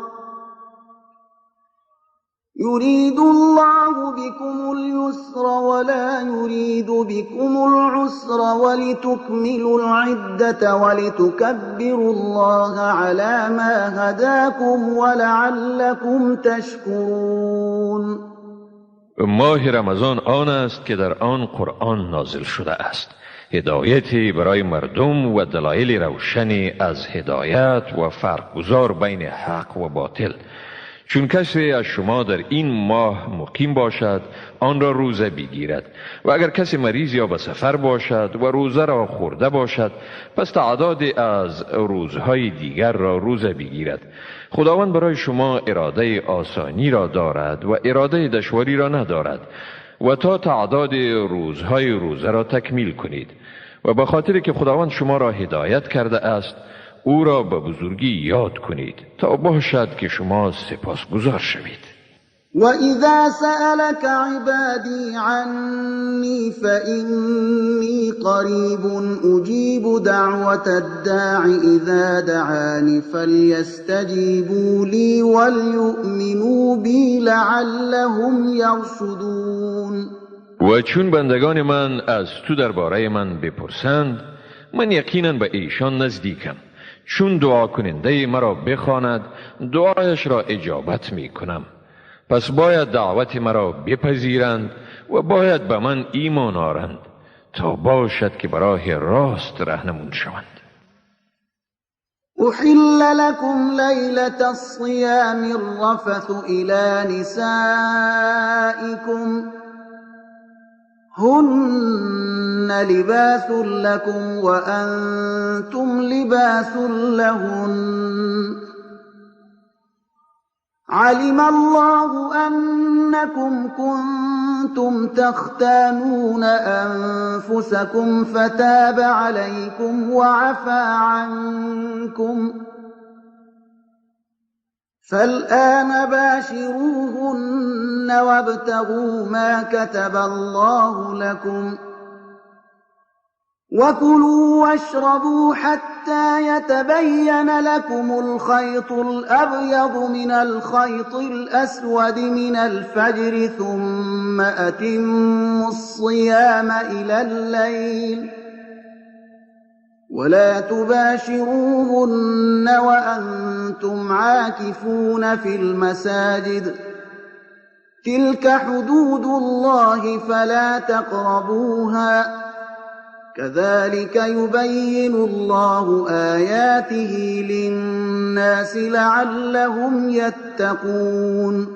يريد الله بكم اليسر ولا يريد بكم العسر ولتكملوا العدة ولتكبروا الله على ما هداكم ولعلكم تشكرون. ماه رمضان آن است که در آن قرآن نازل شده است، هدایتی برای مردم و دلایل روشنی از هدایت و فرقگذار بین حق و باطل. چون کسی از شما در این ماه مقیم باشد آن را روزه بگیرد، و اگر کسی مریض یا به سفر باشد و روزه را خورده باشد، پس تعداد از روزهای دیگر را روزه بگیرد. خداوند برای شما اراده آسانی را دارد و اراده دشواری را ندارد، و تا تعداد روزهای روزه را تکمیل کنید. و به خاطر که خداوند شما را هدایت کرده است، او را به بزرگی یاد کنید تا باشد که شما سپاسگزار شوید. و اذا سألك عبادی عنی فإنی قریب اجیب دعوة الداع اذا دعان فلیستجیبوا لی وليؤمنوا بی لعلهم یرشدون. و چون بندگان من از تو درباره من بپرسند، من یقینا به ایشان نزدیکم. چون دعا کننده مرا بخواند، دعایش را اجابت می کنم. پس باید دعوت مرا بپذیرند و باید به من ایمان آرند تا باشد که براه راست رهنمون شوند. احل لكم لیلة الصیام الرفث الى نسائكم هن لباس لكم وأنتم لباس لهن علم الله أنكم كنتم تختانون أنفسكم فتاب عليكم وعفى عنكم فالآن باشروهن وابتغوا ما كتب الله لكم وكلوا واشربوا حتى يتبين لكم الخيط الأبيض من الخيط الأسود من الفجر ثم أتموا الصيام إلى الليل ولا تباشروهن وأنتم عاكفون في المساجد تلك حدود الله فلا تقربوها كذلك يبين الله آياته للناس لعلهم يتقون.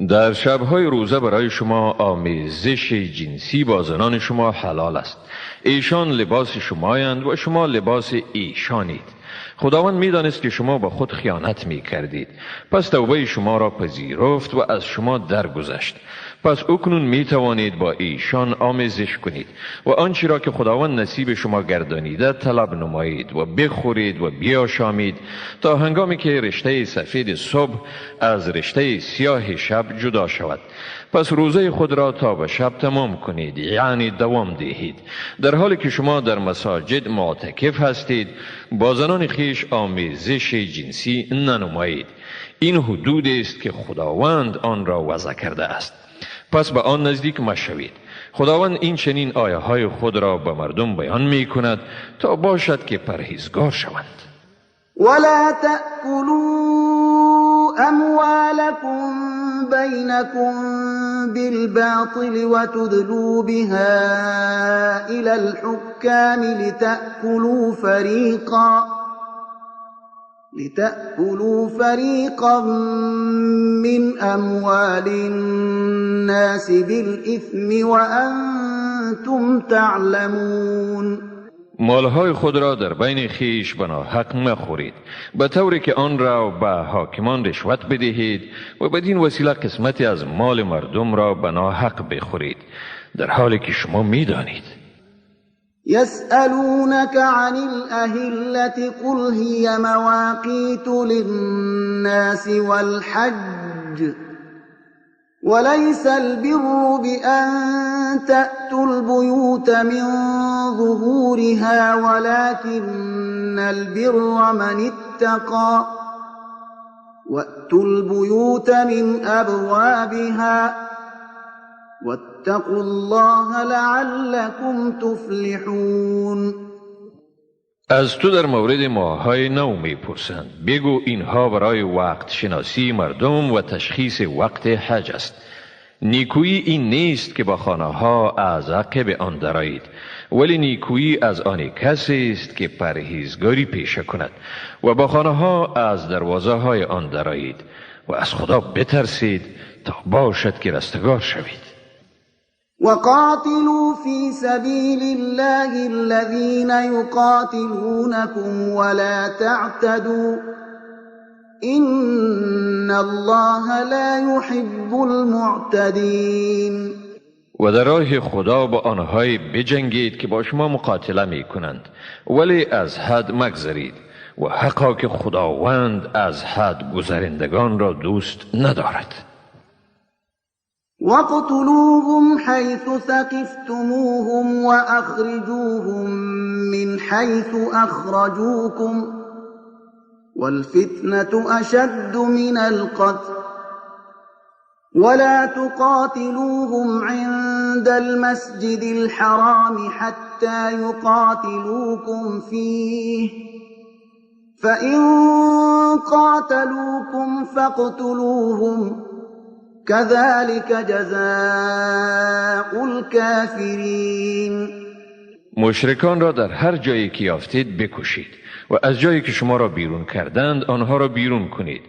در شب‌های روزه برای شما آمیزش جنسی با زنان شما حلال است. ایشان لباس شمایند و شما لباس ایشانید. خداوند می‌دانست که شما با خود خیانت می‌کردید، پس توبه شما را پذیرفت و از شما درگذشت. پس اکنون می‌توانید با ایشان آمیزش کنید و آنچه را که خداوند نصیب شما گردانیده طلب نمایید و بخورید و بیاشامید تا هنگامی که رشته سفید صبح از رشته سیاه شب جدا شود. پس روزه خود را تا به شب تمام کنید، یعنی دوام دهید. در حالی که شما در مساجد معتکف هستید با زنان خویش آمیزش جنسی ننمایید. این حدود است که خداوند آن را وضع کرده است، پس به آن نزدیک مشوید. خداوند این چنین آیه های خود را به مردم بیان می کند تا باشد که پرهیزگار شوند. ولا تأكلوا أموالكم بينكم بالباطل وتدلوا بها إلى الحكام لتأكلوا فريقا من أموال الناس بالإثم وأنتم تعلمون. مالهای خود را در بین خیش به ناحق مخورید، به طوری که آن را به حاکمان رشوت بدهید و بدین وسیله قسمتی از مال مردم را به ناحق بخورید، در حالی که شما میدانید. يسألونك عن الأهلة قل هي مواقيت للناس والحج وليس البر بأن تأتوا البيوت من ظهورها ولكن البر من اتقى وأتوا البيوت من أبوابها واتقوا الله لعلكم تفلحون. از تو در مورد ماه‌های نو میپرسند، بگو اینها برای وقت شناسی مردم و تشخیص وقت حج است. نیکویی این نیست که با خانه ها از عقب آن درآیید، ولی نیکویی از آن کسی است که پرهیزگاری پیشه کند و با خانه ها از دروازه های آن درآیید و از خدا بترسید تا باشد که رستگار شوید. وقاتلوا في سبيل الله الذين يقاتلونكم ولا تعتدوا إن الله لا يحب المعتدين. و در راه خدا با آنهایی بجنگید که با شما مقاتله می کنند، ولی از حد مگذرید و حقا که خداوند از حد گذرندگان را دوست ندارد. وَاقْتُلُوهُمْ حَيْثُ ثَقِفْتُمُوهُمْ وَأَخْرِجُوهُمْ مِنْ حَيْثُ أَخْرَجُوكُمْ وَالْفِتْنَةُ أَشَدُّ مِنَ الْقَتْلِ وَلَا تُقَاتِلُوهُمْ عِندَ الْمَسْجِدِ الْحَرَامِ حَتَّى يُقَاتِلُوكُمْ فِيهِ فَإِنْ قَاتَلُوكُمْ فَاقْتُلُوهُمْ كذلك جزاء الكافرین. مشرکان را در هر جایی که یافتید بکشید و از جایی که شما را بیرون کردند آنها را بیرون کنید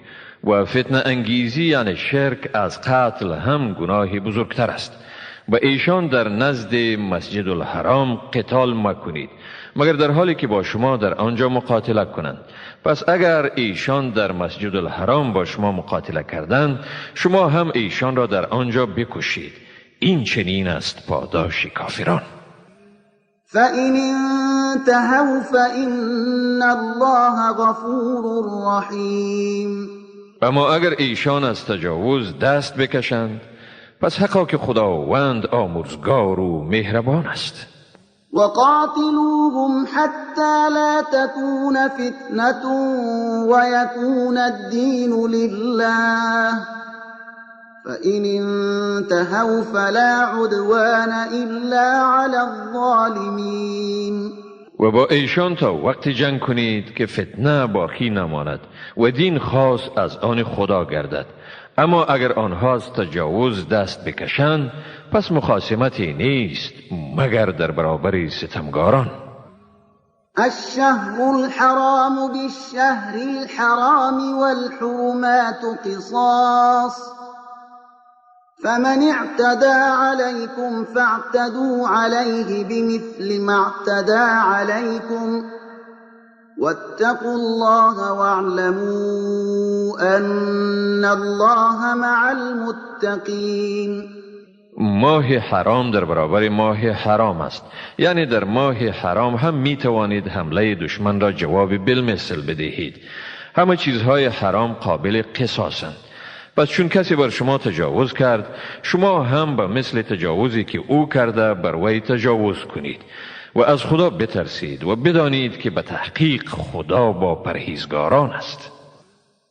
و فتنه انگیزی یعنی شرک از قتل هم گناه بزرگتر است. و ایشان در نزد مسجد الحرام قتال مکنید مگر در حالی که با شما در آنجا مقاتله کنند. پس اگر ایشان در مسجد الحرام با شما مقاتله کردند شما هم ایشان را در آنجا بکشید. این چنین است پاداش کافران. فَإِنِ انتهوا فَإِنَّ الله غفور رحیم. اما اگر ایشان از تجاوز دست بکشند پس حقا که خداوند آمرزگار و مهربان است. وقاتلوهم حتى لا تكون فتنة ويكون الدين لله فإن انتهوا فلا عدوان إلا على الظالمين. و با ایشان تا وقت جنگ کنید که فتنه باقی نماند و دین خاص از آن خدا گردد. اما اگر آنها از تجاوز دست بکشند پس مخاصمتی نیست مگر در برابر ستمگاران. الشهر الحرام بالشهر الحرام والحرمات قصاص فمن اعتدى عليكم فاعتدوا عليه بمثل ما اعتدى عليكم واتقوا الله واعلموا أن الله مع المتقين. ماه حرام در برابر ماه حرام است، یعنی در ماه حرام هم می توانید حمله دشمن را جواب بالمثل بدهید. همه چیزهای حرام قابل قصاصند. پس چون کسی بر شما تجاوز کرد شما هم به مثل تجاوزی که او کرده بر وی تجاوز کنید و از خدا بترسید و بدانید که به تحقیق خدا با پرهیزگاران است.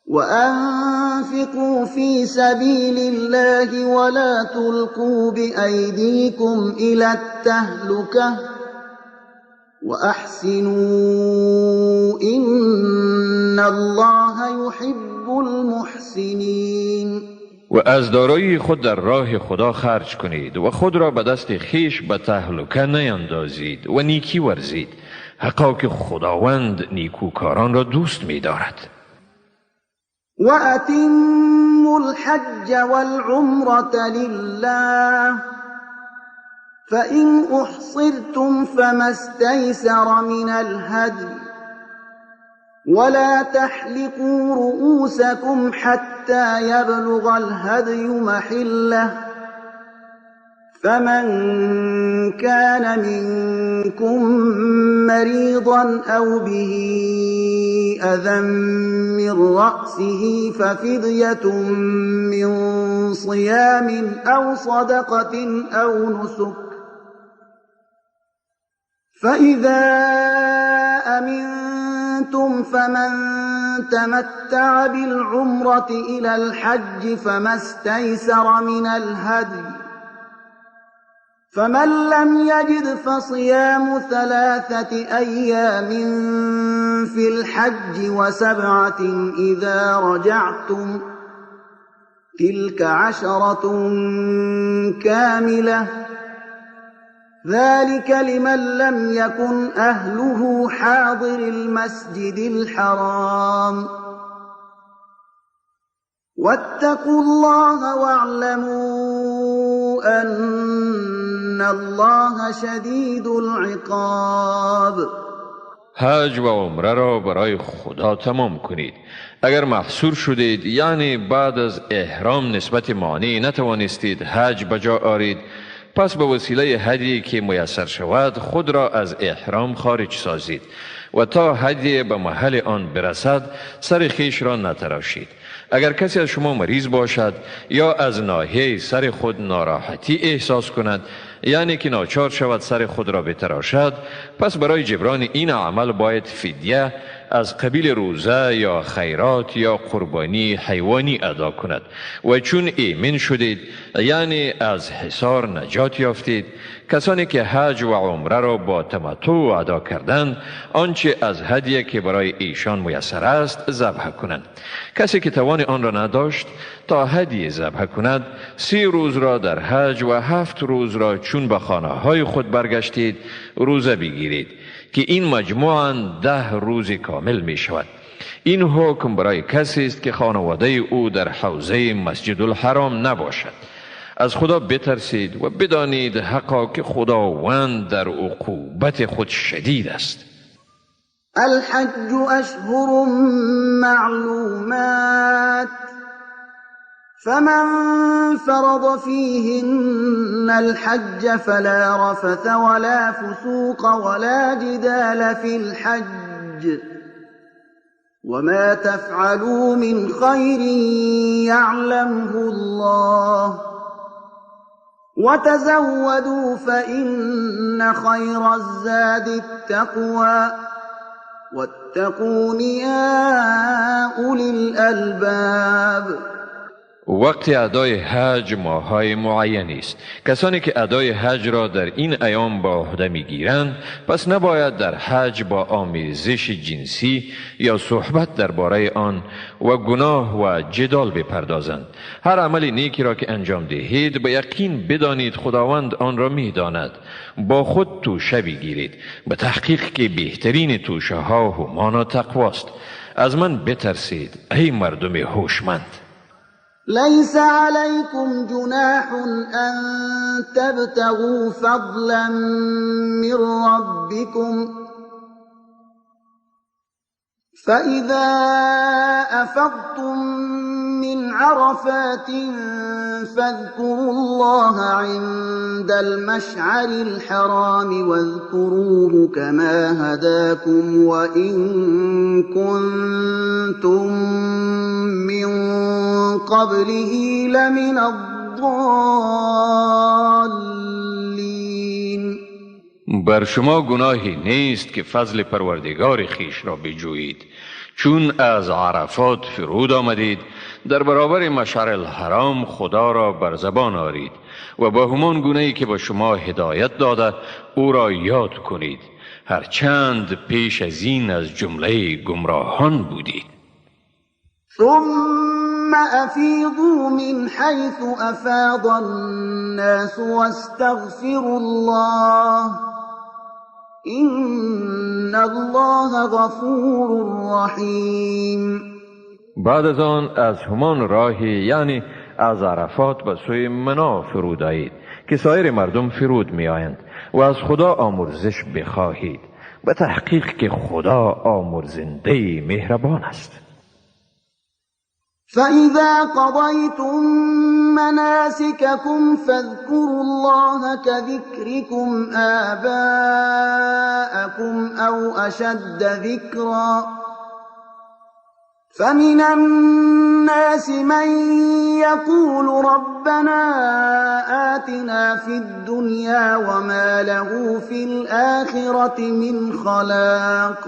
وأنفقوا في سبيل الله ولا تلقوا بأيديكم إلى التهلكة وأحسنوا إن الله يحب المحسنين. و از دارایی خود در راه خدا خرج کنید و خود را به دست خیش به تهلکه نیندازید و نیکی ورزید، حقا که خداوند نیکوکاران را دوست می‌دارد. وأتموا الحج والعمرة لله فإن أحصرتم فما استيسر من الهدي ولا تحلقوا رؤوسكم حتى يبلغ الهدي محله فمن كان منكم مريضا أو به أذى من رأسه ففدية من صيام أو صدقة أو نسك فإذا أمنتم فمن تمتع بالعمرة إلى الحج فما استيسر من الهدي فمن لم يجد فصيام 3 أيام في الحج و7 إذا رجعتم تلك 10 كاملة ذلك لمن لم يكن أهله حاضر المسجد الحرام واتقوا الله واعلموا أن الله شدید العقاب. حج و عمره را برای خدا تمام کنید. اگر محصور شدید، یعنی بعد از احرام نسبت مانع نتوانستید حج بجا آرید، پس به وسیله هدیه که میسر شود خود را از احرام خارج سازید و تا هدیه به محل آن برسد سر خویش را نتراشید. اگر کسی از شما مریض باشد یا از ناحیه سر خود ناراحتی احساس کند، یعنی که ناچار شود سر خود را بتراشد، پس برای جبران این عمل باید فدیه از قبیل روزه یا خیرات یا قربانی حیوانی ادا کند. و چون ایمن شدید، یعنی از حصار نجات یافتید، کسانی که حج و عمره را با تمتع ادا کردند آنچه از هدیه که برای ایشان میسر است ذبح کنند. کسی که توان آن را نداشت تا هدیه ذبح کند، 3 روز را در حج و 7 روز را چون به خانه های خود برگشتید روزه بگیرید که این مجموعاً 10 روز کامل می شود. این حکم برای کسی است که خانواده او در حوزه مسجد الحرام نباشد. از خدا بترسید و بدانید حقا که خداوند در عقوبت خود شدید است. الحج اشهر معلومات فمن فرض فيهن الحج فلا رفث ولا فسوق ولا جدال في الحج وما تفعلوا من خير يعلمه الله وتزودوا فإن خیر الزاد التقوی واتقون یا اولی الالباب. وقت ادای حج ماه‌های معینی است. کسانی که ادای حج را در این ایام با عهده می‌گیرند پس نباید در حج با آمیزش جنسی یا صحبت درباره آن و گناه و جدال بپردازند. هر عمل نیکی را که انجام دهید به یقین بدانید خداوند آن را می‌داند. با خود توشه بگیرید، به تحقیق که بهترین توشه ها همانا تقواست. از من بترسید ای مردم هوشمند. ليس عليكم جناح أن تبتغوا فضلا من ربكم فإذا أفضتم من عرفات فاذكروا الله عند المشعر الحرام واذكروه كما هداكم وإن كنتم من قبله لمن الضالین. بر شما گناهی نیست که فضل پروردگار خویش را بجویید. چون از عرفات فرود آمدید در برابر مشعر الحرام خدا را بر زبان آرید و با همان گونه‌ای که به شما هدایت داده او را یاد کنید، هرچند پیش از این از جمله گمراهان بودید. ثم افیضوا من حیث افاض الناس واستغفروا الله ان الله غفور رحیم. بعد از آن از همان راهی، یعنی از عرفات به سوی منا فرود آیید که سایر مردم فرود می آیند و از خدا آمرزش بخواهید، به تحقیق که خدا آمرزنده مهربان است. فإذا قضيتم مناسككم فاذكروا الله كذكركم آباءكم أو أشد ذكرا فمن الناس من يقول ربنا آتنا في الدنيا وما له في الآخرة من خلاق.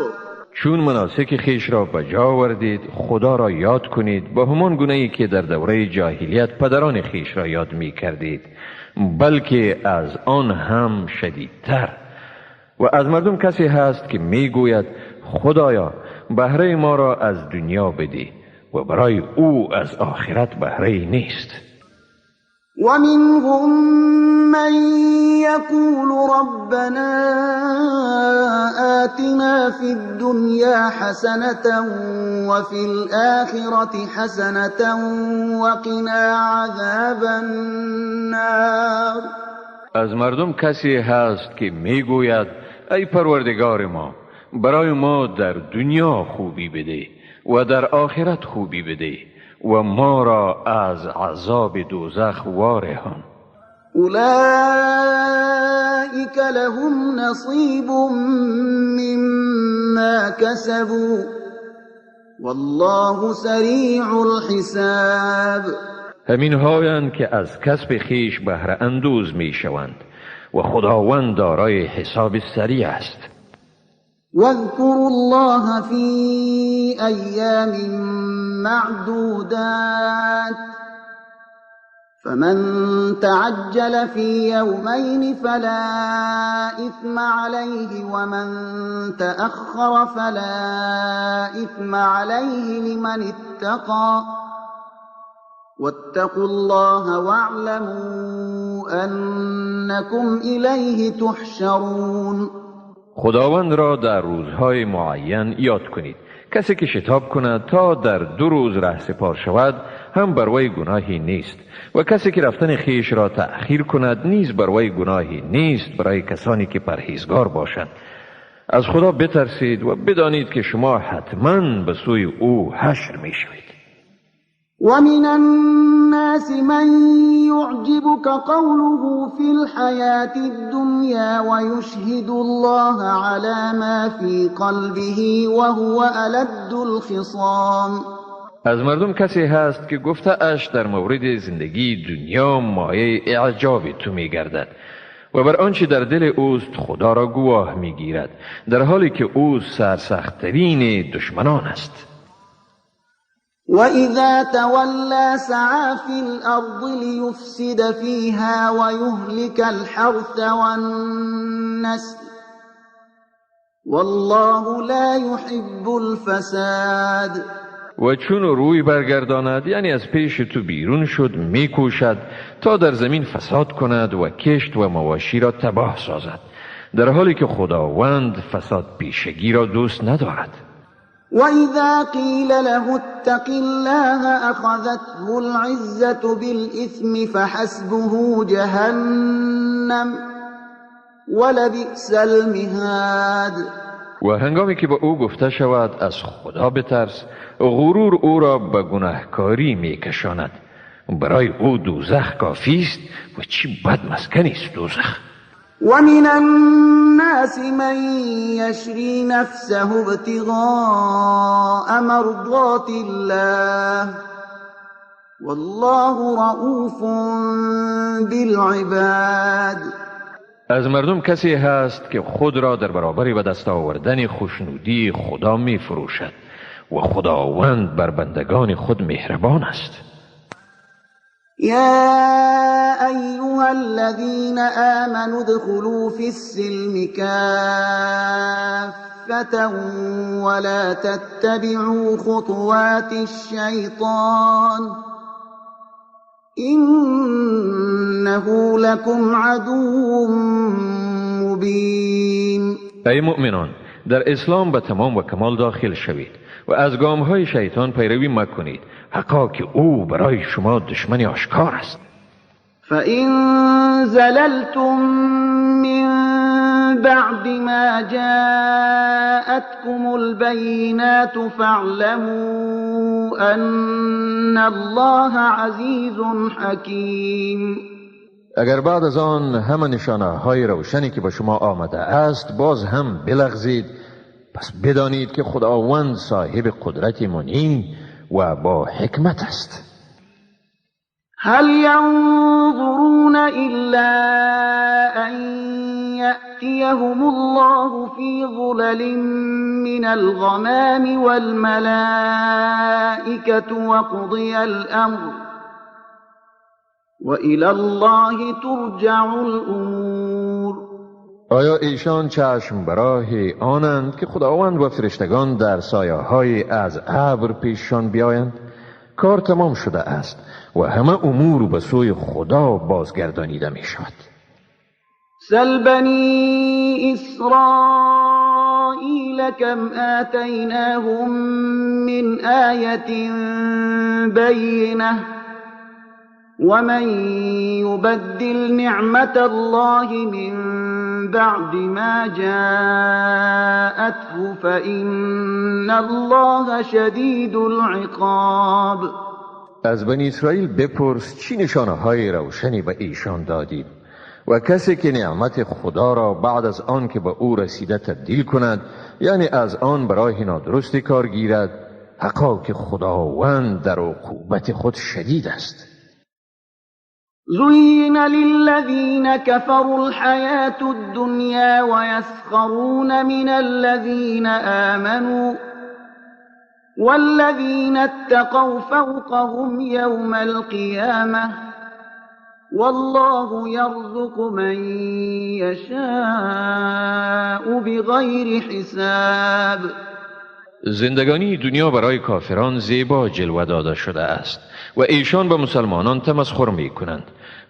چون مناسک خیش را به جا آوردید خدا را یاد کنید با همان گونه ای که در دوره جاهلیت پدران خیش را یاد می کردید، بلکه از آن هم شدیدتر. و از مردم کسی هست که می گوید خدایا بهره ما را از دنیا بده و برای او از آخرت بهره نیست. ومنهم من يقول ربنا آتنا في الدنيا حسنة وفي الآخرة حسنة وقنا عذاب النار. از مردم کسی هست که میگوید ای پروردگار ما برای ما در دنیا خوبی بده و در آخرت خوبی بده و ما را از عذاب دوزخ وارهان. اولئک لهم نصیب مما کسبوا والله سریع الحساب. همین هایند که از کسب خیش بهره اندوز می شوند و خداوند دارای حساب سریع است. واذكروا الله في أيام معدودات فمن تعجل في يومين فلا إثم عليه ومن تأخر فلا إثم عليه لمن اتقى واتقوا الله واعلموا أنكم إليه تحشرون. خداوند را در روزهای معین یاد کنید. کسی که شتاب کند تا در 2 روز رهسپار شود هم بر وی گناهی نیست و کسی که رفتن خیش را تأخیر کند نیز بر وی گناهی نیست برای کسانی که پرهیزگار باشند. از خدا بترسید و بدانید که شما حتما به سوی او حشر می شوید. ومن الناس من يعجبك قوله في الحياة الدنيا ويشهد الله على ما في قلبه وهو ألد الخصام. از مردم کسی هست که گفته اش در مورد زندگی دنیا مایه اعجاب تو میگردد و بر آنچه در دل اوست خدا را گواه میگیرد، در حالی که او سرسخت‌ترین دشمنان است. وَإِذَا تَوَلَّى سَعَى فِي الْأَرْضِ لِيُفْسِدَ فِيهَا وَيُهْلِكَ الْحَرْثَ وَالنَّسْلَ وَاللَّهُ لَا يُحِبُّ الْفَسَادَ. و چون روی برگرداند، یعنی از پیش تو بیرون شد، میکوشد تا در زمین فساد کند و کشت و مواشی را تباه سازد، در حالی که خداوند فساد پیشگی را دوست ندارد. وَإِذَا قِيلَ لَهُ اتَّقِ اللَّهَ أَخَذَتْهُ الْعِزَّةُ بِالْإِثْمِ فَحَسْبُهُ جَهَنَّمُ وَلَبِئْسَ الْمِهَادُ. و هنگامی که به او گفته شود از خدا بترس، غرور او را به گناهکاری میکشاند. برای او دوزخ کافی است و چی بد مسکنی است دوزخ. ومن الناس من یشری نفسه ابتغاء مرضات الله والله رؤوف بالعباد. از مردم کسی هست که خود را در برابر به دست آوردن خوشنودی خدا می فروشد و خداوند بر بندگان خود مهربان است. یا ایها الذین آمنوا ادخلوا فی السلم کافة ولا تتبعوا خطوات الشیطان إنه لكم عدو مبین. ای مؤمنان، در اسلام به تمام و کمال داخل شوید و از گامهای شیطان پیروی مکنید، حقا که او برای شما دشمن آشکار است. فإن زللتم من بعد ما جاءتكم البينات فاعلموا أن الله عزیز حکیم. اگر بعد از آن همه نشانه های روشنی که به شما آمده است باز هم بلغزید، پس بدانید که خداوند صاحب قدرت منین و با حکمت است. هل ينظرون إلا أن يأتيهم الله في ظلل من الغمام والملائكة وقضي الأمر وإلى الله ترجع الأمور. آیا ایشان چشم براه آنند که خداوند و فرشتگان در سایه های از ابر پیششان بیایند؟ کار تمام شده است و همه امور به سوی خدا بازگردانیده می شود. سل بنی اسرائیل کم آتیناهم من آیة بینة ومن یبدل نعمت الله من بعد ما جاءته فإن الله شدید العقاب. از بنی اسرائیل بپرس چی نشانه های روشنی به ایشان دادیم و کسی که نعمت خدا را بعد از آن که به او رسیده تبدیل کند، یعنی از آن برای نادرستی کار گیرد، حقا که خداوند در عقوبت خود شدید است. زين للذين كفروا الحياة الدنيا ويسخرون من الذين آمنوا والذين اتقوا فوقهم يوم القيامة والله يرزق من يشاء بغير حساب. زندگانی دنیا برای کافران زیبا جلوه داده شده است و ایشان به مسلمانان تمسخر می کنند،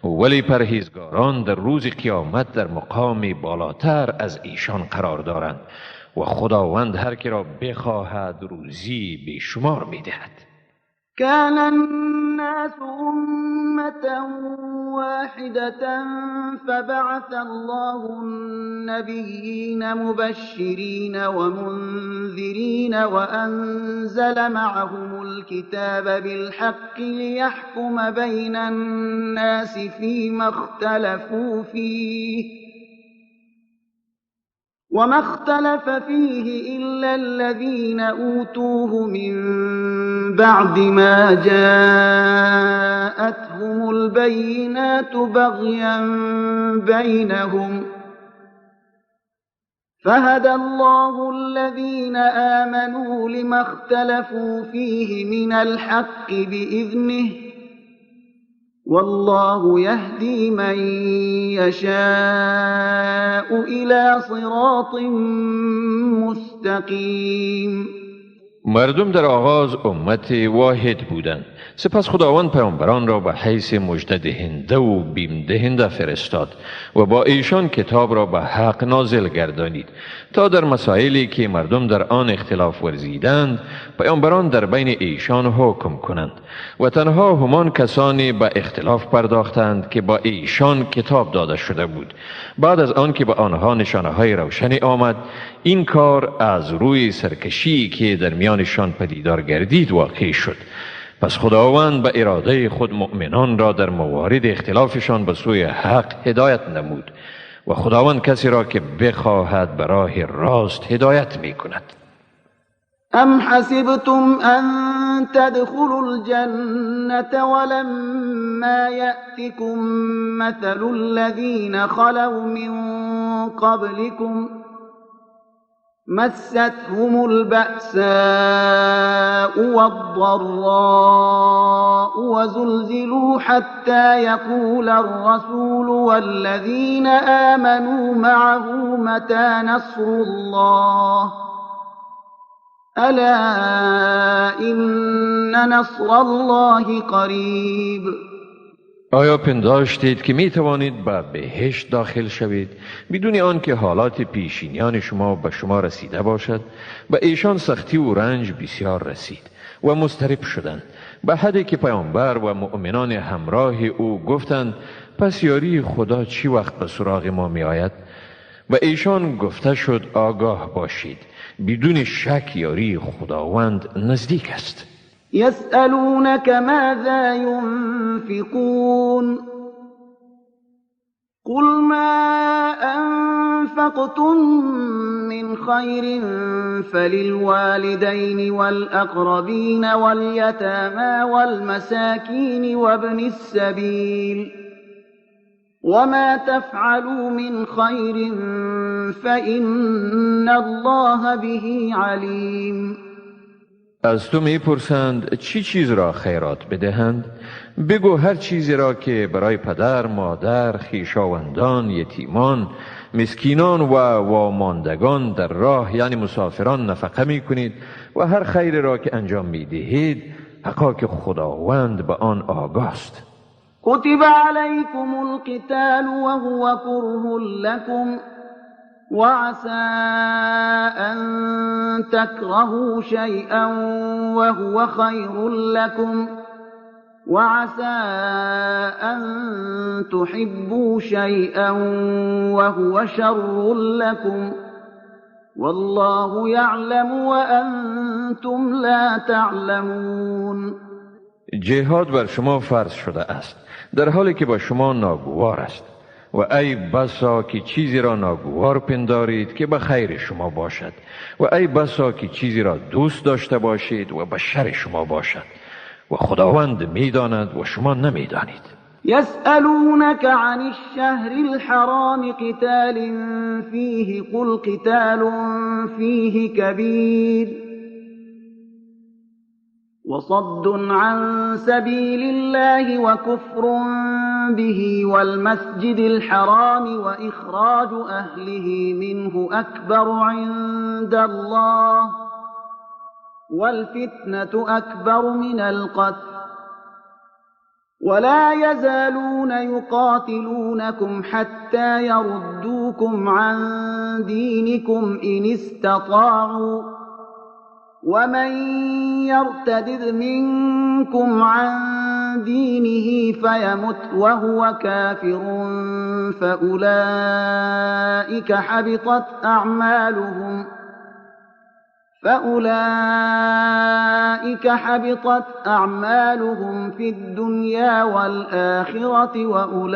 ولی پرهیزگاران در روز قیامت در مقام بالاتر از ایشان قرار دارند و خداوند هر که را بخواهد روزی بیشمار می دهد. كان الناس أمة واحدة فبعث الله النبيين مبشرين ومنذرين وأنزل معهم الكتاب بالحق ليحكم بين الناس فيما اختلفوا فيه وما اختلف فيه إلا الذين أوتوه من بعد ما جاءتهم البينات بغيا بينهم فهدى الله الذين آمنوا لما اختلفوا فيه من الحق بإذنه والله يهدي من يشاء إلى صراط مستقیم. مردم در آغاز امت واحد بودند. سپس خداوند پیامبران را به حیث مژده دهنده و بیم دهنده فرستاد و با ایشان کتاب را به حق نازل گردانید تا در مسائلی که مردم در آن اختلاف ورزیدند پیامبران در بین ایشان حکم کنند و تنها همان کسانی به اختلاف پرداختند که با ایشان کتاب داده شده بود. بعد از آن که به آنها نشانه های روشنی آمد، این کار از روی سرکشی که در میانشان پدیدار گردید واقع شد. پس خداوند به اراده خود مؤمنان را در موارد اختلافشان به سوی حق هدایت نمود و خداوند کسی را که بخواهد به راه راست هدایت می کند. ام حسبتم ان تدخلوا الجنة ولما يأتكم مثل الذين خلوا من قبلكم مستهم البأساء والضراء وزلزلوا حتى يقول الرسول والذين آمنوا معه متى نصر الله ألا إن نصر الله قریب. آیا پنداشتید که می توانید به بهشت داخل شوید بدون آنکه حالات پیشینیان شما به شما رسیده باشد؟ به ایشان سختی و رنج بسیار رسید و مضطرب شدند، به حدی که پیامبر و مؤمنان همراه او گفتند پس یاری خدا چی وقت به سراغ ما می آید؟ به ایشان گفته شد آگاه باشید، بدون شک یاری خداوند نزدیک است. يسألونك ماذا ينفقون قل ما أنفقتم من خير فللوالدين والأقربين واليتامى والمساكين وابن السبيل وما تفعلوا من خير فإن الله به عليم. از تو میپرسند چی چیز را خیرات بدهند؟ بگو هر چیزی را که برای پدر، مادر، خویشاوندان، یتیمان، مسکینان و واماندگان در راه یعنی مسافران نفقه میکنید و هر خیر را که انجام میدهید حقا که خداوند به آن آگاست. کتب علیکم القتال وهو کره لکم وعسى أن تكرهوا شيئا وهو خير لكم وعسى أن تحبوا شيئا وهو شر لكم والله يعلم وأنتم لا تعلمون. جهاد بر شما فرض شده است در حالی که با شما ناگوار است و ای بسا که چیزی را ناگوار پندارید که به خیر شما باشد و ای بسا که چیزی را دوست داشته باشید و به شر شما باشد و خداوند میداند و شما نمیدانید. یسألونک عن الشهر الحرام قتال فیه قل قتال فیه کبیر وصد عن سبيل الله وكفر به والمسجد الحرام وإخراج أهله منه أكبر عند الله والفتنة أكبر من القتل ولا يزالون يقاتلونكم حتى يردوكم عن دينكم إن استطاعوا ومن يرتدد منكم عن دينه فيمت وهو كافر فأولئك حبطت أعمالهم في الدنيا والآخرة وأولئك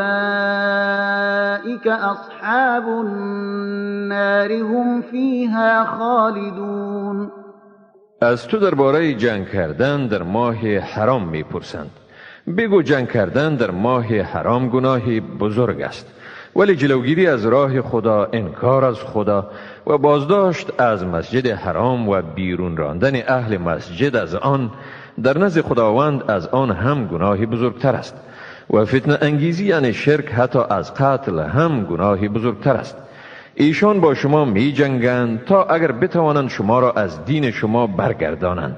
أصحاب النار هم فيها خالدون. از تو درباره جنگ کردن در ماه حرام میپرسند. بگو جنگ کردن در ماه حرام گناه بزرگ است، ولی جلوگیری از راه خدا، انکار از خدا و بازداشت از مسجد حرام و بیرون راندن اهل مسجد از آن در نزد خداوند از آن هم گناه بزرگتر است و فتنه انگیزی یعنی شرک حتی از قتل هم گناه بزرگتر است. ایشان با شما می جنگند تا اگر بتوانند شما را از دین شما برگردانند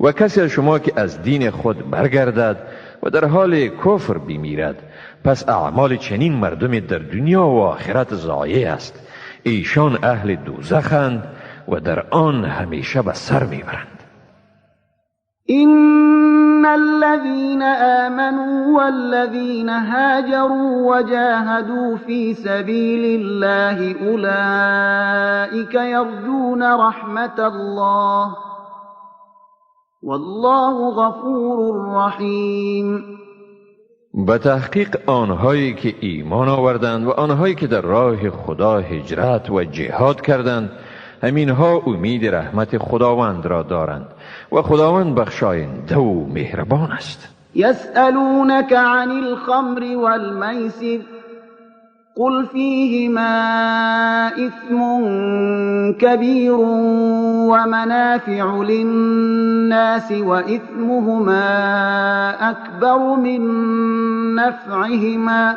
و کسی از شما که از دین خود برگردد و در حال کفر بمیرد، پس اعمال چنین مردم در دنیا و آخرت ضایع است. ایشان اهل دوزخند و در آن همیشه به سر میبرند. إن الذين آمنوا والذين هاجروا وجاهدوا في سبيل الله أولئك يرجون رحمة الله والله غفور رحیم. به تحقیق آنهایی که ایمان آوردند و آنهایی که در راه خدا هجرت و جهاد کردند، همینها امید رحمت خداوند را دارند و خداوند بخشاینده و مهربان است. یسألونک عن الخمر والمیسر قل فیهما اثم کبیر ومنافع للناس واثمهما اکبر من نفعهما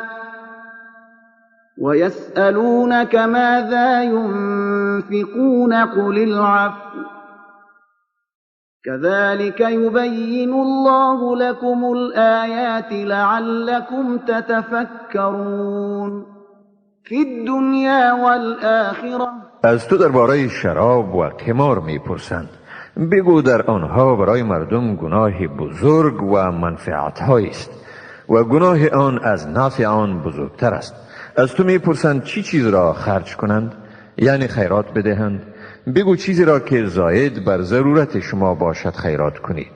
ويسألونك ماذا ينفقون قل العفو كذلك يبين الله لكم الآيات لعلكم تتفكرون في الدنيا والآخرة. از تو درباره شراب و قمار میپرسند. بگو در آنها برای مردم گناه بزرگ و منفعت است و گناه آن از نفع آن بزرگتر است. از تو میپرسند چی چیز را خرج کنند، یعنی خیرات بدهند. بگو چیزی را که زاید بر ضرورت شما باشد خیرات کنید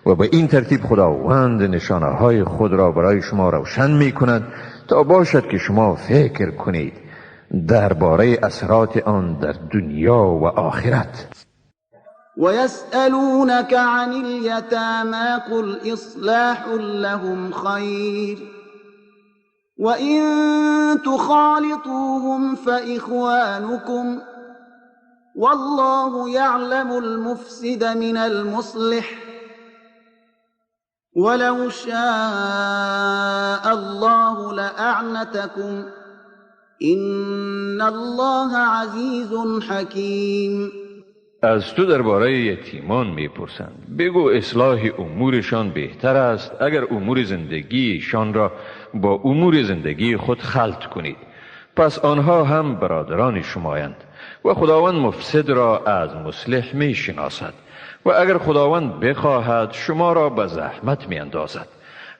و به این ترتیب خداوند نشانه های خود را برای شما روشن می کند تا باشد که شما فکر کنید درباره اثرات آن در دنیا و آخرت. ويسألونك عن اليتامى قل إصلاح لهم خير وإن تخالطوهم فإخوانكم والله يعلم المفسد من المصلح ولو شاء الله لأعنتكم إن الله عزيز حكيم. از تو درباره یتیمان میپرسند. بگو اصلاح امورشان بهتر است اگر امور زندگیشان را با امور زندگی خود خلط کنید، پس آنها هم برادران شمایند و خداوند مفسد را از مصلح میشناسد و اگر خداوند بخواهد شما را به زحمت میاندازد.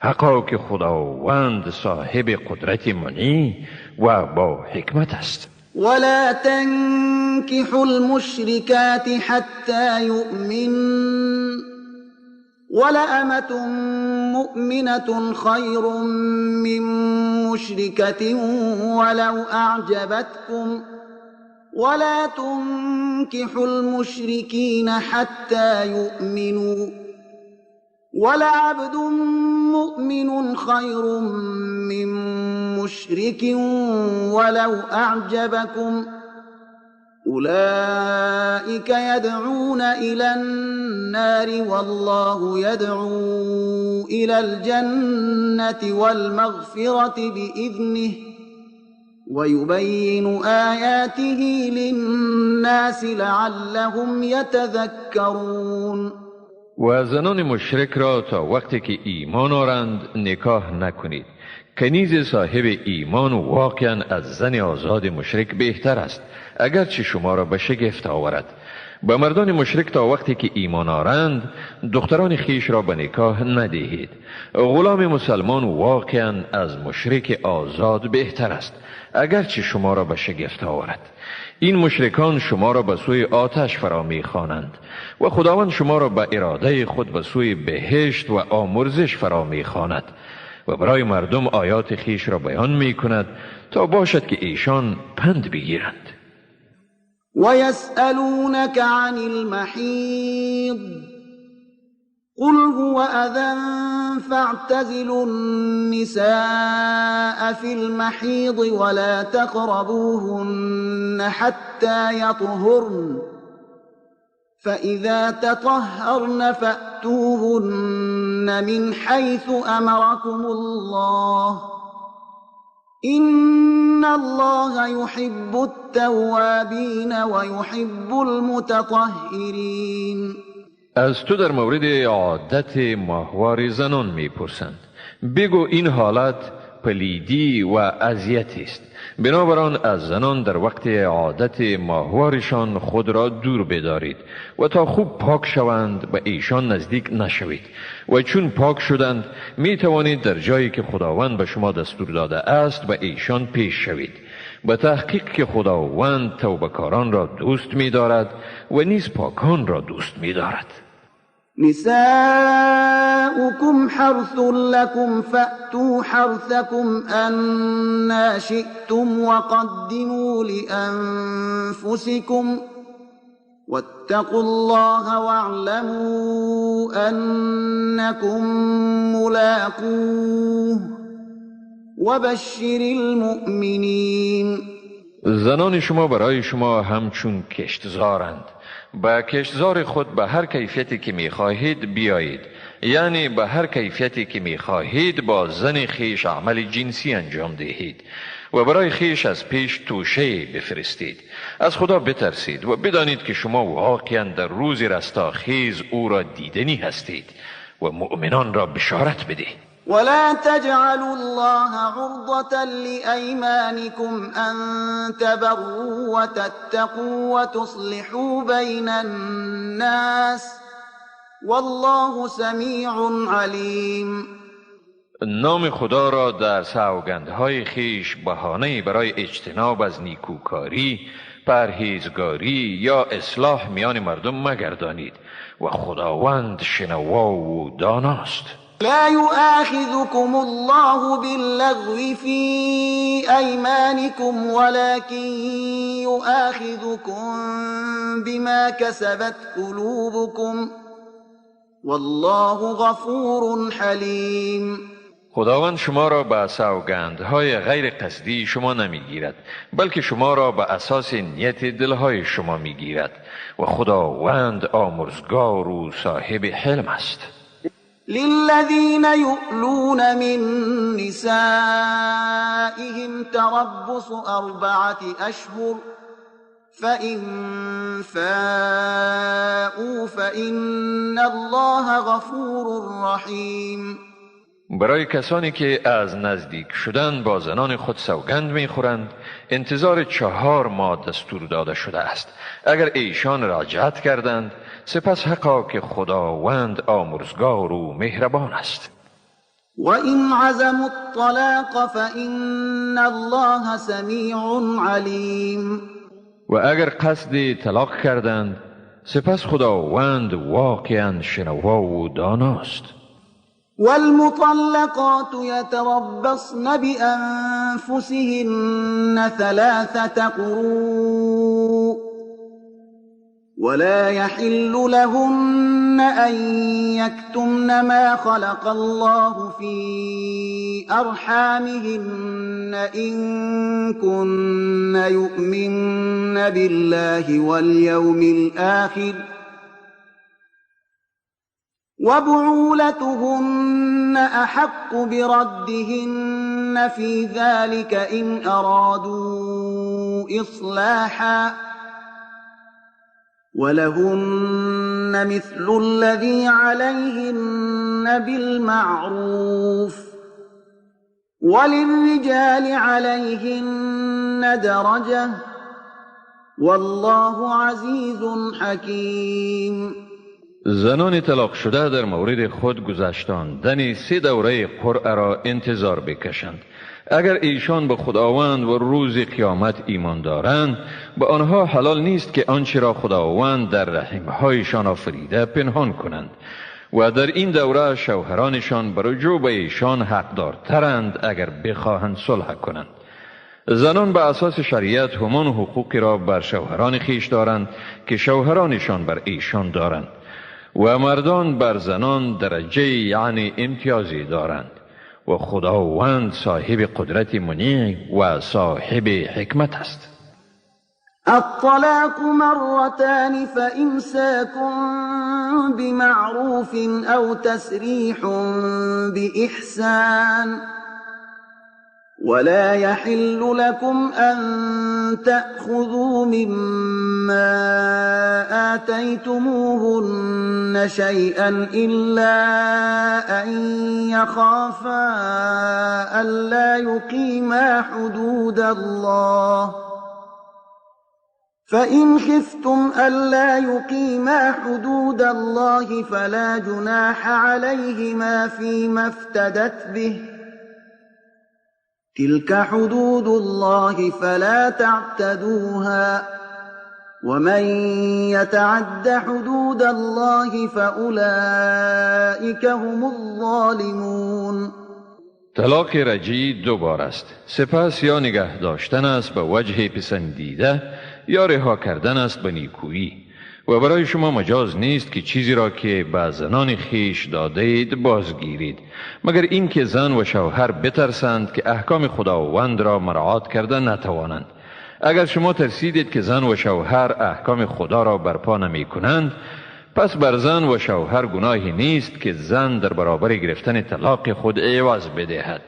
حقا که خداوند صاحب قدرت منی و با حکمت است. ولا تنكحوا المشركات حتى يؤمن ولأمة مؤمنة خير من مشركة ولو أعجبتكم ولا تنكحوا المشركين حتى يؤمنوا ولعبد مؤمن خير من مشرك ولو أعجبكم أولئك يدعون إلى النار والله يدعو إلى الجنة والمغفرة بإذنه ويبين آياته للناس لعلهم يتذكرون. و زنان مشرک را تا وقتی که ایمان آرند نکاح نکنید. کنیز صاحب ایمان واقعا از زن آزاد مشرک بهتر است، اگرچه شما را به شگفت آورد. به مردان مشرک تا وقتی که ایمان آرند دختران خیش را به نکاح ندهید. غلام مسلمان واقعا از مشرک آزاد بهتر است، اگرچه شما را به شگفت آورد. این مشرکان شما را به سوی آتش فرا می‌خوانند و خداوند شما را به اراده خود به سوی بهشت و آمرزش فرا می‌خواند و برای مردم آیات خیش را بیان می‌کند تا باشد که ایشان پند بگیرند. ويسألونك عن المحيض قل هو أذى فاعتزلوا النساء في المحيض ولا تقربوهن حتى يطهرن فإذا تطهرن فأتوهن من حيث أمركم الله إن الله يحب التوابين ويحب المتطهرين. از تو در مورد عادت ماهوار زنان میپرسند. بگو این حالت پلیدی و اذیت است، بنابراین از زنان در وقت عادت ماهوارشان خود را دور بدارید و تا خوب پاک شوند به ایشان نزدیک نشوید و چون پاک شدند می توانید در جایی که خداوند به شما دستور داده است به ایشان پیش شوید. به تحقیق که خداوند توبه‌کاران را دوست می دارد و نیز پاکان را دوست می دارد. نساؤكم حرث لكم فأتوا حرثكم أنا شئتم وقدموا لأنفسكم واتقوا الله واعلموا أنكم ملاقوه وبشر المؤمنين. زنان شما برای شما همچون کشتزارند. به کشتزار خود به هر کیفیتی که میخواهید بیایید، یعنی به هر کیفیتی که میخواهید با زن خیش عمل جنسی انجام دهید و برای خیش از پیش توشه بفرستید. از خدا بترسید و بدانید که شما واقعا در روز رستاخیز او را دیدنی هستید و مؤمنان را بشارت بدهید. ولا تجعلوا الله عرضة لأيمانكم أن تبروا وتتقوا وتصلحوا بين الناس والله سميع عليم. نام خدا را در سوگندهای خیش بهانه‌ای برای اجتناب از نیکوکاری، پرهیزگاری یا اصلاح میان مردم مگردانید و خداوند شنوا و داناست. لا يؤاخذكم الله باللغو في أيمانكم ولكن يؤاخذكم بما كسبت قلوبكم والله غفور حليم. خداوند شما را به سوگندهای غیر قصدی شما نمیگیرد، بلکه شما را به اساس نیت دلهای شما میگیرد و خداوند آمرزگار و صاحب حلم است. للذین یؤلون من نسائهم تربص 4 أشهر فإن فاءوا فإن الله غفور رحیم. برای کسانی که از نزدیک شدن با زنان خود سوگند میخورند انتظار 4 ماه دستور داده شده است. اگر ایشان رجعت کردند سپس حقا که خداوند آمرزگار و مهربان است. و این عزموا الطلاق فإن الله سمیع علیم. و اگر قصد طلاق کردند سپس خداوند واقعا شنوا و داناست. والمطلقات يتربصن بأنفسهن 3 قروء ولا يحل لهن أن يكتمن ما خلق الله في أرحامهن إن كن يؤمن بالله واليوم الآخر وبعولتهن أحق بردهن في ذلك إن أرادوا إصلاحا ولهن مثل الذي عليهن بالمعروف وللرجال عليهن درجة والله عزيز حكيم. زنان طلاق شده در مورد خود گذشتاندن 3 دوره قرعه را انتظار بکشند. اگر ایشان به خداوند و روز قیامت ایمان دارند، به آنها حلال نیست که آنچه را خداوند در رحمهایشان آفریده پنهان کنند و در این دوره شوهرانشان بر رجوع به ایشان حقدارترند اگر بخواهند صلح کنند. زنان به اساس شریعت همان حقوقی را بر شوهران خویش دارند که شوهرانشان بر ایشان دارند و مردان بر زنان درجه یعنی امتیازی دارند و خداوند صاحب قدرت منیع و صاحب حکمت است. الطلاق مرتان فإمساك بمعروف أو تسريح بإحسان ولا يحل لكم أن تأخذوا مما آتيتموهن شيئا إلا أن يخافا ألا يقيما حدود الله فإن خفتم ألا يقيما حدود الله فلا جناح عليهما فيما افتدت به تلك حدود الله فلا تعتدوها ومن يتعد حدود الله فأولئك هم الظالمون. طلاق رجعی 2 بار است. سپس یا نگه داشتن است به وجه پسندیده یا رها کردن است به نیکویی و برای شما مجاز نیست که چیزی را که به زنان خویش داده اید بازگیرید، مگر اینکه زن و شوهر بترسند که احکام خداوند را مراعات کرده نتوانند. اگر شما ترسیدید که زن و شوهر احکام خدا را برپا نمی کنند، پس بر زن و شوهر گناهی نیست که زن در برابر گرفتن طلاق خود عوض بدهد.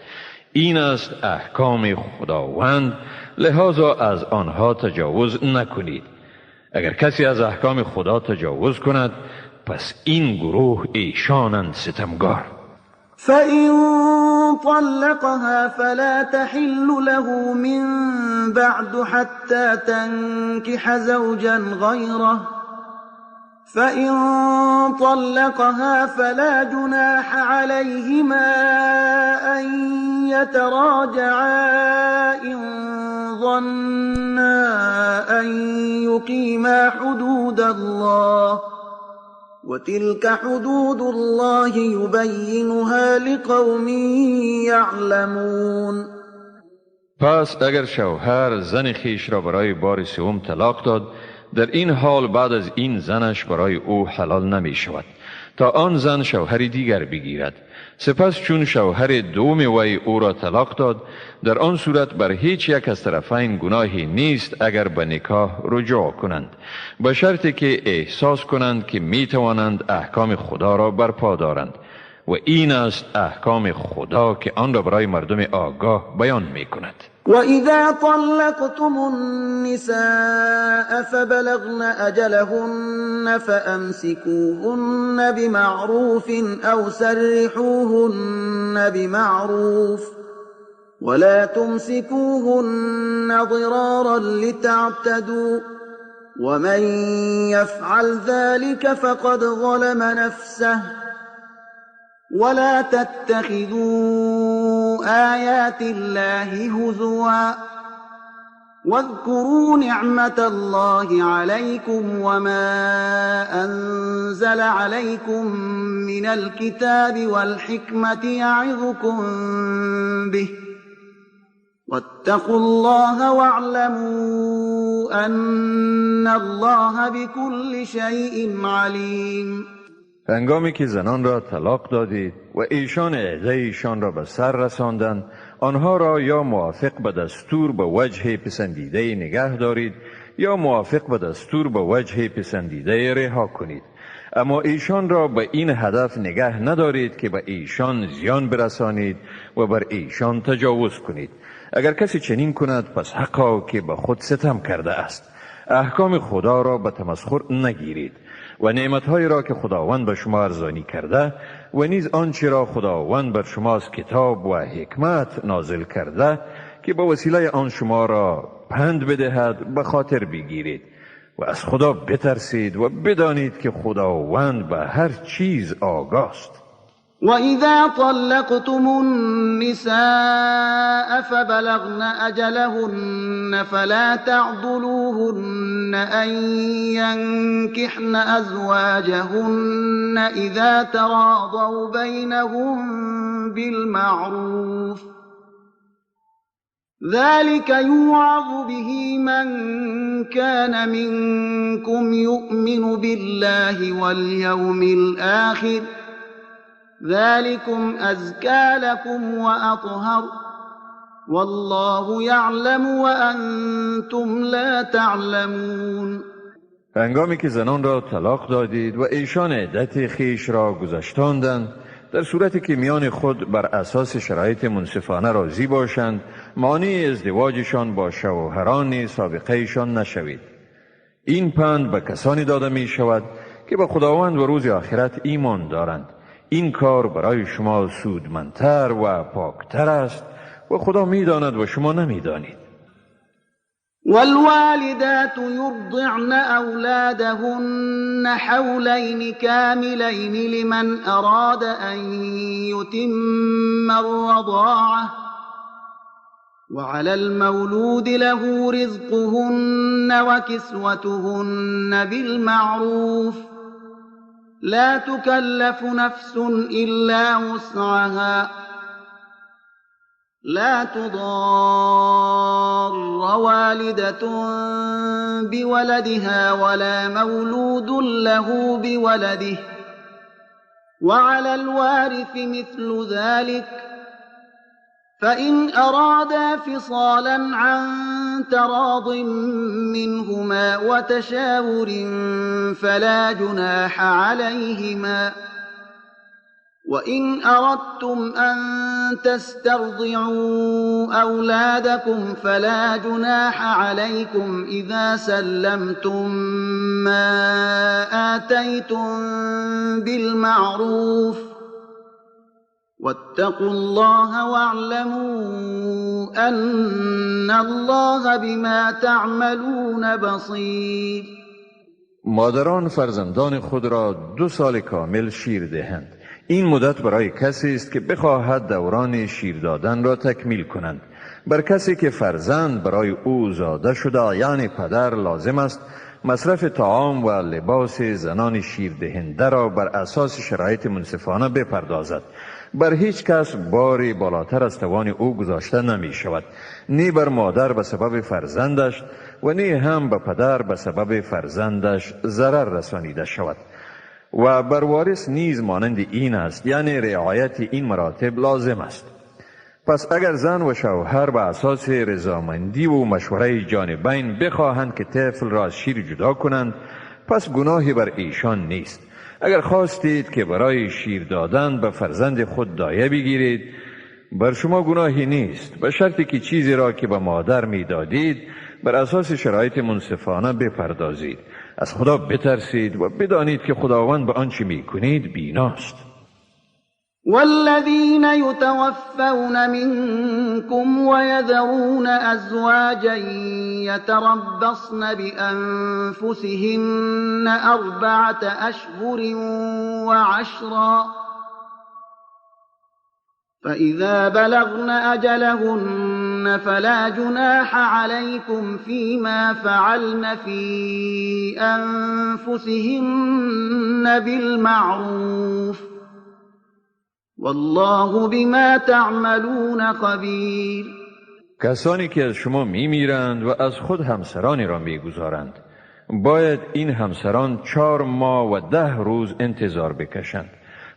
این است احکام خداوند، لذا از آنها تجاوز نکنید. اگر کسی از احکام خدا تجاوز کند، پس این گروه ایشانند ستمگار. فإن طلقها فلا تحل له من بعد حتى تنكح زوجا غيره فإن طلقها فلا جناح عليهما أن يتراجعا إن ظنا أن يقيما حدود الله وتلك حدود الله يبينها لقوم يعلمون. پس اگر شوهر زن خویش را برای بار سوم طلاق داد، در این حال بعد از این زنش برای او حلال نمی شود تا آن زن شوهر دیگر بگیرد. سپس چون شوهر دوم وی او را طلاق داد، در آن صورت بر هیچ یک از طرفین گناهی نیست اگر به نکاح رجوع کنند، به شرطی که احساس کنند که می توانند احکام خدا را برپا دارند و این است احکام خدا که آن را برای مردم آگاه بیان می کند. وَإِذَا طَلَّقْتُمُ النِّسَاءَ فَبَلَغْنَ أَجَلَهُنَّ فَأَمْسِكُوهُنَّ بِمَعْرُوفٍ أَوْ سَرِّحُوهُنَّ بِمَعْرُوفٍ وَلَا تُمْسِكُوهُنَّ ضِرَارًا لِتَعْتَدُوا وَمَنْ يَفْعَلْ ذَلِكَ فَقَدْ ظَلَمَ نَفْسَهُ ولا تتخذوا آيات الله هزوا واذكروا نعمة الله عليكم وما أنزل عليكم من الكتاب والحكمة يعظكم به واتقوا الله واعلموا أن الله بكل شيء عليم. هنگامی که زنان را طلاق دادید و ایشان عده ایشان را به سر رساندند، آنها را یا موافق به دستور به وجه پسندیده نگه دارید یا موافق به دستور به وجه پسندیده رها کنید. اما ایشان را به این هدف نگه ندارید که به ایشان زیان برسانید و بر ایشان تجاوز کنید. اگر کسی چنین کند، پس حقا که به خود ستم کرده است. احکام خدا را به تمسخر نگیرید و نعمتهایی را که خداوند به شما ارزانی کرده و نیز آنچه را خداوند بر شما از کتاب و حکمت نازل کرده که با وسیله آن شما را پند بدهد به خاطر بگیرید و از خدا بترسید و بدانید که خداوند به هر چیز آگاست. وإذا طلقتم النساء فبلغن أجلهن فلا تعضلوهن أن ينكحن أزواجهن إذا تراضوا بينهم بالمعروف ذلك يوعظ به من كان منكم يؤمن بالله واليوم الآخر ذلكم أزكى لكم وأطهر والله يعلم وأنتم لا تعلمون. هنگامی که زنان را طلاق دادید و ایشان عدت خویش را گذشتاندند، در صورتی که میان خود بر اساس شرایط منصفانه راضی باشند، مانع ازدواجشان با شوهران سابقهشان نشوید. این پند به کسانی داده می شود که به خداوند و روز آخرت ایمان دارند. این کار برای شما سودمندتر و پاکتر است و خدا میداند و شما نمیدانید. والوالدات يرضعن أولادهن حولين كاملين لمن أراد أن يتم الرضاعة وعلى المولود له رزقهن وكسوتهن بالمعروف لا تكلف نفس إلا وسعها لا تضار والدة بولدها ولا مولود له بولده وعلى الوارث مثل ذلك فإن أرادا فصالا عن تراض منهما وتشاور فلا جناح عليهما وإن أردتم أن تسترضعوا أولادكم فلا جناح عليكم إذا سلمتم ما آتيتم بالمعروف واتقوا الله واعلموا أن الله بما تعملون بصير. مادران فرزندان خود را 2 سال کامل شیر دهند. این مدت برای کسی است که بخواهد دوران شیر دادن را تکمیل کنند. بر کسی که فرزند برای او زاده شده، یعنی پدر، لازم است مصرف طعام و لباس زنان شیر دهنده را بر اساس شرایط منصفانه بپردازد. بر هیچ کس باری بالاتر از توان او گذاشته نمی شود، نی بر مادر به سبب فرزندش و نی هم به پدر به سبب فرزندش ضرر رسانیده شود. و بر وارث نیز مانند این است، یعنی رعایت این مراتب لازم است. پس اگر زن و شوهر به اساس رضامندی و مشوره جانبین بخواهند که طفل را از شیر جدا کنند، پس گناهی بر ایشان نیست. اگر خواستید که برای شیر دادن به فرزند خود دایه بگیرید، بر شما گناهی نیست، به شرطی که چیزی را که به مادر میدادید بر اساس شرایط منصفانه بپردازید. از خدا بترسید و بدانید که خداوند به آنچه میکنید بیناست. والذین یتوفون منکم ویذرون ازواجا یتربصن بانفسهن 4 أشهر و10 فإذا بلغن أجلهن فلا جناح عليكم فيما فعلن في أنفسهن بالمعروف والله بما تعملون خبير. کسانی که از شما میمیرند و از خود همسرانی را میگذارند، باید این همسران 4 ماه و 10 روز انتظار بکشند.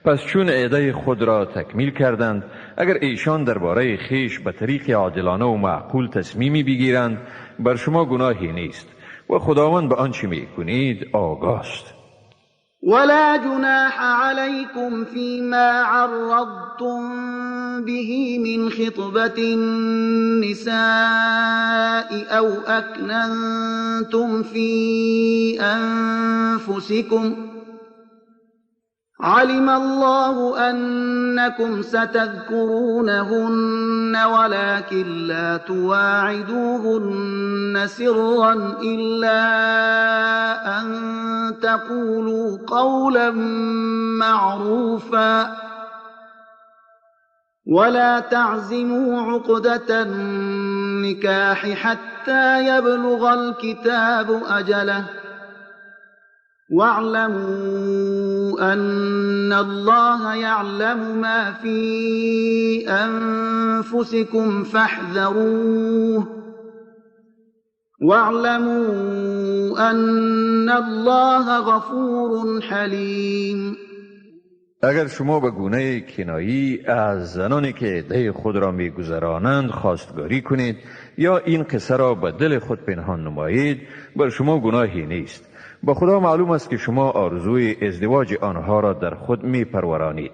پس چون عده خود را تکمیل کردند، اگر ایشان درباره خیش به طریق عادلانه و معقول تصمیمی بگیرند، بر شما گناهی نیست و خداوند به آنچه میکنید آگاست. ولا جناح عليكم فيما عرضتم به من خطبة النساء أو أكننتم في أنفسكم علم الله أنكم ستذكرونهن ولكن لا تواعدوهن سرا إلا أن تقولوا قولا معروفا ولا تعزموا عقدة النكاح حتى يبلغ الكتاب أجله واعلموا أن الله يعلم ما في أنفسكم فاحذروه واعلموا أن الله غفور حليم. اگر شما به گونه کنایی از زنانی که عده خود را میگذرانند خواستگاری کنید یا این قصه را به دل خود پنهان نمایید، بر شما گناهی نیست. با خدا معلوم است که شما آرزوی ازدواج آنها را در خود می پرورانید،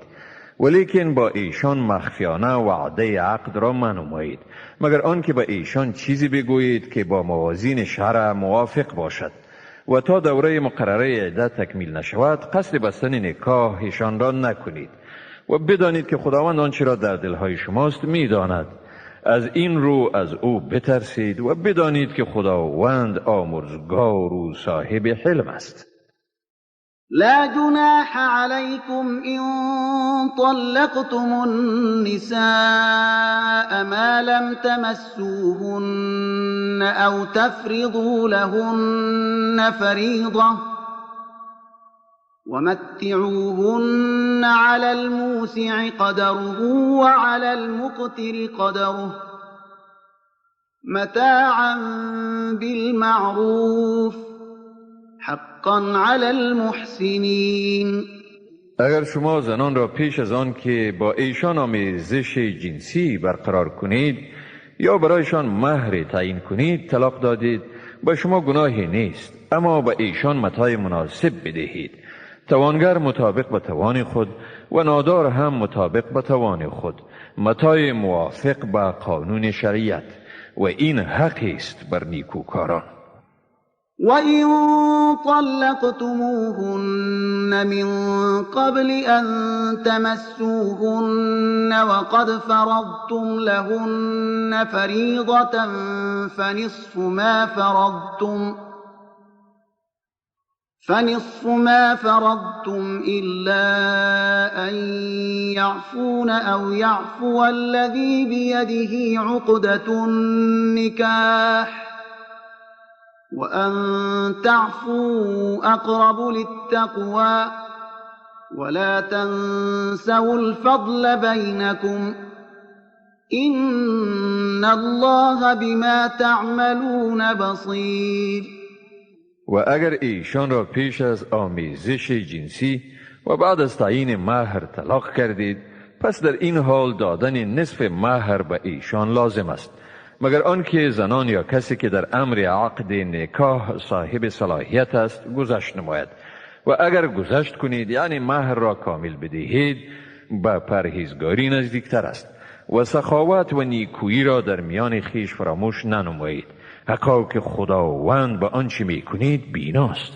ولیکن با ایشان مخفیانه وعده عقد را منمایید، مگر آنکه به ایشان چیزی بگویید که با موازین شرع موافق باشد و تا دوره مقرره عده تکمیل نشود قصد بستن نکاح ایشان را نکنید و بدانید که خداوند آنچه را در دلهای شماست میداند. از این رو از او بترسید و بدانید که خداوند آمرزگار و صاحب حلم است. لا جناح عليكم إن طلقتم النساء ما لم تمسوهن أو تفرضوا لهن فريضة ومتعوهن على الموسع قدره وعلى المقتر قدره متاعا بالمعروف حقا على المحسنین. اگر شما زنان را پیش از آن که با ایشان آمیزش جنسی برقرار کنید یا برایشان مهر تعیین کنید طلاق دادید، با شما گناهی نیست، اما به ایشان متاع مناسب بدهید، توانگر مطابق به توان خود و نادار هم مطابق به توان خود، متاع موافق به قانون شریعت، و این حقی است بر نیکوکاران. وَإِن طَلَّقْتُمُوهُنَّ مِن قَبْلِ أَن تَمَسُّوهُنَّ وَقَدْ فَرَضْتُمْ لَهُنَّ فَرِيضَةً فَنِصْفُ مَا فَرَضْتُمْ إِلَّا أَن يَعْفُونَ أَوْ يَعْفُوَ الَّذِي بِيَدِهِ عُقْدَةُ النِّكَاحِ وَأَن تَعْفُوا أَقْرَبُ لِلتَّقْوَى وَلَا تَنسَوْا الْفَضْلَ بَيْنَكُمْ إِنَّ اللَّهَ بِمَا تَعْمَلُونَ بَصِيرٌ. و اگر ایشان را پیش از آمیزش جنسی و بعد از تعیین مهر طلاق کردید، پس در این حال دادن نصف مهر به ایشان لازم است، مگر آنکه زنان یا کسی که در امر عقد نکاح صاحب صلاحیت است گذشت نماید. و اگر گذشت کنید، یعنی مهر را کامل بدهید، به پرهیزگاری نزدیکتر است و سخاوت و نیکویی را در میان خویش فراموش ننمایید، حقا که خداوند به آنچه میکنید بیناست.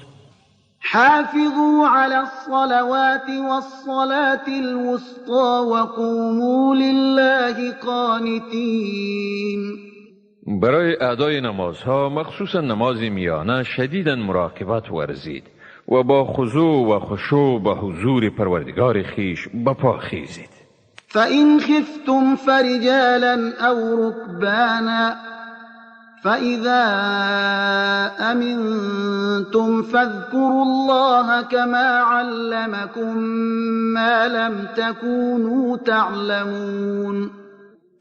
حافظوا على الصلوات والصلاة الوسطى وقوموا لله قانتین. برای ادای نمازها، مخصوصا نماز میانه، شدیداً مراقبت ورزید و با خضوع و خشوع به حضور پروردگار خویش بپا خیزید. فإن خفتم فرجالا أو ركبانا فإذا أمنتم فاذكروا الله كما علمكم ما لم تكونوا تعلمون.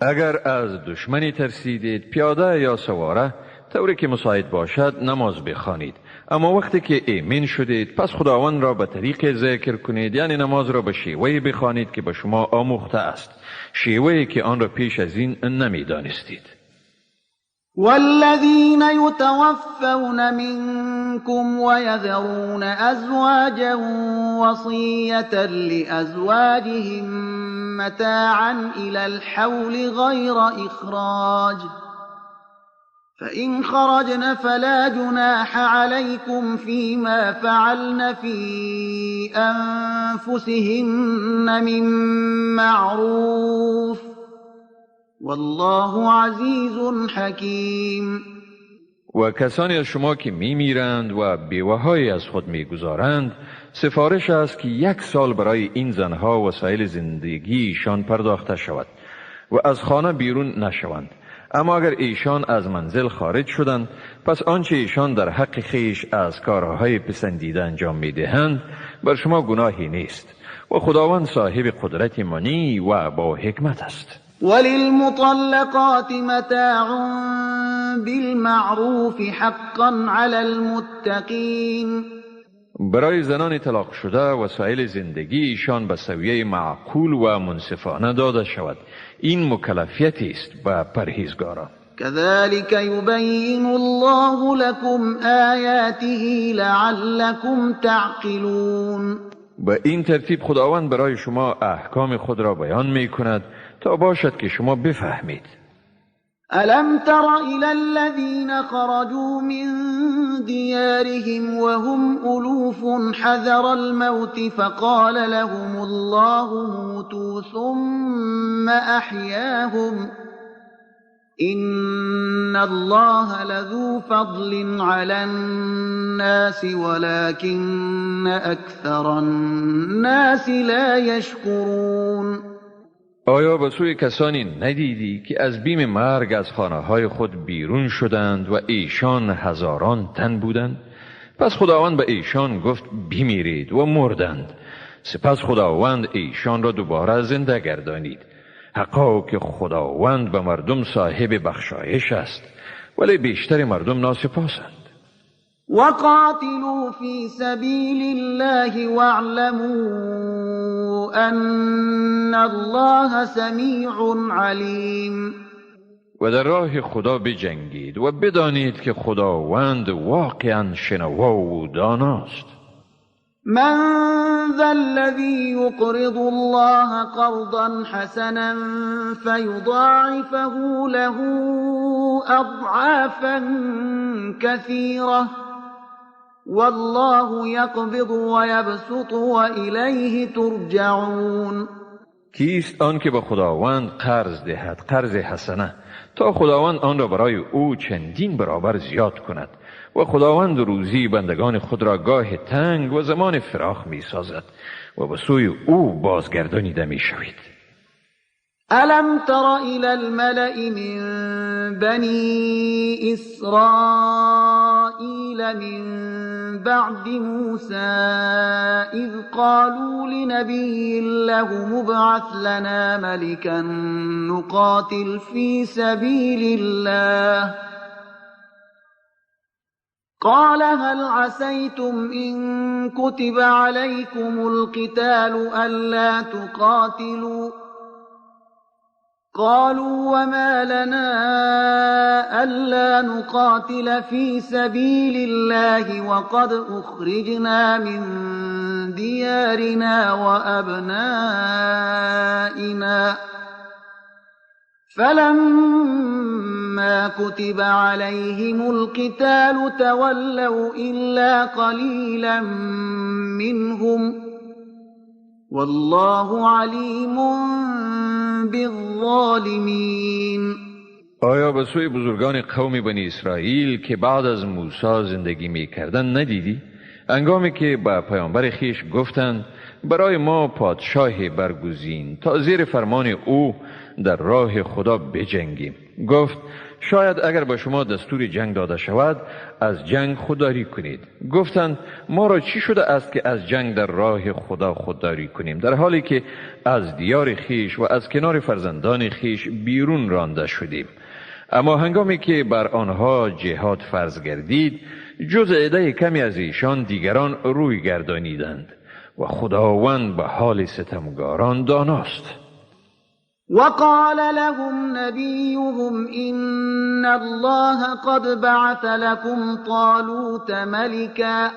اگر از دشمنی ترسیدید، پیاده یا سواره، طوری که مساعد باشد نماز بخوانید. اما وقتی که ایمن شدید، پس خداوند را به طریق ذکر کنید، یعنی نماز را به شیوهی بخوانید که به شما آموخته است، شیوهی که آن را پیش از این نمیدانستید. والذین یتوفون منکم ویذرون ازواجا وصیة لازواجهم متاعا الى الحول غیر اخراج فإن خرجن فلا جناح عليكم فيما فعلن في أنفسهن من معروف والله عزیز حکیم. و کسانی از شما که میمیرند و بیوه‌هایی از خود میگذارند، سفارش است که 1 سال برای این زنها وسایل زندگیشان پرداخته شود و از خانه بیرون نشوند. اما اگر ایشان از منزل خارج شدند، پس آنچه ایشان در حق خیش از کارهای پسندیده انجام میدهند بر شما گناهی نیست و خداوند صاحب قدرت منی و با حکمت است. وللمطلقات متاع بالمعروف حقا علی المتقین. برای زنان طلاق شده وسایل زندگی ایشان به سویه معقول و منصفانه داده شود. این مکلفیتی است به پرهیزگاران. كذلك يبين الله لكم آیاته لعلكم تعقلون. به این ترتیب خداوند برای شما احکام خود را بیان می کند تا باشد که شما بفهمید. ألم تر إلى الذين خرجوا من ديارهم وهم ألوف حذر الموت فقال لهم الله موتوا ثم أحياهم إن الله لذو فضل على الناس ولكن أكثر الناس لا يشكرون. آیا به سوی کسانی ندیدی که از بیم مرگ از خانه های خود بیرون شدند و ایشان هزاران تن بودند؟ پس خداوند به ایشان گفت بمیرید و مردند. سپس خداوند ایشان را دوباره زنده گردانید. حقا که خداوند به مردم صاحب بخشایش است، ولی بیشتر مردم ناسپاسند. وقاتلوا في سبيل الله واعلموا أن الله سمیع علیم. و در راه خدا بجنگید و بدانید که خداوند واقعا شنوا و داناست. من ذا الذي يقرض الله قرضا حسنا فيضاعفه له أضعافا كثيرة والله يقبض ويبسط وإليه ترجعون. کیست آن که به خداوند قرض دهد قرض حسنه تا خداوند آن را برای او چندین برابر زیاد کند و خداوند روزی بندگان خود را گاه تنگ و زمان فراخ می سازد و به سوی او بازگردانیده می شوید. ألم تر إلى الملأ من بني إسرائيل من بعد موسى إذ قالوا لنبي لهم ابعث لنا ملكا نقاتل في سبيل الله قال هل عسيتم إن كتب عليكم القتال ألا تقاتلوا قالوا وما لنا ألا نقاتل في سبيل الله وقد أخرجنا من ديارنا وأبنائنا فلما كتب عليهم القتال تولوا إلا قليلا منهم والله علیم بالظالمین. آیا به سوی بزرگان قوم بنی اسرائیل که بعد از موسی زندگی می کردن ندیدی؟ هنگامی که به پیامبر خیش گفتند برای ما پادشاه برگزین تا زیر فرمان او در راه خدا بجنگیم، گفت شاید اگر به شما دستور جنگ داده شود از جنگ خودداری کنید. گفتند ما را چی شده است که از جنگ در راه خدا خودداری کنیم، در حالی که از دیار خیش و از کنار فرزندان خیش بیرون رانده شدیم؟ اما هنگامی که بر آنها جهاد فرض گردید جز عده کمی از ایشان دیگران روی گردانیدند و خداوند به حال ستمگاران داناست. وقال لهم نبيهم إن الله قد بعث لكم طالوت ملكا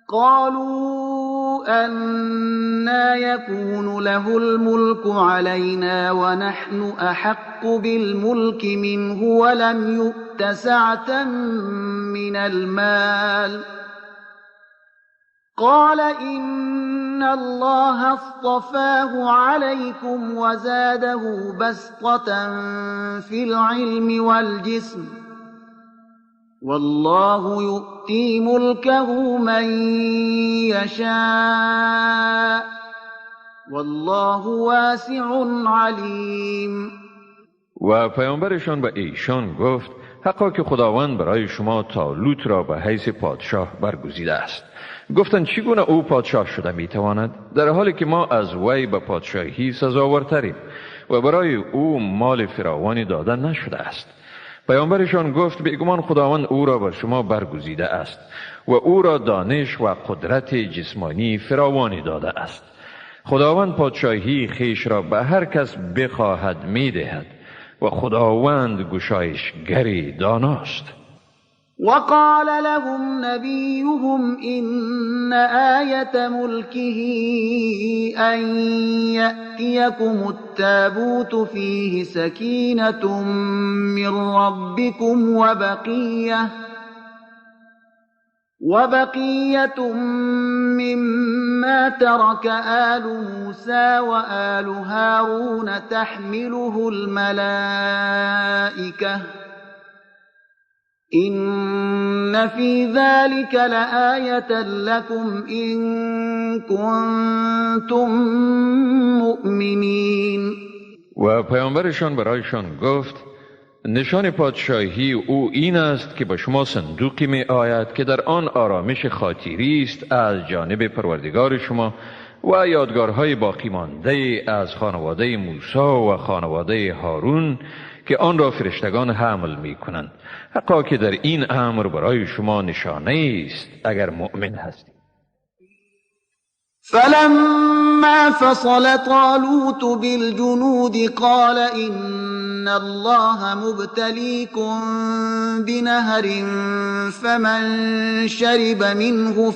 قالوا أنا يكون له الملك علينا ونحن أحق بالملك منه ولم يؤت سعة من المال. قال إن الله اصطفاه عليكم وزاده بسطة في العلم والجسم والله يؤتي ملكه من يشاء والله واسع علیم. و پیامبرشان به ایشان گفت حقا که خداوند برای شما طالوت را به حیث پادشاه برگزیده است. گفتند چگونه او پادشاه شده میتواند در حالی که ما از وی به پادشاهی سزاوارتریم و برای او مال فراوانی داده نشده است. پیامبرشان گفت بیگمان خداوند او را بر شما برگزیده است و او را دانش و قدرت جسمانی فراوانی داده است. خداوند پادشاهی خیش را به هر کس بخواهد میدهد و خداوند گشایشگری داناست. وقال لهم نبيهم إن آية ملكه أن يأتيكم التابوت فيه سكينة من ربكم وبقية مما ترك آل موسى وآل هارون تحمله الملائكة إن في ذلك لآية لكم إن كنتم مؤمنین. و پیامبرشان برایشان گفت نشان پادشاهی او این است که به شما صندوقی می آید که در آن آرامش خاطری است از جانب پروردگار شما و یادگارهای باقی مانده از خانواده موسی و خانواده هارون که آن را فرشتگان حمل می کنند. حقا که در این امر برای شما نشانه است اگر مؤمن هستید. فلما فصل طالوت بالجنود قال إن الله مبتليكم بنهر فمن شرب منه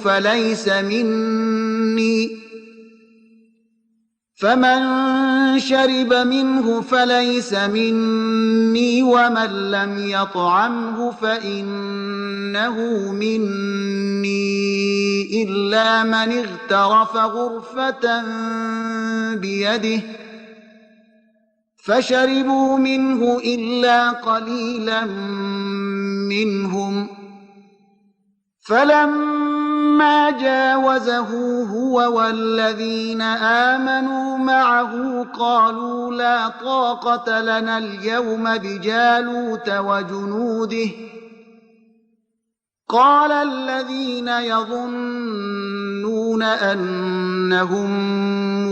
فليس مني ومن لم يطعمه فإنه مني إلا من اغترف غرفة بيده فشربوا منه إلا قليلا منهم فلما جاوزه هو والذين آمنوا معه قالوا لا طاقة لنا اليوم بجالوت وجنوده قال الذين يظنون أنهم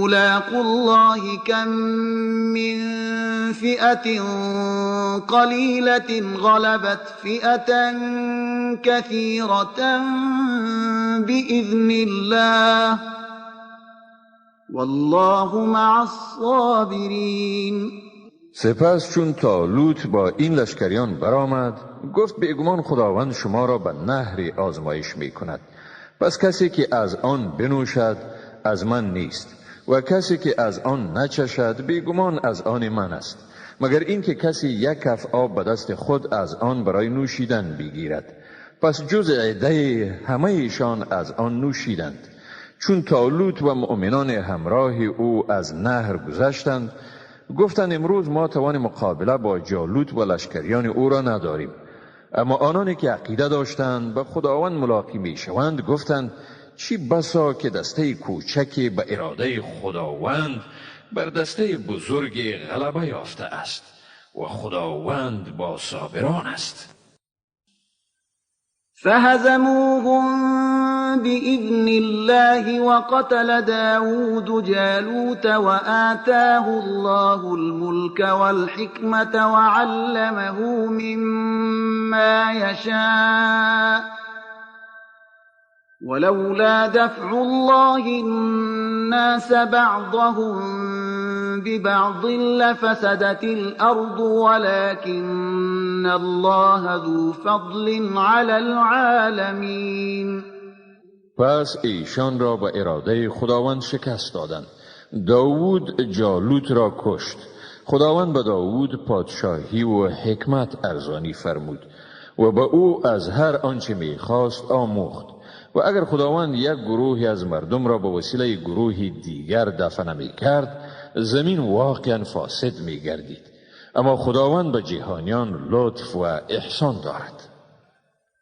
ملاقو الله كم من فئة قليلة غلبت فئة كثيرة بإذن الله والله مع الصابرين. سپس چون طالوت با این لشکریان برآمد گفت بیگمان خداوند شما را به نهری آزمایش می کند، پس کسی که از آن بنوشد از من نیست و کسی که از آن نچشد بیگمان از آن من است، مگر اینکه کسی یک کف آب به دست خود از آن برای نوشیدن بگیرد. پس جز عده همه ایشان از آن نوشیدند. چون طالوت و مؤمنان همراه او از نهر گذشتند گفتند امروز ما توان مقابله با جالوت و لشکریان او را نداریم. اما آنانی که عقیده داشتند به خداوند ملاقی می شوند گفتند چی بسا که دسته کوچکی به اراده خداوند بر دسته بزرگ غلبه یافته است و خداوند با صابران است. فهزموهم بإذن الله وقتل داود جالوت وآتاه الله الملك والحكمة وعلمه مما يشاء ولولا دفع الله الناس بعضهم ببعض لفسدت الأرض ولكن الله ذو فضل على العالمين. پس ایشان را به اراده خداوند شکست دادند. داوود جالوت را کشت. خداوند به داوود پادشاهی و حکمت ارزانی فرمود و به او از هر آنچه میخواست آموخت. و اگر خداوند یک گروهی از مردم را به وسیله گروهی دیگر دفع نمی کرد، زمین واقعا فاسد می گردید. اما خداوند به جهانیان لطف و احسان دارد.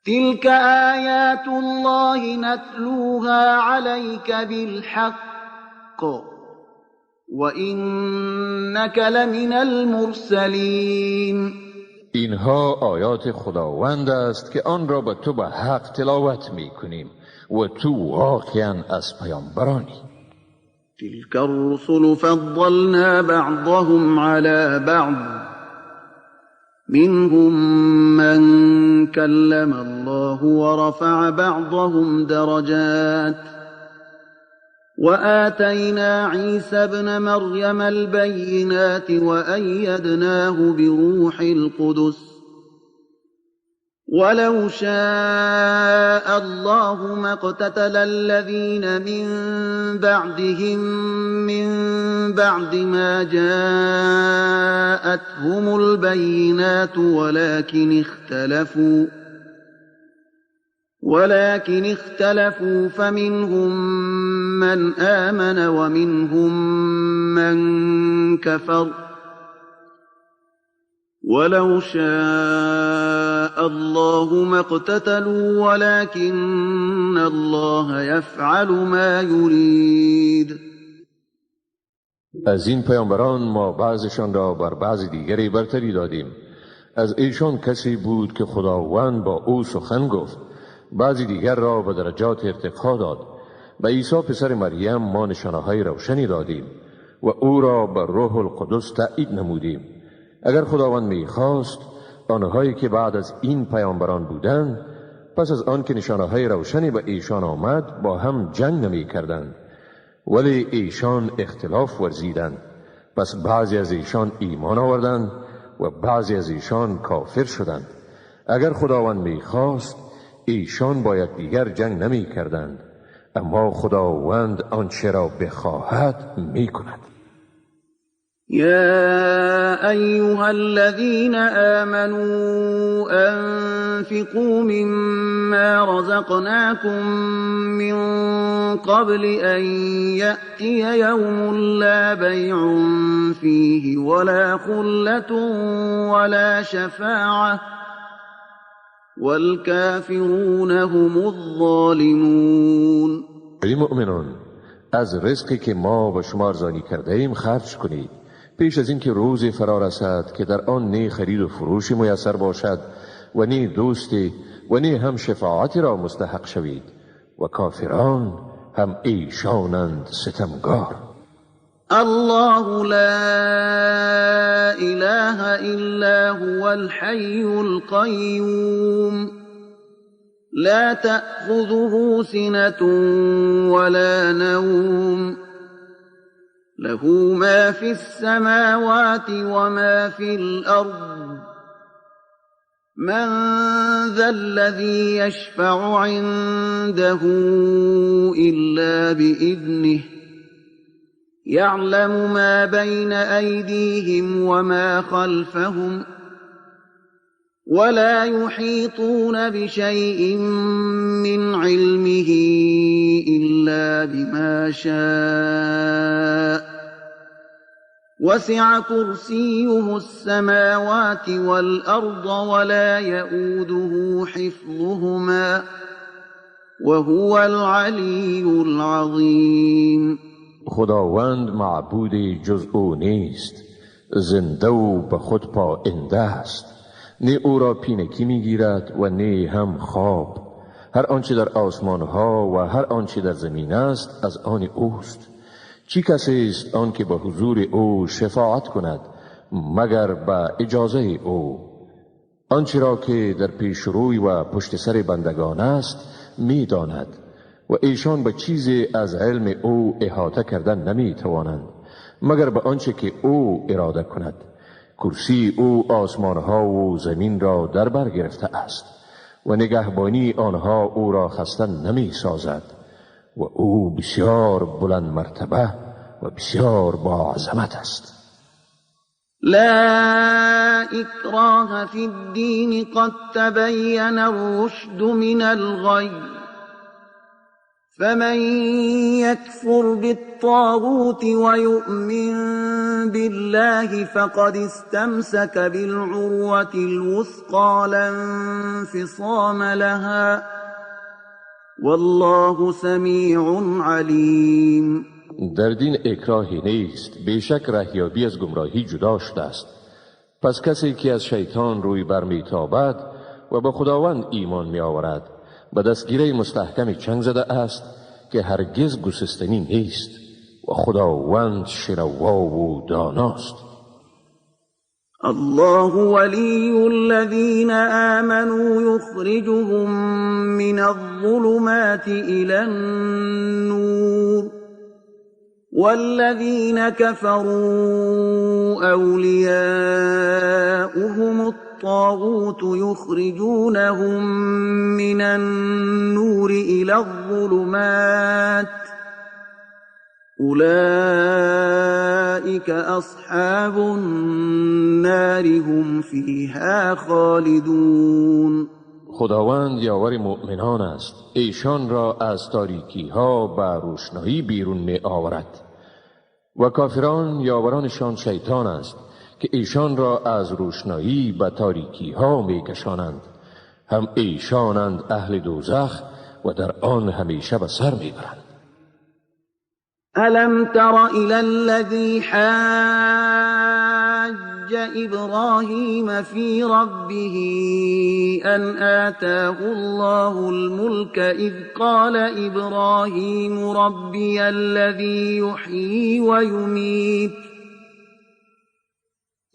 تلك آیات الله نتلوها عليك بالحق وإنك لمن المرسلین. اینها آیات خداوند است که آن را به تو به حق تلاوت می کنیم و تو واقعا از پیامبرانی. تلك الرسل فضلنا بعضهم على بعض منهم من كلم الله ورفع بعضهم درجات وآتينا عيسى ابن مريم البينات وأيدناه بروح القدس ولو شاء الله ما اقتتل الذين من بعدهم من بعد ما جاءتهم البينات ولكن اختلفوا فمنهم من آمن ومنهم من كفر ولو شاء الله ما اقتتلوا ولكن الله يفعل ما يريد. از این پیامبران ما بعضشان را بر بعض دیگری برتری دادیم. از ایشان کسی بود که خداوند با او سخن گفت، بعضی دیگر را به درجات ارتقا داد. به عیسی پسر مریم ما نشانه‌های روشنی دادیم و او را به روح القدس تأیید نمودیم. اگر خداوند می‌خواست آنهایی که بعد از این پیامبران بودند پس از آن که نشانه‌های روشنی به ایشان آمد با هم جنگ نمی‌کردند، ولی ایشان اختلاف ورزیدند. پس بعضی از ایشان ایمان آوردند و بعضی از ایشان کافر شدند. اگر خداوند می‌خواست ایشان با یکدیگر جنگ نمی‌کردند، اما خداوند آنچه را بخواهد می‌کند. يا أيها الذين آمنوا أنفقوا مما رزقناكم من قبل أن يأتي يوم لا بيع فيه ولا خلة ولا شفاعة والكافرون هم الظالمون. ای مؤمنان، از رزقی که ما به شما ارزانی کرده ایم خرج کنید پیش از اینکه روزی فرا رسد که در آن نه خرید و فروشی میسر باشد و نه دوستی و نه هم شفاعتی را مستحق شوید و کافران هم ایشانند ستمگار. الله لا اله الا هو الحی القیوم لا تأخذه سنة ولا نوم له ما في السماوات وما في الأرض من ذا الذي يشفع عنده إلا بإذنه يعلم ما بين أيديهم وما خلفهم ولا يحيطون بشيء من علمه إلا بما شاء وسع كرسيه السماوات والأرض ولا يؤوده حفظهما وهو العلي العظيم. خداوند معبودی جز او نیست، زنده و به خود پاینده است. نه او را پینکی میگیرد و نه هم خواب. هر آنچه در آسمان ها و هر آنچه در زمین است از آن اوست. چی کسی است آن که به حضور او شفاعت کند مگر به اجازه او؟ آنچه را که در پیش روی و پشت سر بندگان است میداند و ایشان به چیزی از علم او احاطه کردن نمی توانند مگر به آنچه که او اراده کند. کرسی او آسمانها و زمین را در بر گرفته است و نگهبانی آنها او را خسته نمی سازد. و او بسیار بلند مرتبه و بسیار با عظمت است. لا إكراه في الدين قد تبين الرشد من الغي فمن يكفر بالطاغوت ويؤمن بالله فقد استمسك بالعروة الوثقى لا انفصام لها والله سميع عليم. در دین اکراهی نیست، بیشک رهیابی از گمراهی جدا شده است. پس کسی که از شیطان روی برمیتابد و به خداوند ایمان می آورد به دستگیره مستحکمی چنگ زده است که هرگز گسستنی نیست و خداوند شنوا و داناست. الله ولی الذین آمنوا یخرجهم من الظلمات إلى النور والذین كفروا أولیاؤهم الطاغوت يخرجونهم من النور إلى الظلمات أولئك أصحاب النار هم فيها خالدون. خداوند یاور مؤمنان است، ایشان را از تاریکی ها به روشنایی بیرون می آورد و کافران یاورانشان شیطان است که ایشان را از روشنایی به تاریکی ها می کشانند. هم ایشانند اهل دوزخ و در آن همیشه به سر می برند. ألم تر إلى الذي حاج إبراهيم في ربه أن آتاه الله الملك إذ قال إبراهيم ربي الذي يحيي ويميت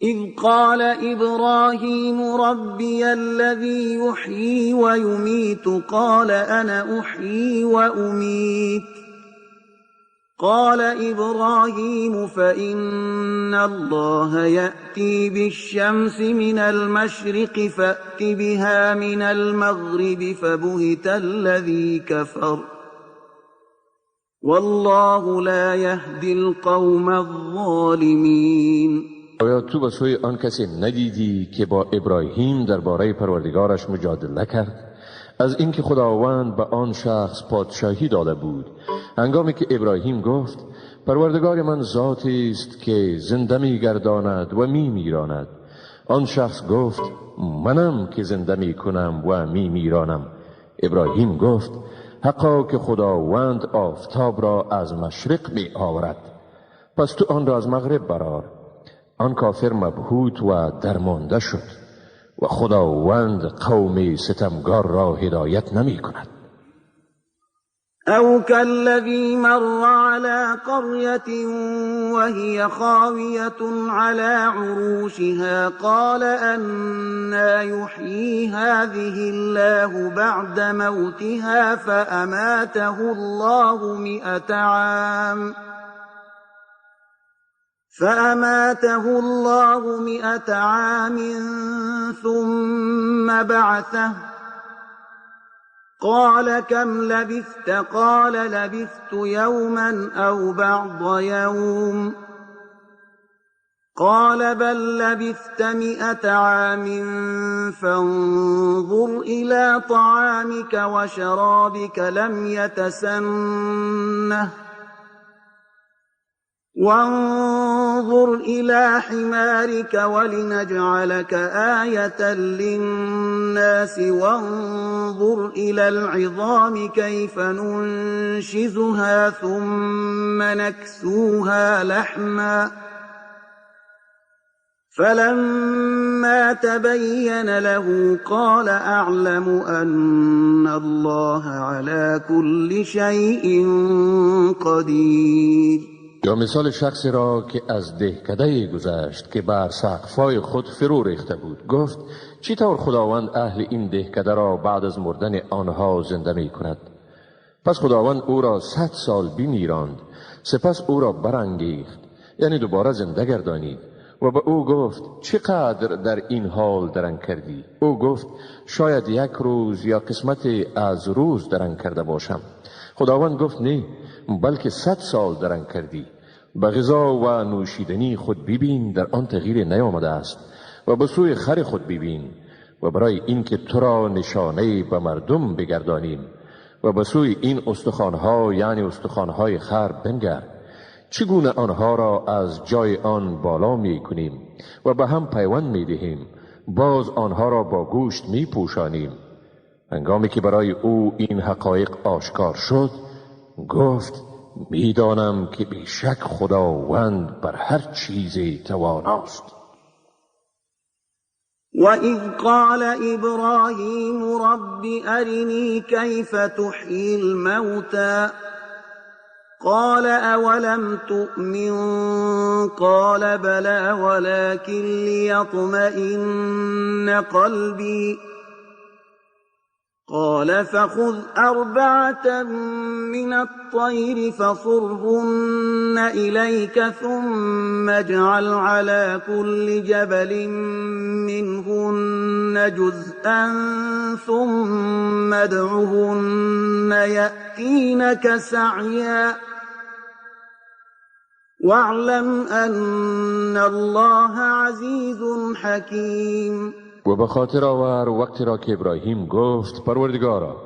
إذ قال إبراهيم ربي الذي يحيي ويميت قال أنا أحيي وأميت قال إبراهيم فإن الله يأتي بالشمس من المشرق فأت بها من المغرب فبهت الذي كفر والله لا يهدي القوم الظالمين. آیا تو به سوی آن کسی ندیدی که با ابراهیم درباره پروردگارش مجادله کرد؟ از اینکه خداوند به آن شخص پادشاهی داده بود، هنگامی که ابراهیم گفت پروردگار من ذاتی است که زنده می‌گرداند و می‌میراند، آن شخص گفت منم که زنده می‌کنم و می‌میرانم. ابراهیم گفت حقا که خداوند آفتاب را از مشرق می‌آورد، پس تو آن را از مغرب برآر. آن کافر مبهوت و درمانده شد و خداوند قوم ستمگار را هدایت نمی کند. او كالذي مر على قرية وهي خاوية على عروشها قال أنى يحيي هذه الله بعد موتها فأماته الله 100 عام فأماته الله 100 عام ثم بعثه قال كم لبثت؟ قال لبثت يوما أو بعض يوم. قال بل لبثت 100 عام فانظر إلى طعامك وشرابك لم يتسنه وانظر إلى حمارك ولنجعلك آية للناس وانظر إلى العظام كيف ننشزها ثم نكسوها لحما فلما تبين له قال أعلم أن الله على كل شيء قدير. یا مثال شخصی را که از دهکده گذشت که بر سقف‌های خود فرو ریخته بود، گفت چطور خداوند اهل این دهکده را بعد از مردن آنها زنده می کند؟ پس خداوند او را 100 سال بمیراند، سپس او را برانگیخت، یعنی دوباره زنده گردانید و به او گفت چقدر در این حال درنگ کردی؟ او گفت شاید یک روز یا قسمت از روز درنگ کرده باشم. خداوند گفت نه، بلکه 100 سال درنگ کردی. به غذا و نوشیدنی خود ببین، در آن تغییر نیامده است، و به سوی خر خود ببین، و برای اینکه تو را نشانه به مردم بگردانیم، و به سوی این استخوانها، یعنی استخوانهای خر بنگر، چگونه آنها را از جای آن بالا می کنیم و به هم پیوند می دهیم، باز آنها را با گوشت می پوشانیم. هنگامی که برای او این حقایق آشکار شد، گفت میدانم که بیشک خداوند بر هر چیزی تواناست. وَإِذْ قَالَ إِبْرَاهِيمُ رَبِّ أَرِنِي كَيْفَ تُحْيِي الْمَوْتَى قَالَ أَوَلَمْ تُؤْمِنْ قَالَ بَلَى وَلَكِنْ لِيَطْمَئِنَّ قَلْبِي قال فخذ 4 من الطير فصرهن إليك ثم اجعل على كل جبل منهن جزءا ثم ادعهن يأتينك سعيا واعلم أن الله عزيز حكيم. و به خاطر آور وقتی را که ابراهیم گفت پروردگارا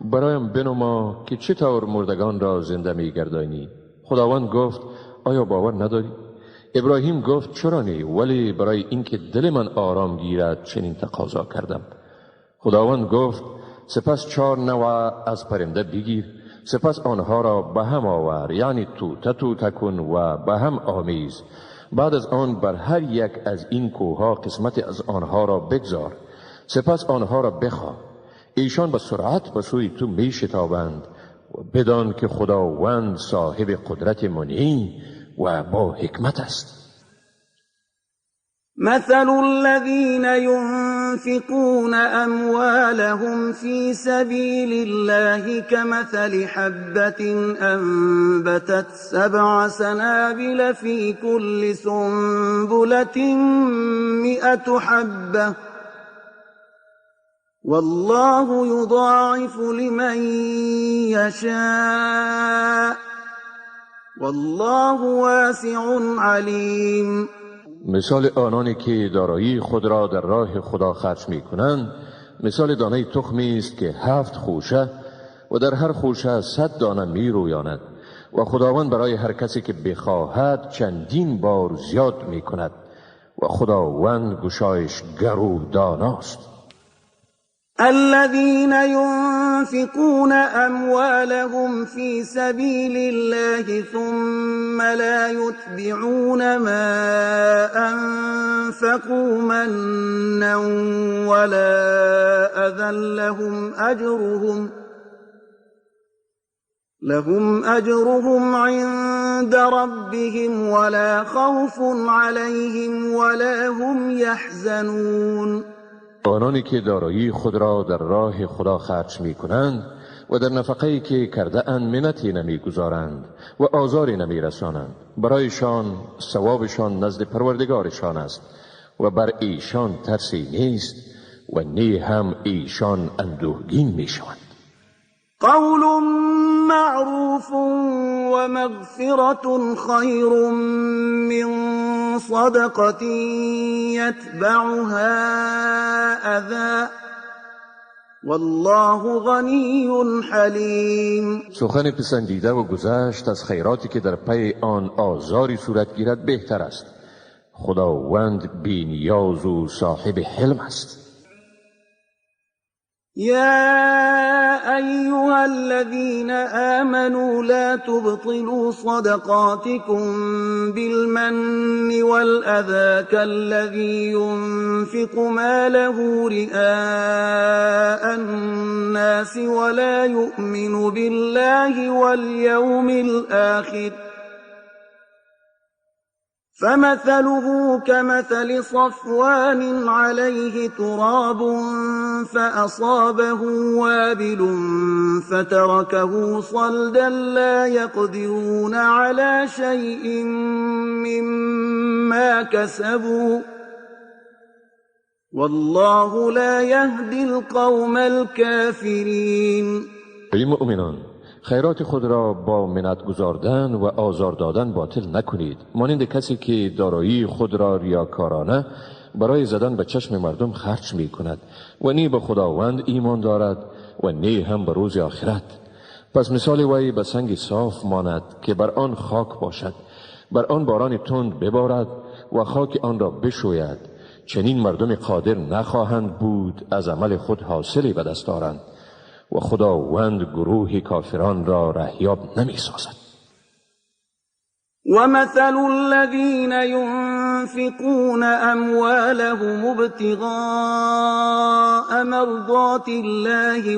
برایم بنما که چطور مردگان را زنده میگردانی. خداوند گفت آیا باور نداری؟ ابراهیم گفت چرا نه، ولی برای اینکه دل من آرام گیرد چنین تقاضا کردم. خداوند گفت سپس 4 نوع از پرنده بگیر، سپس آنها را به هم آور، یعنی توته توته کن و به هم آمیز. بعد از آن بر هر یک از این کوهها قسمتی از آنها را بگذار، سپس آنها را بخواه. ایشان به سرعت به سوی تو می شتابند و بدان که خداوند صاحب قدرت منعی و با حکمت است. مثل الذين ينفقون أموالهم في سبيل الله كمثل حبة أنبتت 7 سنابل في كل سنبلة 100 حبة والله يضاعف لمن يشاء والله واسع عليم. مثال آنانی که دارایی خود را در راه خدا خرج می کنند مثال دانه تخمی است که 7 خوشه و در هر خوشه 100 دانه می رویاند و خداوند برای هر کسی که بخواهد چندین بار زیاد می کند و خداوند گشایش گر و داناست. الذين ينفقون أموالهم في سبيل الله ثم لا يتبعون ما أنفقوا منا ولا أذى لهم أجرهم عند ربهم ولا خوف عليهم ولا هم يحزنون. آنانی که دارایی خود را در راه خدا خرج می کنند و در نفقه‌ای که کرده اند منتی نمی گذارند و آزاری نمی رسانند، برایشان ثوابشان نزد پروردگارشان است و بر ایشان ترسی نیست و نی هم ایشان اندوهگین می شوند. قول معروف و مغفرة خیر من صدقة يتبعها أذى والله غنی حلیم. سخن پسندیده و گذشت از خیراتی که در پی آن آزاری صورت گیرد بهتر است. خداوند بی نیاز و صاحب حلم است. يا أيها الذين آمنوا لا تبطلوا صدقاتكم بالمن والأذى كالذي ينفق ماله رئاء الناس ولا يؤمن بالله واليوم الآخر فمثله كمثل صفوان عليه تراب فأصابه وابل فتركه صلدا لا يقدرون على شيء مما كسبوا والله لا يهدي القوم الكافرين. ای مؤمنان، خیرات خود را با منت گذاردن و آزار دادن باطل نکنید، مانند کسی که دارایی خود را ریاکارانه برای زدن به چشم مردم خرج می کند و نی به خداوند ایمان دارد و نی هم به روز آخرت. پس مثال وی به سنگ صاف ماند که بر آن خاک باشد، بر آن باران تند ببارد و خاک آن را بشوید. چنین مردم قادر نخواهند بود از عمل خود حاصلی به دست آرند و خداوند گروه کافران را رهیاب نمی سازد. ومثل الذين ينفقون أموالهم ابتغاء مرضات الله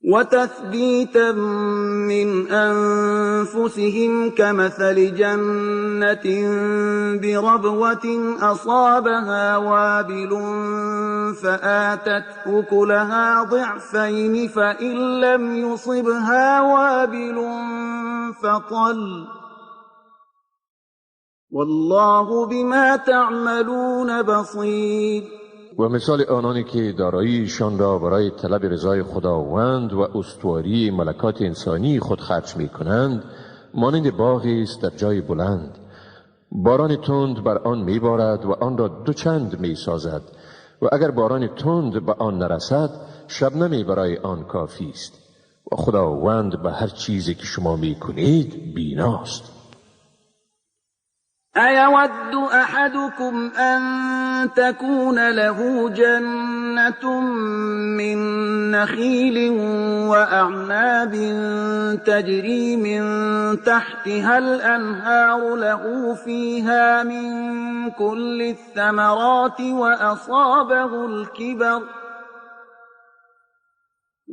وتثبيتا من أنفسهم كمثل جنة بربوة أصابها وابل فآتت أكلها ضعفين فإن لم يصبها وابل فطل والله بما تعملون بصير. و مثال آنانی که داراییشان را برای طلب رضای خداوند و استواری ملکات انسانی خود خرج می کنند مانند باغی است در جای بلند، باران تند بر آن می بارد و آن را دوچند می سازد و اگر باران تند به آن نرسد شبنمی برای آن کافی است و خداوند به هر چیزی که شما می کنید بیناست. أيود أحدكم أن تكون له جنة من نخيل وأعناب تجري من تحتها الأنهار له فيها من كل الثمرات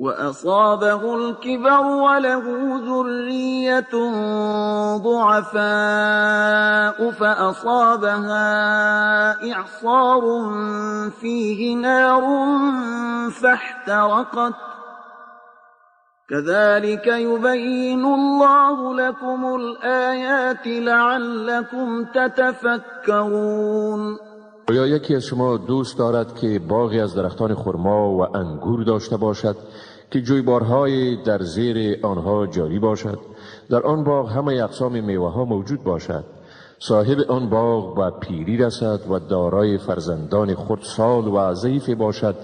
وأصابه الكبر وله ذرية ضعفاء فأصابها إعصار فيه نار فاحترقت كذلك يبين الله لكم الآيات لعلكم تتفكرون. یا یکی از شما دوست دارد که باغی از درختان خرما و انگور داشته باشد که جویبارهای در زیر آنها جاری باشد، در آن باغ همه اقسام میوه ها موجود باشد، صاحب آن باغ به پیری رسد و دارای فرزندان خردسال و ضعیف باشد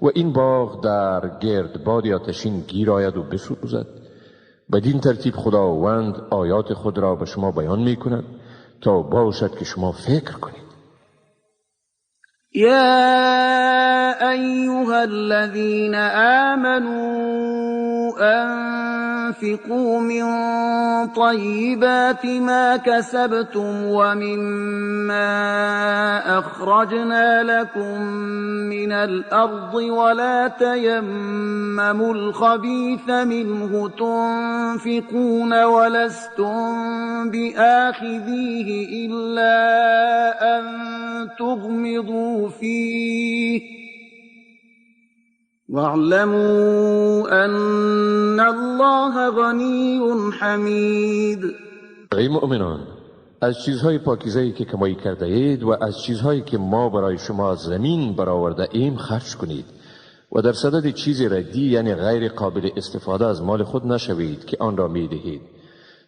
و این باغ در گردباد آتشین گیر آید و بسوزد. بدین ترتیب خداوند آیات خود را به شما بیان می کند تا باشد که شما فکر کنید. يا أيها الذين آمنوا أنفقوا من طيبات ما كسبتم ومما أخرجنا لكم من الأرض ولا تيمموا الخبيث منه تنفقون ولستم بآخذيه إلا أن تغمضوا فيه واعلموا أن الله غنی حمید. ای مؤمنان، از چیزهای پاکیزه‌ای که کمایی کرده اید و از چیزهایی که ما برای شما از زمین برآورده ایم خرج کنید و در صدد چیز ردی یعنی غیر قابل استفاده از مال خود نشوید که آن را می دهید،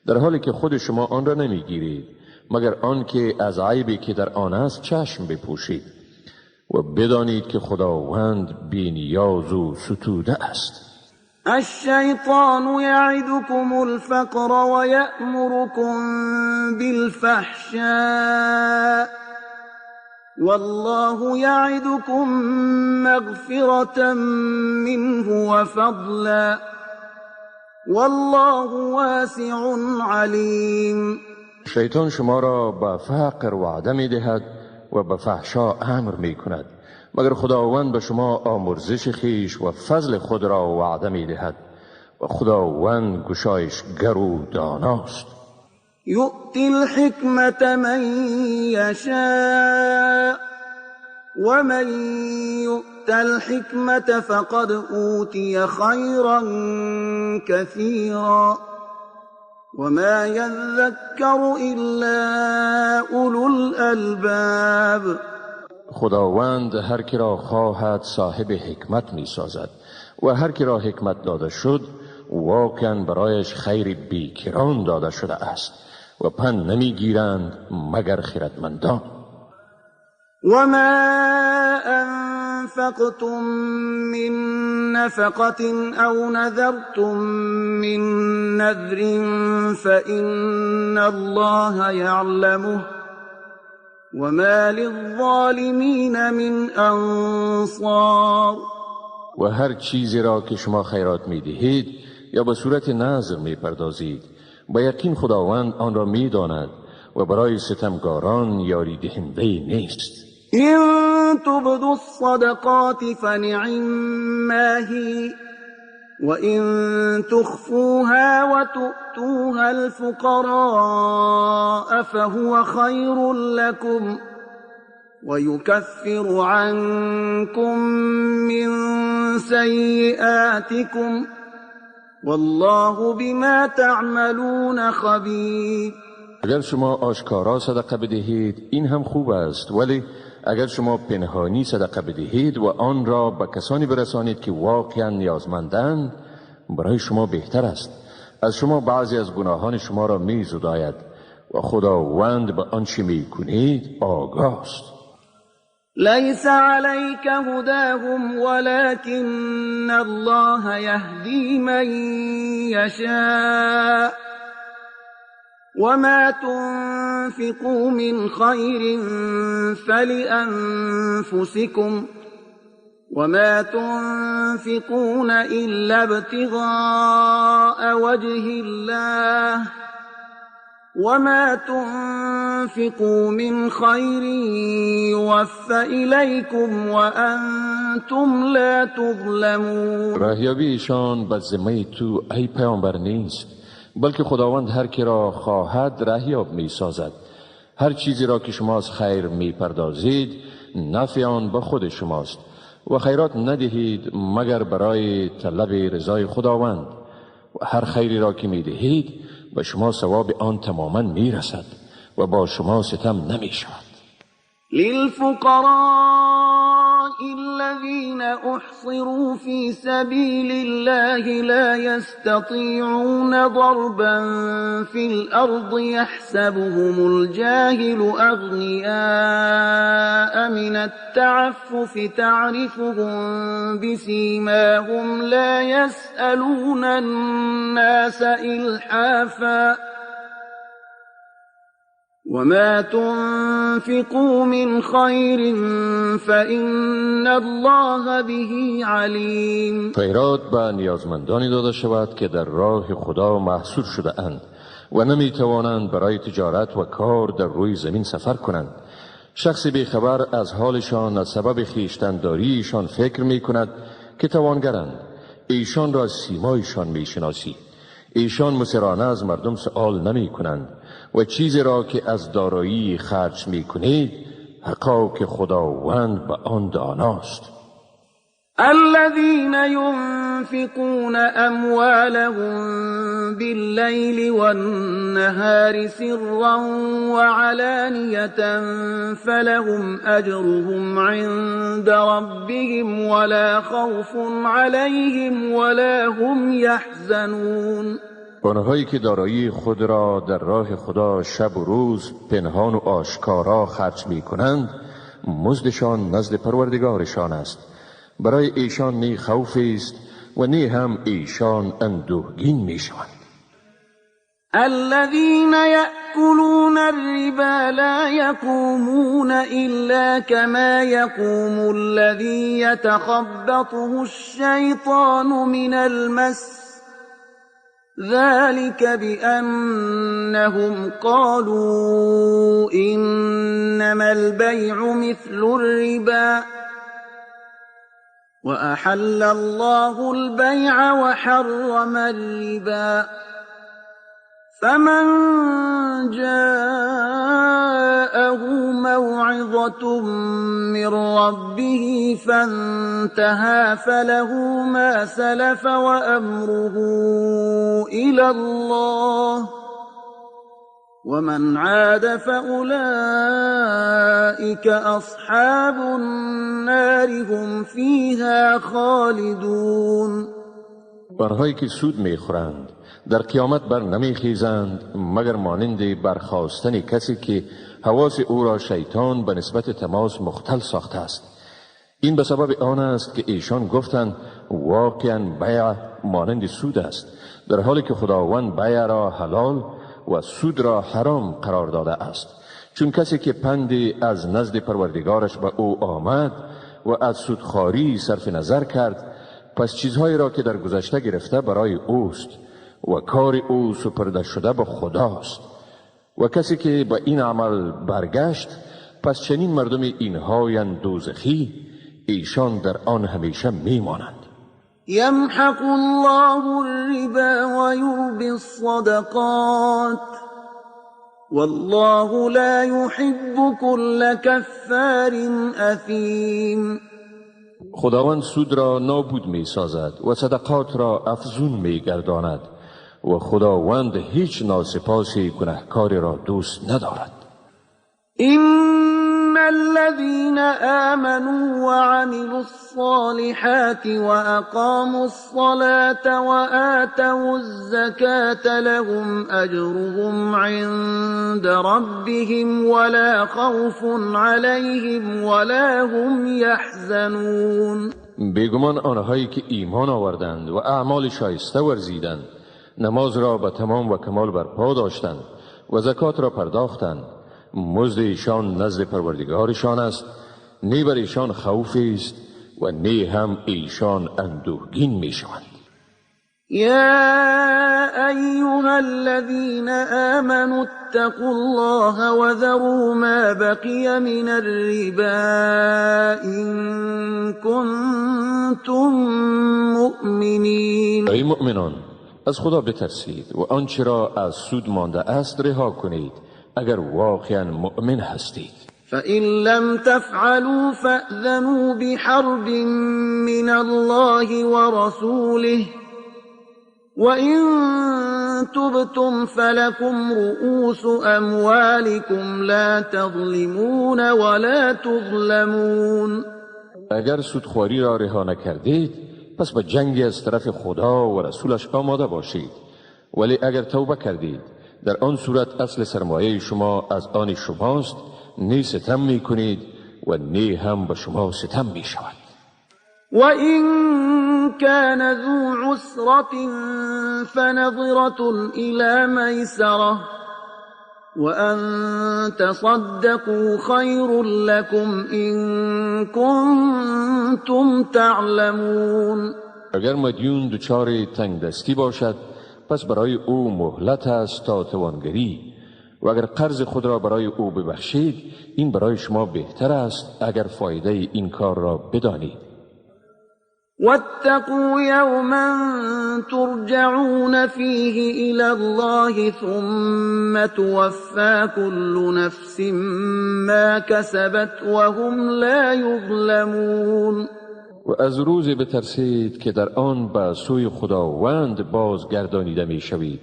در حالی که خود شما آن را نمی گیرید مگر آنکه از عیبی که در آن است چشم بپوشید و بدانید که خداوند بی نیاز و ستوده است. الشیطان یعدکم الفقر و یأمرکم بالفحشاء والله یعدکم مغفرة منه وفضلا والله واسع علیم. شیطان شما را به فقر وعده می دهد و به فحشا امر می کند، مگر خداوند به شما آمرزش خویش و فضل خود را وعده می دهد و خداوند گشایشگر و داناست. یؤتی الحکمة من یشاء ومن یؤت الحکمة فقد اوتی خیرا کثیرا وما یذکر الا اولو الالباب. خداوند هر کی را خواهد صاحب حکمت می سازد و هر کی را حکمت داده شد واقعا برایش خیر بیکران داده شده است و پند نمی گیرند مگر خردمندان. وما أنفقتم من نفقة أو نذرتم من نذر فإن الله يعلمه وما للظالمین من انصار. و هر چیزی را که شما خیرات می دهید یا به صورت نذر می پردازید با یقین خداوند آن را می داند و برای ستمگاران یاری دهنده نیست. إن تبدوا الصدقات فنعما هي وإن تخفوها وتؤتوها الفقراء فهو خير لكم ويكفر عنكم من سيئاتكم والله بما تعملون خبير. اگر شما آشکارا صدقه بدهید این هم خوب است، ولی اگر شما پنهانی صدقه بدهید و آن را به کسانی برسانید که واقعا نیازمندند برای شما بهتر است. از شما بعضی از گناهان شما را می زداید و خداوند به آنچه می کنید آگاه است. لیس علیک هداهم ولكن الله یهدی من یشاء وما تنفقوا من خير فلأنفسكم وما تنفقون إلا ابتغاء وجه الله وما تنفقوا من خير يوف إليكم وأنتم لا تظلمون. راهیابی ایشان به ذمه تو ای پیامبر نیست، بلکه خداوند هر کی را خواهد رهیاب می سازد. هر چیزی را که شما از خیر می پردازید نفع آن به خود شماست و خیرات ندهید مگر برای طلب رضای خداوند، و هر خیری را که می دهید به شما ثواب آن تماما می رسد و با شما ستم نمی شود. للفقراء الذين أحصروا في سبيل الله لا يستطيعون ضربا في الأرض يحسبهم الجاهل أغنياء من التعفف تعرفهم بسيماهم لا يسألون الناس إلحافا وما تنفقوا من خير فإن الله به علیم. خیرات به نیازمندانی داده شود که در راه خدا محصور شده اند و نمی توانند برای تجارت و کار در روی زمین سفر کنند. شخص بیخبر از حالشان از سبب خویشتنداریشان فکر می کند که توانگرند. ایشان را سیمایشان می شناسی. ایشان مصرانه از مردم سؤال نمی کنند و چیزی را که از دارایی خرج می کنید حقا که خداوند به آن داناست. الذين ينفقون أموالهم بالليل والنهار سرا وعلانية فلهم أجرهم عند ربهم ولا خوف عليهم ولا هم يحزنون. آنهایی که دارایی خود را در راه خدا شب و روز پنهان و آشکارا خرج می کنند مزدشان نزد پروردگارشان است. برای ایشان نی خوفی است و نی هم ایشان اندوهگین می شوند. الذين يأكلون الربا لا يقومون إلا كما يقوم الذي يتخبطه الشيطان من المس ذلك بأنهم قالوا إنما البيع مثل الربا وأحل الله البيع وحرم الربا فمن جاءه موعظة من ربه فانتهى فله ما سلف وأمره إلى الله ومن عاد فأولئك أصحاب النار هم فيها خالدون. آنهایی که سود میخورند در قیامت بر نمیخیزند مگر مانند برخاستن کسی که حواس او را شیطان به نسبت تماس مختل ساخته است. این به سبب آن است که ایشان گفتند واقعا بیع مانند سود است، در حالی که خداوند بیع را حلال و سود را حرام قرار داده است. چون کسی که پندی از نزد پروردگارش به او آمد و از سودخواری صرف نظر کرد، پس چیزهایی را که در گذشته گرفته برای اوست و کار او سپرده شده به خداست. و کسی که به این عمل برگشت، پس چنین مردم اینهایند دوزخی، ایشان در آن همیشه میمانند. یمحق الله الربا ویربی الصدقات والله لا يحب كل كفار اثیم. خداوند سود را نابود می سازد و صدقات را افزون می گرداند و خداوند هیچ ناسپاس گناهکاری را دوست ندارد. إن الذين آمنوا وعملوا الصالحات وأقاموا الصلاة وآتوا الزكاة لهم أجرهم عند ربهم ولا خوف عليهم ولا هم يحزنون. بیگمان آنهایی که ایمان آوردند و اعمال شایسته ورزیدند، نماز را به تمام و کمال برپا داشتند و زکات را پرداختند، مزد ایشان نزد پروردگارشان است، نه بر ایشان خوفی است و نه هم ایشان اندوهگین می شوند. یا ایها الذین آمنوا اتقوا الله وذروا ما بقی من الربا إن کنتم مؤمنین. ای مؤمنان، از خدا بترسید و آنچه را از سود مانده است رها کنید اگر واقعا مؤمن هستید. فإن لم تفعلوا فأذنوا بحرب من الله ورسوله وإن تبتم فلكم رؤوس أموالكم لا تظلمون ولا تظلمون. اگر سودخواری را رها نکردید، پس به جنگ از طرف خدا و رسولش آماده باشید، ولی اگر توبه کردید، در آن صورت اصل سرمایه شما از آن شماست، نه ستم می کنید و نه هم به شما ستم می شود. و این كان ذو عسرة فنظرة إلى میسرة وأن تصدقوا خیر لكم إن كنتم تعلمون. اگر مدیون دچار تنگ دستی باشد، پس برای او مهلت است تا توانگری، و اگر قرض خود را برای او ببخشید، این برای شما بهتر است اگر فایده این کار را بدانید. واتقوا یوما ترجعون فیه الی الله ثم توفی كل نفس ما کسبت وهم لا یظلمون. و از روزی بترسید که در آن به سوی خداوند بازگردانیده می شوید،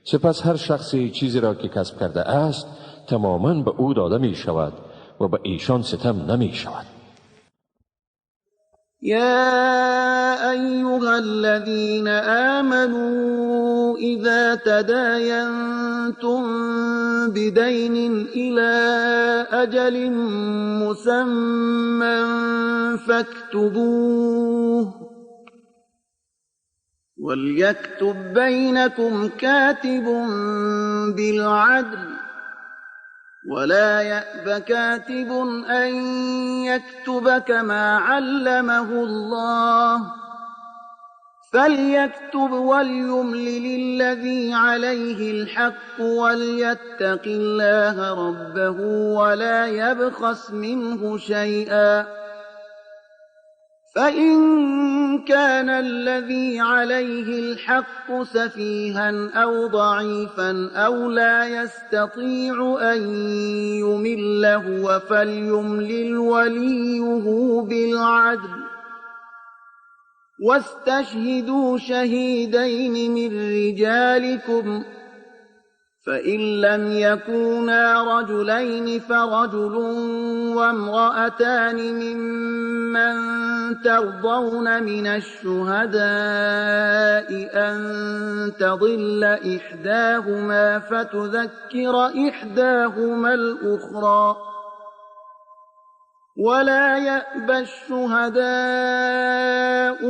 سپس هر شخصی چیزی را که کسب کرده است تماما به او داده می شود و به ایشان ستم نمی شود. یا ایها الذین آمنوا اذا تداینتم بدین الى اجل مسمى فاكتبوه وليكتب بینکم کاتب بالعدل ولا يأب كاتب أن يكتب كما علمه الله فليكتب وليملل الذي عليه الحق وليتق الله ربه ولا يبخس منه شيئا فإن كان الذي عليه الحق سفيها أو ضعيفا أو لا يستطيع أن يمل هو فليملل وليه بالعدل واستشهدوا شهيدين من رجالكم فإن لم يكونا رجلين فرجل وامرأتان ممن ترضون من الشهداء أن تضل إحداهما فتذكر إحداهما الأخرى ولا يأبى الشهداء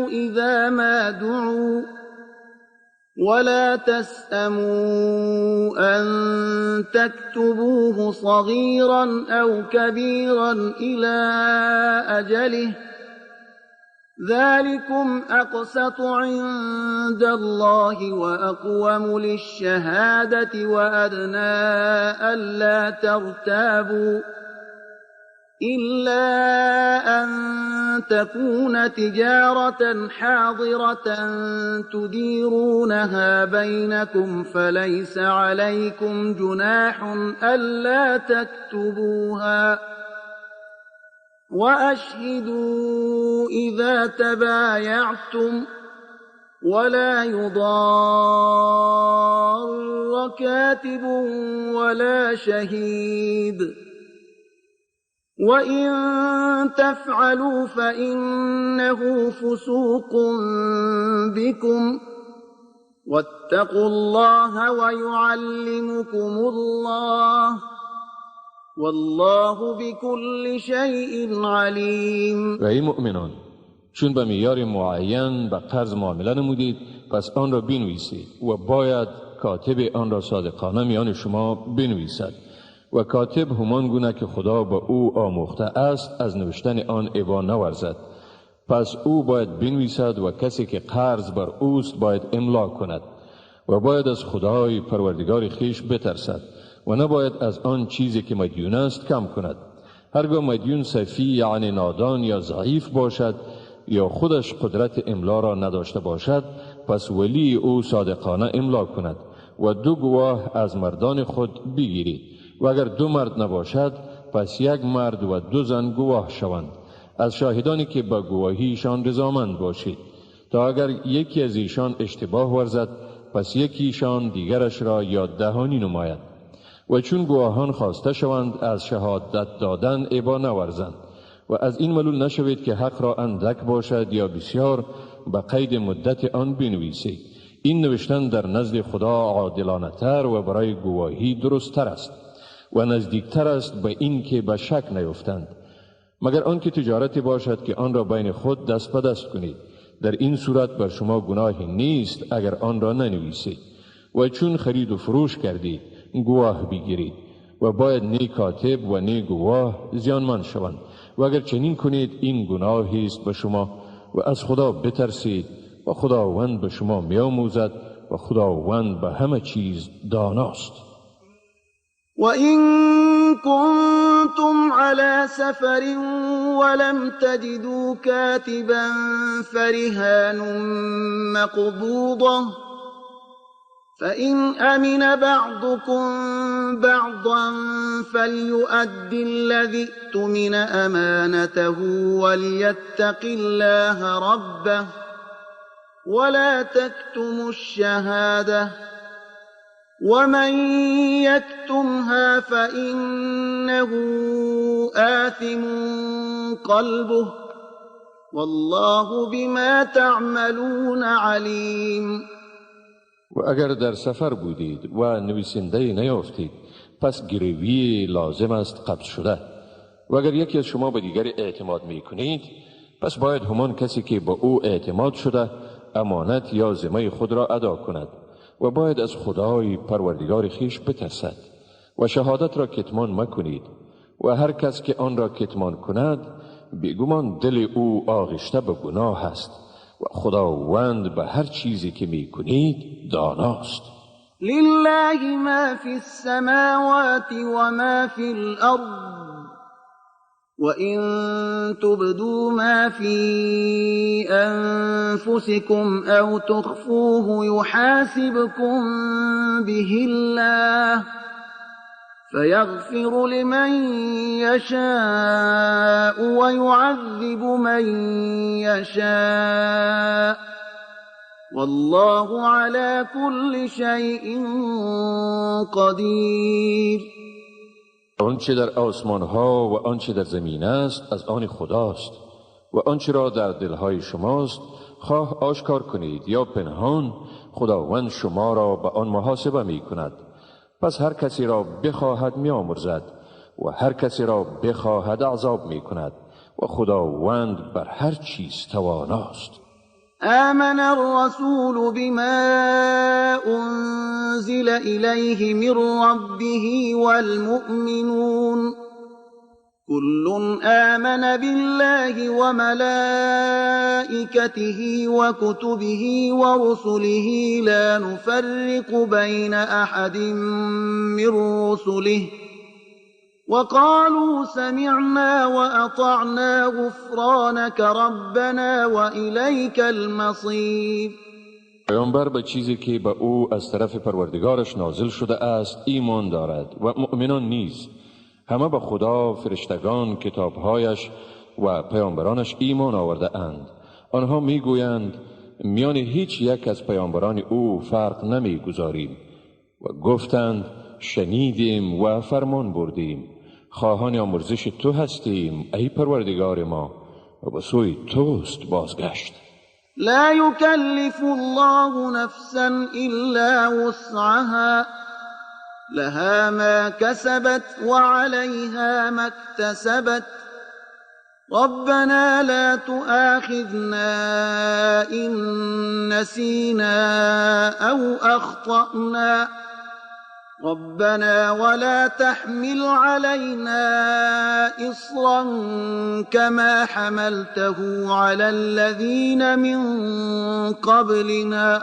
إذا ما دعوا ولا تسأموا أن تكتبوه صغيرا أو كبيرا إلى أجله ذلكم أقسط عند الله وأقوم للشهادة وأدنى ألا ترتابوا إلا أن تكون تجارة حاضرة تديرونها بينكم فليس عليكم جناح ألا تكتبوها وأشهدوا إذا تبايعتم ولا يضار كاتب ولا شهيد وإن تفعلوا فإنه فسوق بكم واتقوا الله ويعلمكم الله والله بكل شيء عليم. و ای مؤمنان، چون به معیار معین به قرض معامله نمودید پس آن را بنویسید و باید کاتب آن را صادقانه میان شما بنویسد و کاتب همان گونه که خدا به او آموخته است از نوشتن آن ابا نورزد. پس او باید بنویسد و کسی که قرض بر اوست باید املا کند و باید از خدای پروردگار خویش بترسد و نباید از آن چیزی که مدیون است کم کند. هرگاه مدیون سفی یعنی نادان یا ضعیف باشد یا خودش قدرت املا را نداشته باشد پس ولی او صادقانه املا کند و دو گواه از مردان خود بگیرید و اگر دو مرد نباشد پس یک مرد و دو زن گواه شوند از شاهدانی که به گواهیشان رضامند باشید، تا اگر یکی از ایشان اشتباه ورزد پس یکیشان دیگرش را یاد دهانی نماید و چون گواهان خواسته شوند از شهادت دادن ابا نورزند و از این ملول نشوید که حق را اندک باشد یا بسیار، به قید مدت آن بنویسید. این نوشتن در نزد خدا عادلانه تر و برای گواهی درست تر است و نزدیکتر است به این که به شک نیفتند، مگر آنکه تجارتی باشد که آن را بین خود دست به دست کنید. در این صورت بر شما گناهی نیست اگر آن را ننویسید. و چون خرید و فروش کردید گواه بگیرید و باید نی کاتب و نی گواه زیانمند شوند و اگر چنین کنید این گناهی است به شما و از خدا بترسید و خداوند به شما میآموزد و خداوند به همه چیز داناست. وَإِن كُنتُمْ عَلَى سَفَرٍ وَلَمْ تَجِدُوا كَاتِبًا فَرِهَانٌ مَّقْبُوضَةٌ فَإِنْ أَمِنَ بَعْضُكُمْ بَعْضًا فَلْيُؤَدِّ الَّذِي اؤْتُمِنَ أَمَانَتَهُ وَلْيَتَّقِ اللَّهَ رَبَّهُ وَلَا تَكْتُمُوا الشَّهَادَةَ وَمَنْ يَكْتُمْهَا فَإِنَّهُ آثِمٌ قَلْبُهُ وَاللَّهُ بِمَا تَعْمَلُونَ عَلِيمٌ. و اگر در سفر بودید و نویسنده نیافتید پس گروی لازم است قبض شده و اگر یکی از شما به دیگری اعتماد می کنید پس باید همان کسی که به او اعتماد شده امانت یا ذمه خود را ادا کند و باید از خدای پروردگار خویش بترسد و شهادت را کتمان مکنید و هر کس که آن را کتمان کند بیگمان دل او آغشته به گناه است و خداوند به هر چیزی که می کنید داناست. لله ما فی السماوات و ما فی الارض وَإِن تُبْدُوا مَا فِي أَنفُسِكُمْ أَوْ تُخْفُوهُ يُحَاسِبْكُم بِهِ اللَّهُ فَيَغْفِرُ لِمَن يَشَاءُ وَيُعَذِّبُ مَن يَشَاءُ والله على كل شيء قدیر. آنچه در آسمان ها و آنچه در زمین است از آن خداست و آنچه را در دلهای شماست خواه آشکار کنید یا پنهان، خداوند شما را به آن محاسبه می کند. پس هر کسی را بخواهد می آمرزد و هر کسی را بخواهد عذاب می کند و خداوند بر هر چیز تواناست. آمن الرسول بما أنزل إليه من ربه والمؤمنون كل آمن بالله وملائكته وكتبه ورسله لا نفرق بين أحد من رسله وقالوا سمعنا وأطعنا غفرانك ربنا وإليك المصير. پیامبر به چیزی که به او از طرف پروردگارش نازل شده است ایمان دارد و مؤمنان نیز همه به خدا، فرشتگان، کتابهایش و پیامبرانش ایمان آورده اند. آنها میگویند میان هیچ یک از پیامبران او فرق نمیگذاریم و گفتند شنیدیم و فرمان بردیم، خواهان آمرزش تو هستیم ای پروردگار ما و به سوی توست بازگشت. لا يكلف الله نفسا إلا وسعها لها ما كسبت وعليها ما اكتسبت ربنا لا تؤاخذنا إن نسينا أو أخطأنا ربنا ولا تحمل علينا إصرا كما حملته على الذين من قبلنا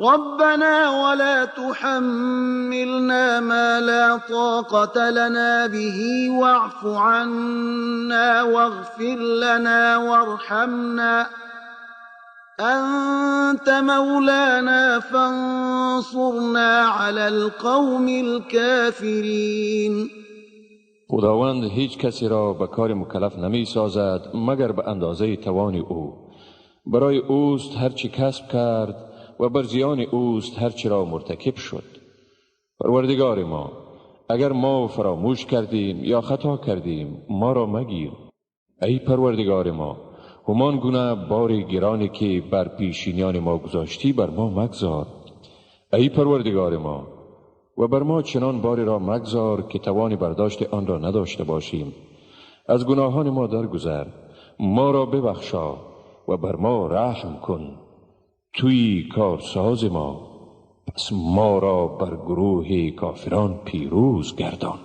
ربنا ولا تحملنا ما لا طاقة لنا به واعف عنا واغفر لنا وارحمنا أنت مولانا فانصرنا على القوم الكافرين. خداوند هیچ کسی را به کار مکلف نمی سازد مگر به اندازه توان او. برای اوست هرچی کسب کرد و بر زیان اوست هرچی را مرتکب شد. پروردگار ما، اگر ما فراموش کردیم یا خطا کردیم ما را مگیر. ای پروردگار ما، همان گونه بار گرانی که بر پیشینیان ما گذاشتی بر ما مگذار. ای پروردگار ما، و بر ما چنان باری را مگذار که توان برداشت آن را نداشته باشیم. از گناهان ما درگذر، ما را ببخشا و بر ما رحم کن. تویی کارساز ما، پس ما را بر گروه کافران پیروز گردان.